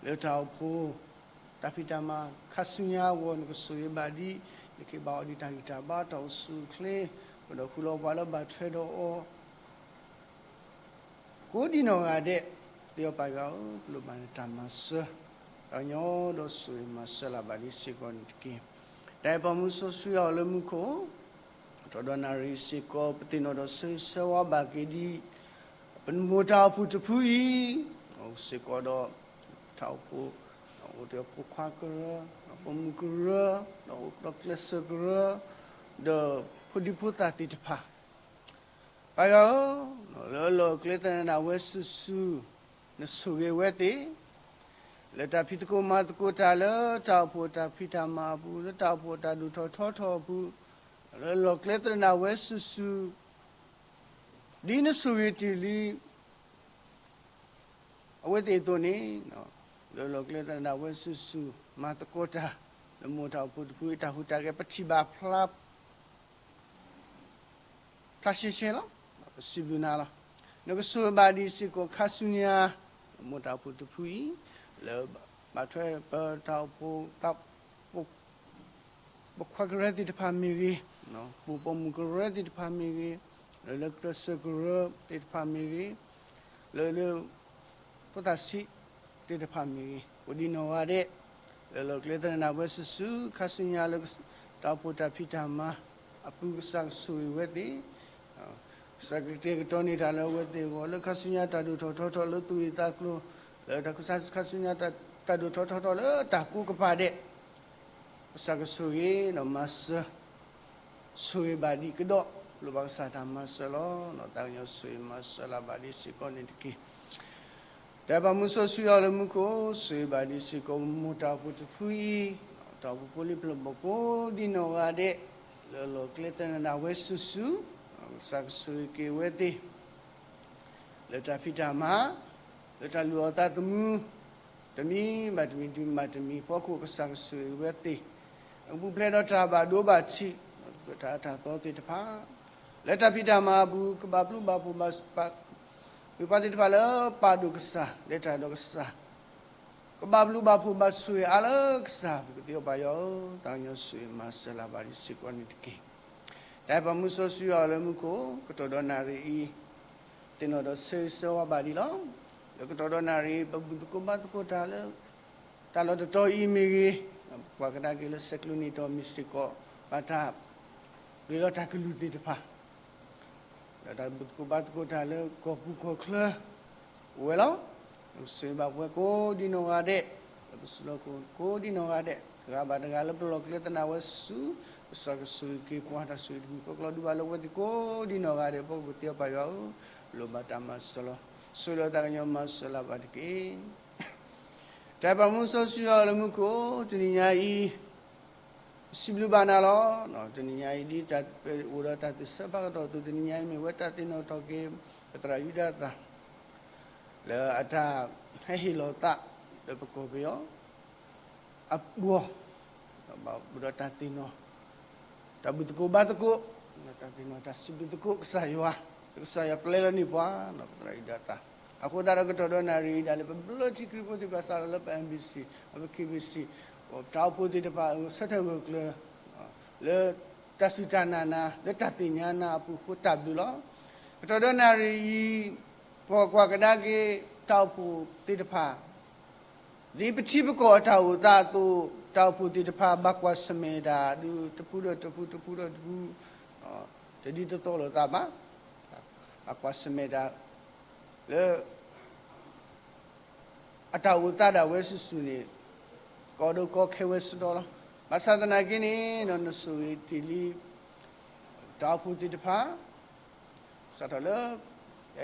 လၢတၢ်အိၣ်ဖှိၣ် တၢ်ဖံးတၢ်မၤ ခါဆူညါအဂီၢ် နကဆိၣ်ဂ့ၤဘၣ်ဒံး, နကဟ့ၣ်ဘၣ်အီၤဒံးတၢ်ဂံၢ်တၢ်ဘါ တၢ်အိၣ်ဆူၣ်အိၣ်ချ့, ကဒီးဃုလီၤပှၤလၢဘၣ်ထွဲဒီးအီၤ ကိးဒ်နီၢ်ဂၤဒဲး, ပသ့ၣ်ညါပၢ်ယွၤဧၢ, ပလိၣ်ဘၣ်နတၢ်မၤစၢၤ, တၢ်ကညီဒီးဆိၣ်ဂ့ၤမၤစၢၤလၢ်ဘၣ်ဒံးစ့ၢ်ကီးန့ၣ်တက့ၢ်. တၢ်အဲၣ်ပှၤမုၢ်စီဆှံအီၤလၢမူခိၣ်, တီၢ်ဒီးနၣ်ရံၣ်စ့ၢ်ကီး ပသ့ၣ်နီၣ်ဒီးဆၢဂ့ၤဆၢဝါဘၣ်က့ၤဒံး ပမိၢ်တၢ်အိၣ်ဖှိၣ်တဖုအံၤ, အိၣ်စ့ၢ်ကီးဒီး တၢ်အိၣ်ဖှိၣ်, အိၣ်ဒီးဖိခွါကရၢ, ဒီးပိာ်မုၣ်ကရၢ, ဒီးအိၣ်ဒီးကျဲးစၢးကရၢ, ဒီးဖိဒံဖိသၣ်သ့ၣ်တဖၣ် ပၢ်ယွၤဧၢ, လၢအလီၢ်အကျဲသနၢၣ်ဒၣ်ဝဲစုာ်စုာ်, နဆိၣ်ဂ့ၤဝဲသ့ၣ်, လၢတၢ်ဖံးသကိးမၤသကိးတၢ်လၢတၢ်အိၣ်ဖှိၣ်တၢ်ဖံးတၢ်မၤအပူၤ, လၢတၢ်အိၣ်ဖှိၣ်တၢ်ဒိၣ်ထီၣ်ထီထီၣ်အပူၤ, လၢအလီၢ်ကျဲသနၢၣ်ဒၣ်ဝဲစုာ်စုာ်, ဒ်နဆိၣ်ဂ့ၤတ့ၢ်လံ အဝဲသ့ၣ်အသိးန့ၣ်, လၢအလီၢ်ကျဲသနၢၣ်ဒၣ်ဝဲစုာ်စုာ် မၤသကိးတၢ် လၢမိၢ်တၢ်အိၣ်ဖှိၣ်တဖုအံၤတၢ်ဟူးတၢ်ဂဲၤ ပထံၣ်ဘၣ်ဖျါ ဖျါရှဲရှဲလီၤ. ပစံးဘျုးနၤလီၤ. နကဆိၣ်ဂ့ၤဘၣ်ဒံးစ့ၢ်ကီးခါဆူညါ မိၢ်တၢ်အိၣ်ဖှိၣ်တဖုအံၤ လၢဘၣ်ထွဲပတၢ်အိၣ်ဖှိၣ် ပိာ်ခွါကရၢသ့ၣ်တဖၣ်မ့ၢ်ဂ့ၤ, ပိာ်မုၣ်ကရၢသ့ၣ်တဖၣ်မ့ၢ်ဂ့ၤ, လၢလၢကျဲးစၢးကရၢသ့ၣ်တဖၣ်မ့ၢ်ဂ့ၤ, လၢလၢ ဖိသၣ်ဆံးသ့ၣ်တဖၣ်မ့ၢ်ဂ့ၤ, ကိးဒံးနီၢ်ဂၤဒဲး, လၢလီၢ်ကျဲသနၢၣ်ဒၣ်ဝဲစုာ်စုာ် ခါဆူညါလၢ တၢ်အိၣ်ဖှိၣ်တၢ်ဖံးတၢ်မၤအပူၤ ကစၢ်ကဆိၣ်ဂ့ၤဝဲသ့ၣ်, ကစၢ်ကတဲာ်ကတီၤန့ၢ်တၢ်လၢအဝဲသ့ၣ်အဂီၢ် လၢခါဆူညါတၢ်ဒိၣ်ထီၣ်ထီထီၣ်လၢသူၣ်ဂ့ၤသးကျိၤ, လၢတၢ်ခါဆူညါ တၢ်ဒိၣ်ထီၣ်ထီထီၣ်လၢတၢ်ကူးကပၤဒဲး ကစၢ်ကဆိၣ်ဂ့ၤဒီးမၤစၢၤ, ဆိၣ်ဂ့ၤဘၣ်ဒံးကဒီး လိၣ်ဘၣ်ကစၢ်တၢ်မၤစၢၤလီၤ. တၢ်ကညီဆိၣ်ဂ့ၤမၤစၢၤလၢ်ဘၣ်ဒံးစ့ၢ်ကီးန့ၣ်တက့ၢ်. တၢ်အဲၣ်ပှၤမုၢ်စီဆှံအီၤလၢမူခိၣ် ဆိၣ်ဂ့ၤဘၣ်ဒံးစ့ၢ်ကီး မိၢ်တၢ်အိၣ်ဖှိၣ်တဖုအံၤ, တၢ်အိၣ်ဖှိၣ်ဖိလံၤပျၢၤဘီၣ်ကိးဒံးနီၢ်ဂၤဒဲး, လၢလီၢ်ကျဲသနၢၣ်ဒၣ်ဝဲစုာ်စုာ်, ကစၢ်ကဆိၣ်ဂ့ၤက့ၤဝဲသ့ၣ် လၢတၢ်ဖံးတၢ်မၤ, လၢတၢ်လုၢ်အီၣ်သးသမူ, တမံၤဘၣ်တမံၤ တမံၤဘၣ်တမံၤ ဖီခိၣ်ကစၢ်ကဆိၣ်ဂ့ၤဝဲသ့ၣ်, ပူၤဖျဲးဒီးတၢ်ဘၣ်ဒိဘၣ်ထံး, တၢ်အၢတၢ်သီသ့ၣ်တဖၣ်, လၢတၢ်ဖံးတၢ်မၤအပူၤ ကဘၣ်ပျုၢ်ဘၣ်ဖှိၣ်ဘၣ်, ပှၤသ့ၣ်တဖၣ်လၢပာ်ဒိၣ်ကစၢ် လဲၤတၢ်ဒီးကစၢ် ကဘၣ်ဘျုးဘၣ်ဖှိၣ်ဘၣ်ဆိၣ်ဂ့ၤအါလၢကစၢ် ပကသ့ၣ်ညါပၢ်ယွၤဧၢ, တၢ်ကညီဆိၣ်ဂ့ၤမၤစၢၤလၢ်ဘၣ်ဒံးစ့ၢ်ကီးန့ၣ်တက့ၢ်. တၢ်အဲၣ်ပှၤမုၢ်စီဆှံအီၤလၢမူခိၣ် ကတီၢ်ဒီးနၣ်ရံၣ်အံၤ, သ့ၣ်နီၣ်ဒီးဆၢဂ့ၤဆၢဝါဘၣ်ဒံးလီၤ. လၢကတီၢ်ဒီးနၣ်ရံၣ်အံၤ ပဘူၣ်သကိးဘါသကိးတၢ်လၢ တၢ်လီၢ်တတီၤအံၤမ့ၢ်ဂ့ၤ, ပကွၢ်ကဒါက့ၤလၢဆဲးကျိးနံၣ်တီၢ်မ့ၢ်စ့ၢ်ကီး ဘၣ်တၢ်ရ့ဒီးတၢ်ကလုၢ်သ့ၣ်တဖၣ် လၢတၢ်ဘူၣ်သကိးဘါသကိးတၢ်လၢကီၢ်ပူၤကီၢ်ချၢ အိၣ်ဝဲလီၤ. ဆိၣ်ဂ့ၤဘၣ်ပဝဲကိးဒံးနီၢ်ဂၤဒဲး, လၢပစုလီၢ်ခိၣ်ကိးဒံးနီၢ်ဂၤဒဲး, တဂၤဘၣ်တဂၤလၢပလီၢ်ကျဲသနၢၣ်ဝဲစုာ်စုာ်, ကစၢ်ကဆိၣ်ဂ့ၤက့ၤကွၢ်တၢ်ဆိၣ်ဂ့ၤတမံၤဃီကျီဒုးဘၣ်လၢပဝဲသ့ၣ်ကိးဒံးနီၢ်ဂၤဒဲး, ပကသ့ၣ်ညါပၢ်ယွၤဧၢ, လိၣ်ဘၣ်တၢ်မၤစၢၤလီၤ. ဆိၣ်ဂ့ၤဒီးတၢ်ကညီမၤစၢၤလၢ်ဘၣ်တက့ၢ်. တၢ်အဲၣ်ပှၤမုၢ်စီဆှံအီၤလၢမူခိၣ် တနံၤညါအံၤ စံးဘျုးဘၣ်နၤလီၤ. တနံၤညါအံၤ ဒ်တၢ်အိၣ်ဒီးတၢ်သ့ၣ်ဆၢဖးကတီၢ်အသိး တနံၤညါအံၤမ့ၢ်ဝဲတၢ်သ့ၣ်နီၣ်ထီၣ်က့ၤ ပသရၣ်ယူဒၤသၣ် လၢအတၢ်ဟဲဟ့ၣ်လီၤသး လၢပကီၢ်ပယီၤ အဘီၣ်, ဒီးဘၣ်အိၣ်ဒီးတၢ်သ့ၣ်နီၣ် တၢ်ဘူၣ်သကိးဘါသကိး, တၢ်သ့ၣ်နီၣ်တၢ်စံးဘျုးသကိးကစၢ်ယွၤ, ကစၢ်ယွၤပျဲလီၤန့ၢ်ပှၤ ပသရၣ်ယူဒၤသၣ်. အဃိသတးဒီးကတီၢ်ဒီးနၣ်ရံၣ်အံၤဒၣ်လဲာ် ပဘျၢထံခရံာ်ဖိသ့ၣ်တဖၣ်စးထီၣ်လၢပ M B C, ပ K B C, ပတၢ်အိၣ်ဖှိၣ်သ့ၣ်တဖၣ် ဆၢထၢၣ်ဂၢၢ်ကျၢၤ လၢတၢ်စူၢ်တၢ်နာ်နၤ လၢတၢ်သ့ၣ်ညါနၤအပူၤအဃိတၢ်ဘျုးလီၤ. ကတီၢ်ဒီးနၣ်ရံၣ်အံၤ ပကွၢ်ကဒါက့ၤ တၢ်အိၣ်ဖှိၣ်သ့ၣ်တဖၣ် ဒ်ပထံပကီၢ်အတၢ်အိၣ်သးအသိး, တၢ်အိၣ်ဖှိၣ်သ့ၣ်တဖၣ် ဘၣ်ကွၢ်ဆၢၣ်မဲာ်တၢ် ဒ်တပူၤဒီးတပူၤ, တပူၤဒီးတပူၤ, တဒ်သိးသိးလိာ်သးဘၣ်. ဘၣ်ကွၢ်ဆၢၣ်မဲာ်တၢ် လၢ အတၢ်အိၣ်သးဒၣ်ဝဲစုာ်စုာ်န့ၣ် ကီဒိကီခဲဝဲစ့ၢ်ကီးလီၤ. ဘၣ်ဆၣ်သနာ်က့န့ၣ် နဆိၣ်ဂ့ၤတ့ၢ်လံ တၢ်အိၣ်ဖှိၣ်သ့ၣ်တဖၣ် စးထီၣ်လၢ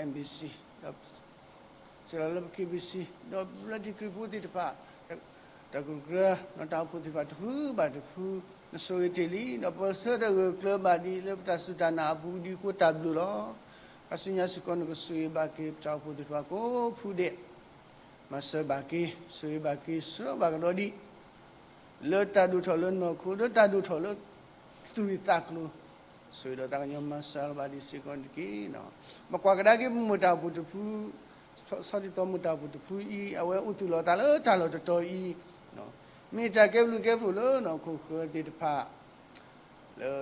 MBC, ဒီး စးထီၣ်လၢ KBC, ဒီး Bloody ခရံာ်ဖိသ့ၣ်တဖၣ် တၢ်ကရၢကရိ ဒီးတၢ်အိၣ်ဖှိၣ်သ့ၣ်တဖၣ်တဖုဘၣ်တဖု နဆိၣ်ဂ့ၤတ့ၢ်လံ, ဒီးပၢဆှၢဒီးဂၢၢ်ကျၢၤဘၣ်ဒံးလၢပတၢ်စူၢ်တၢ်နာ်အပူၤ ဒ်အဃိတၢ်ဘျုးလီၤ. ခါဆူညါစ့ၢ်ကီး နကဆိၣ်ဂ့ၤဘၣ်က့ၤ ပတၢ်အိၣ်ဖှိၣ်သ့ၣ်တဖၣ်ကိးဖုဒဲး, မၤစၢၤဘၣ်က့ၤ, ဆိၣ်ဂ့ၤဘၣ်က့ၤ, ဆှၢဘၣ်ကဒီးဒံး လၢတၢ်ဒိၣ်ထီၣ်လၢနီၢ်ခိ, လၢတၢ်ဒိၣ်ထီၣ်လၢ သူၣ်ဂ့ၢ်သးကျိၤ, ဆိၣ်ဂ့ၤဒီးသးကညီၤမၤစၢၤလီၤဘၣ်ဒံးစ့ၢ်ကီးတက့ၢ်. ပကွၢ်ကဒါက့ၤ ပမိၢ်တၢ်အိၣ်ဖှိၣ်တဖု, ဆီဒ်သိးမိၢ်တၢ်အိၣ်ဖှိၣ်တဖုအံၤ အဝဲအိၣ်သူၣ်လီၤသးလၢတၢ်လီၢ်တတီၤအံၤ, မ့ၢ်တၢ်ကဲဘျုးကဲဖှိၣ်လၢနီၢ်ခိဃၢၤသ့ၣ်တဖၣ် လၢ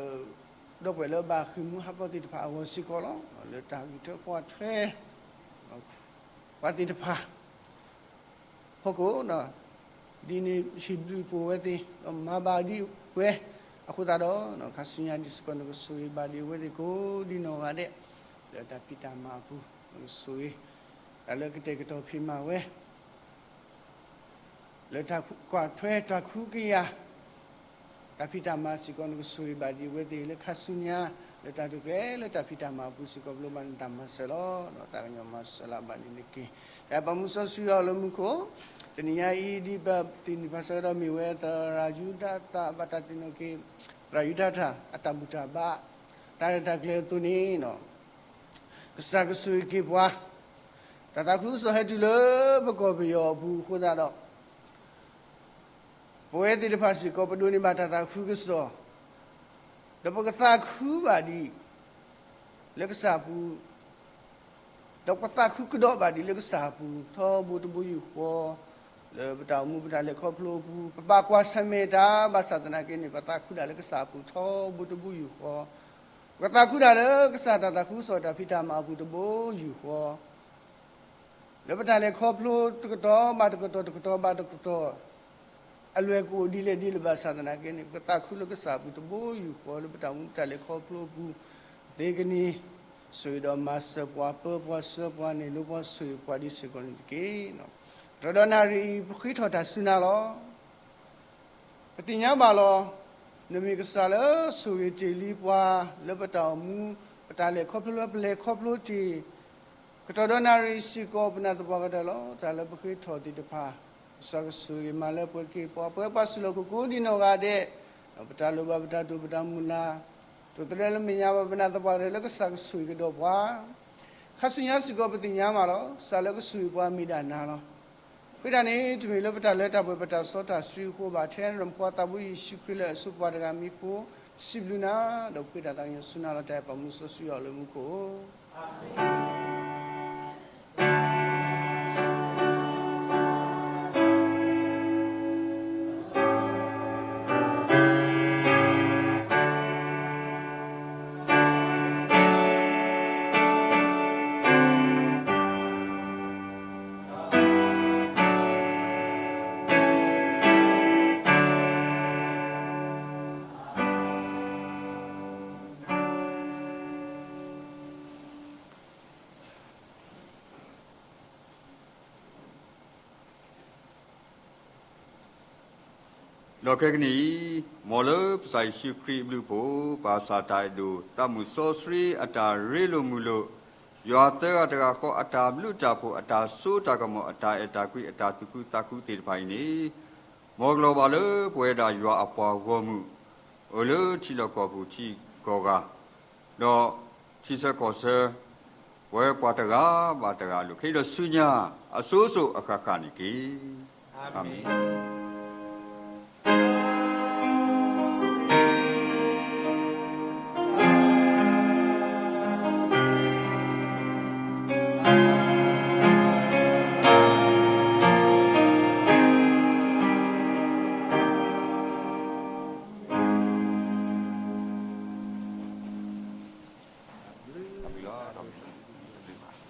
ဒီပုၢ်ဝဲၢ်လၢဘၣ်ဃ့ၢ်မှံဟးဖျိးသ့ၣ်တဖၣ်အဂီၢ်စ့ၢ်ကီးလီၤ. လၢတၢ်ဂံၢ်ထၢကွၢ်ထွဲ ပှၤသ့ၣ်တဖၣ် ဟီၣ်ခိၣ် ဒ်န့ၣ်ဟ့ၣ်ဘျုးပဝဲသ့ၣ် ဒီးမၤဘၣ်ဒံးဝဲအဃိသတးဒီး ခါဆူညါဒံးစ့ၢ်ကီး နကဆိၣ်ဂ့ၤဘၣ်ဒံးအဝဲသ့ၣ်ကိးဒ်နီၢ်ဂၤဒဲး လၢတၢ်ဖံးတၢ်မၤအပူၤ နကဆိၣ်ဂ့ၤ တၢ်လၢကတဲာ်ကတီၤဖံးမၤဝဲ လၢတၢ်ကွၢ်ထွဲတၢ်ကဟုကယာ် တၢ်ဖံးတၢ်မၤစ့ၢ်ကီး နကဆိၣ်ဂ့ၤဘၣ်ဒံးအဝဲသ့ၣ်လၢခါဆူညါ လၢတၢ်တိာ်ကျဲၤလၢတၢ်ဖံးတၢ်မၤအပူၤစ့ၢ်ကီး ပလိၣ်ဘၣ်နတၢ်မၤစၢၤလီၤ. ဒီးသးကညီၤမၤစၢၤလၢဘၣ်န့ၣ်တက့ၢ်. တၢ်အဲၣ်ပာ်မူစီဆှံအီၤလၢမူခိၣ် တနံၤညါအံၤ ဒ်ပသ့ၣ်နီၣ်ပာ်စၢၤဒီးမ့ၢ်ဝဲ သရၣ်ယူဒၤသၣ် ဘၣ်တၢ်သ့ၣ်နီၣ်က့ၤ သရၣ်ယူဒၤသၣ် အတၢ်ဘူၣ်တၢ်ဘါ တၢ်ရဲၣ်တၢ်ကျဲၤအသိးန့ၣ် ကစၢ်ကဆိၣ်ဂ့ၤက့ၤပှၤ တၢ်သးခုကစီၣ်ဟဲတုၤလၢပကီၢ်ပယီၤအပူၤအဃိသတးဒီး ပဝဲသ့ၣ်တဖၣ်စ့ၢ်ကီး ပဒိးန့ၢ်ဘၣ်တၢ်သးခုကစီၣ် ဒီးပကသးခုဘၣ်ဒံး လၢကစၢ်အပူၤ ဒီးပသးခုကဒီးဘၣ်ဒံးလၢကစၢ်အပူၤ ထီဘိတဘိယူၢ်ဃီ လၢပတၢ်အိၣ်မူပတၢ်လဲၤခီဖျိအပူၤ ပဘၣ်ကွၢ်ဆၢၣ်မဲာ်တၢ် ဘၣ်ဆၣ်သနာ်က့န့ၣ် ပသးခုဒၣ်လၢကစၢ်အပူၤ ထီဘိတဘိယူၢ်ဃီ ပကသးခုဒၣ်လၢကစၢ်တၢ်သးခုကစီၣ်တၢ်ဖံးတၢ်မၤအပူၤတဘိယူၢ်ဃီ လၢပတၢ်လဲၤခီဖျိတကတီၢ်ဘၣ်တကတီၢ် တကတီၢ်ဘၣ်တကတီၢ် အလွဲၢ်ကအိၣ်ဒ်လဲၣ်ဒ်လဲၣ်ဘၣ်ဆၣ်သနာ်က့န့ၣ် ပသးခုလၢကစၢ်အပူၤတဘိယူၢ်ဃီ လၢပတၢ်အိၣ်မူပတၢ်လဲၤခီဖျိအပူၤ သ့ကနံၤ ဆိၣ်ဂ့ၤဒီးမၤစၢၤပှၤ ပၢပှၤဆှၢပှၤန့ၣ် လိပှၤဆိၣ်ဂ့ၤပှၤဒ်စ့ၢ်ကီးန့ၣ်တက့ၢ်. တရီဒီးနၣ်ရံၣ်အံၤ ပဃ့ထီၣ်တၢ်စူၢ်နာ်လီၤ. ပသ့ၣ်ညါဘၣ်လီၤ. နမ့ၢ်ကစၢ်လၢဆိၣ်ဂ့ၤတ့ၢ်လံပှၤ လၢပတၢ်အိၣ်မူ ပတၢ်လဲၤခီဖျိလၢပလဲၤခီဖျိတ့ၢ် ကတီၢ်ဒီးနၣ်ရံၣ်စ့ၢ်ကီး ပနာ်သပှၢ်ကတၢၢ်လီၤ. တၢ်လၢပဃ့ထီၣ်သ့ၣ်တဖၣ် ကစၢ်ကဆိၣ်ဂ့ၤမၤလၢပှဲၤက့ၤ ပှၤပှဲၤပှၤစူၢ်လီၢ်ခိၣ်ကိးဒ်နီၢ်ဂၤဒဲး ဒီးပတၢ်လိၣ်ဘၣ်ပတၢ်တိာ်ပတၢ်မုၢ်လၢ် တိာ်သရဲလၢမဲာ်ညါဘၣ် ပနာ်သပှၢ်ကတၢၢ်လၢကစၢ်ကဆိၣ်ဂ့ၤကဒီးပှၤ ခါဆူညါစ့ၢ်ကီး ပသ့ၣ်ညါမးလီၤ. ကစၢ်လၢကဆိၣ်ဂ့ၤပှၤမ့ၢ်ဒၣ်နၤလီၤ. ဃိဒၣ်န့ၣ် တမ့ၢ်လၢပတၢ်လၢတၢ်ပှဲၤပတၢ်စီတၢ်ဆှံအဃိဘၣ် ထဲနဖိခွါသးဘိယ့ၣ်ၡူးခရံာ်လၢအစိပှၤတဂၤမံၤအဃိ စံးဘျုးနၤ ဒီးပဃ့တၢ်သးကညီၤဆူနၤလီၤ. တၢ်အဲၣ်ပာ်မူစီဆှံအီၤလၢမူခိၣ်ဒီးခဲကနံၣ်အံၤ မ်လၢကစၢ်ယ့ၣ်ၡူးခရံာ်အဘျုးအဖှိၣ် ဘၣ်ဆၣ်တၢ်အဲၣ်ဒိၣ် သးမုၢ်စီဆှံအတၢ်ရ့လိာ်မုာ်လိာ်, ယွၤသၢဂၤတဂၤဃီ အတၢ်ဘျုးတၢ်ဖှိၣ် အတၢ်စိတၢ်ကမီၤ အတၢ်အဲၣ်တၢ်ကွံ အတၢ်သူၣ်ခုသးခုသ့ၣ်တဖၣ်အံၤန့ၣ် မ်ကလီၤဘၣ်လၢပဝဲဒၣ်ယွၤအပှၤဂီၢ်မုၢ် အိၣ်လၢထံလီၢ်ကီၢ်ပူၤထံကီၢ်ဂၤ ဒီးထံဆၢကီၢ်ဆၢ ပဝဲပှၤတဂၤဘၣ်တဂၤအလိၤ ခဲအံၤဒီးဆူညါ အစိၤစိၤအဃၣ်ဃၣ်န့ၣ်တက့ၢ်. အၤမ့ၣ်.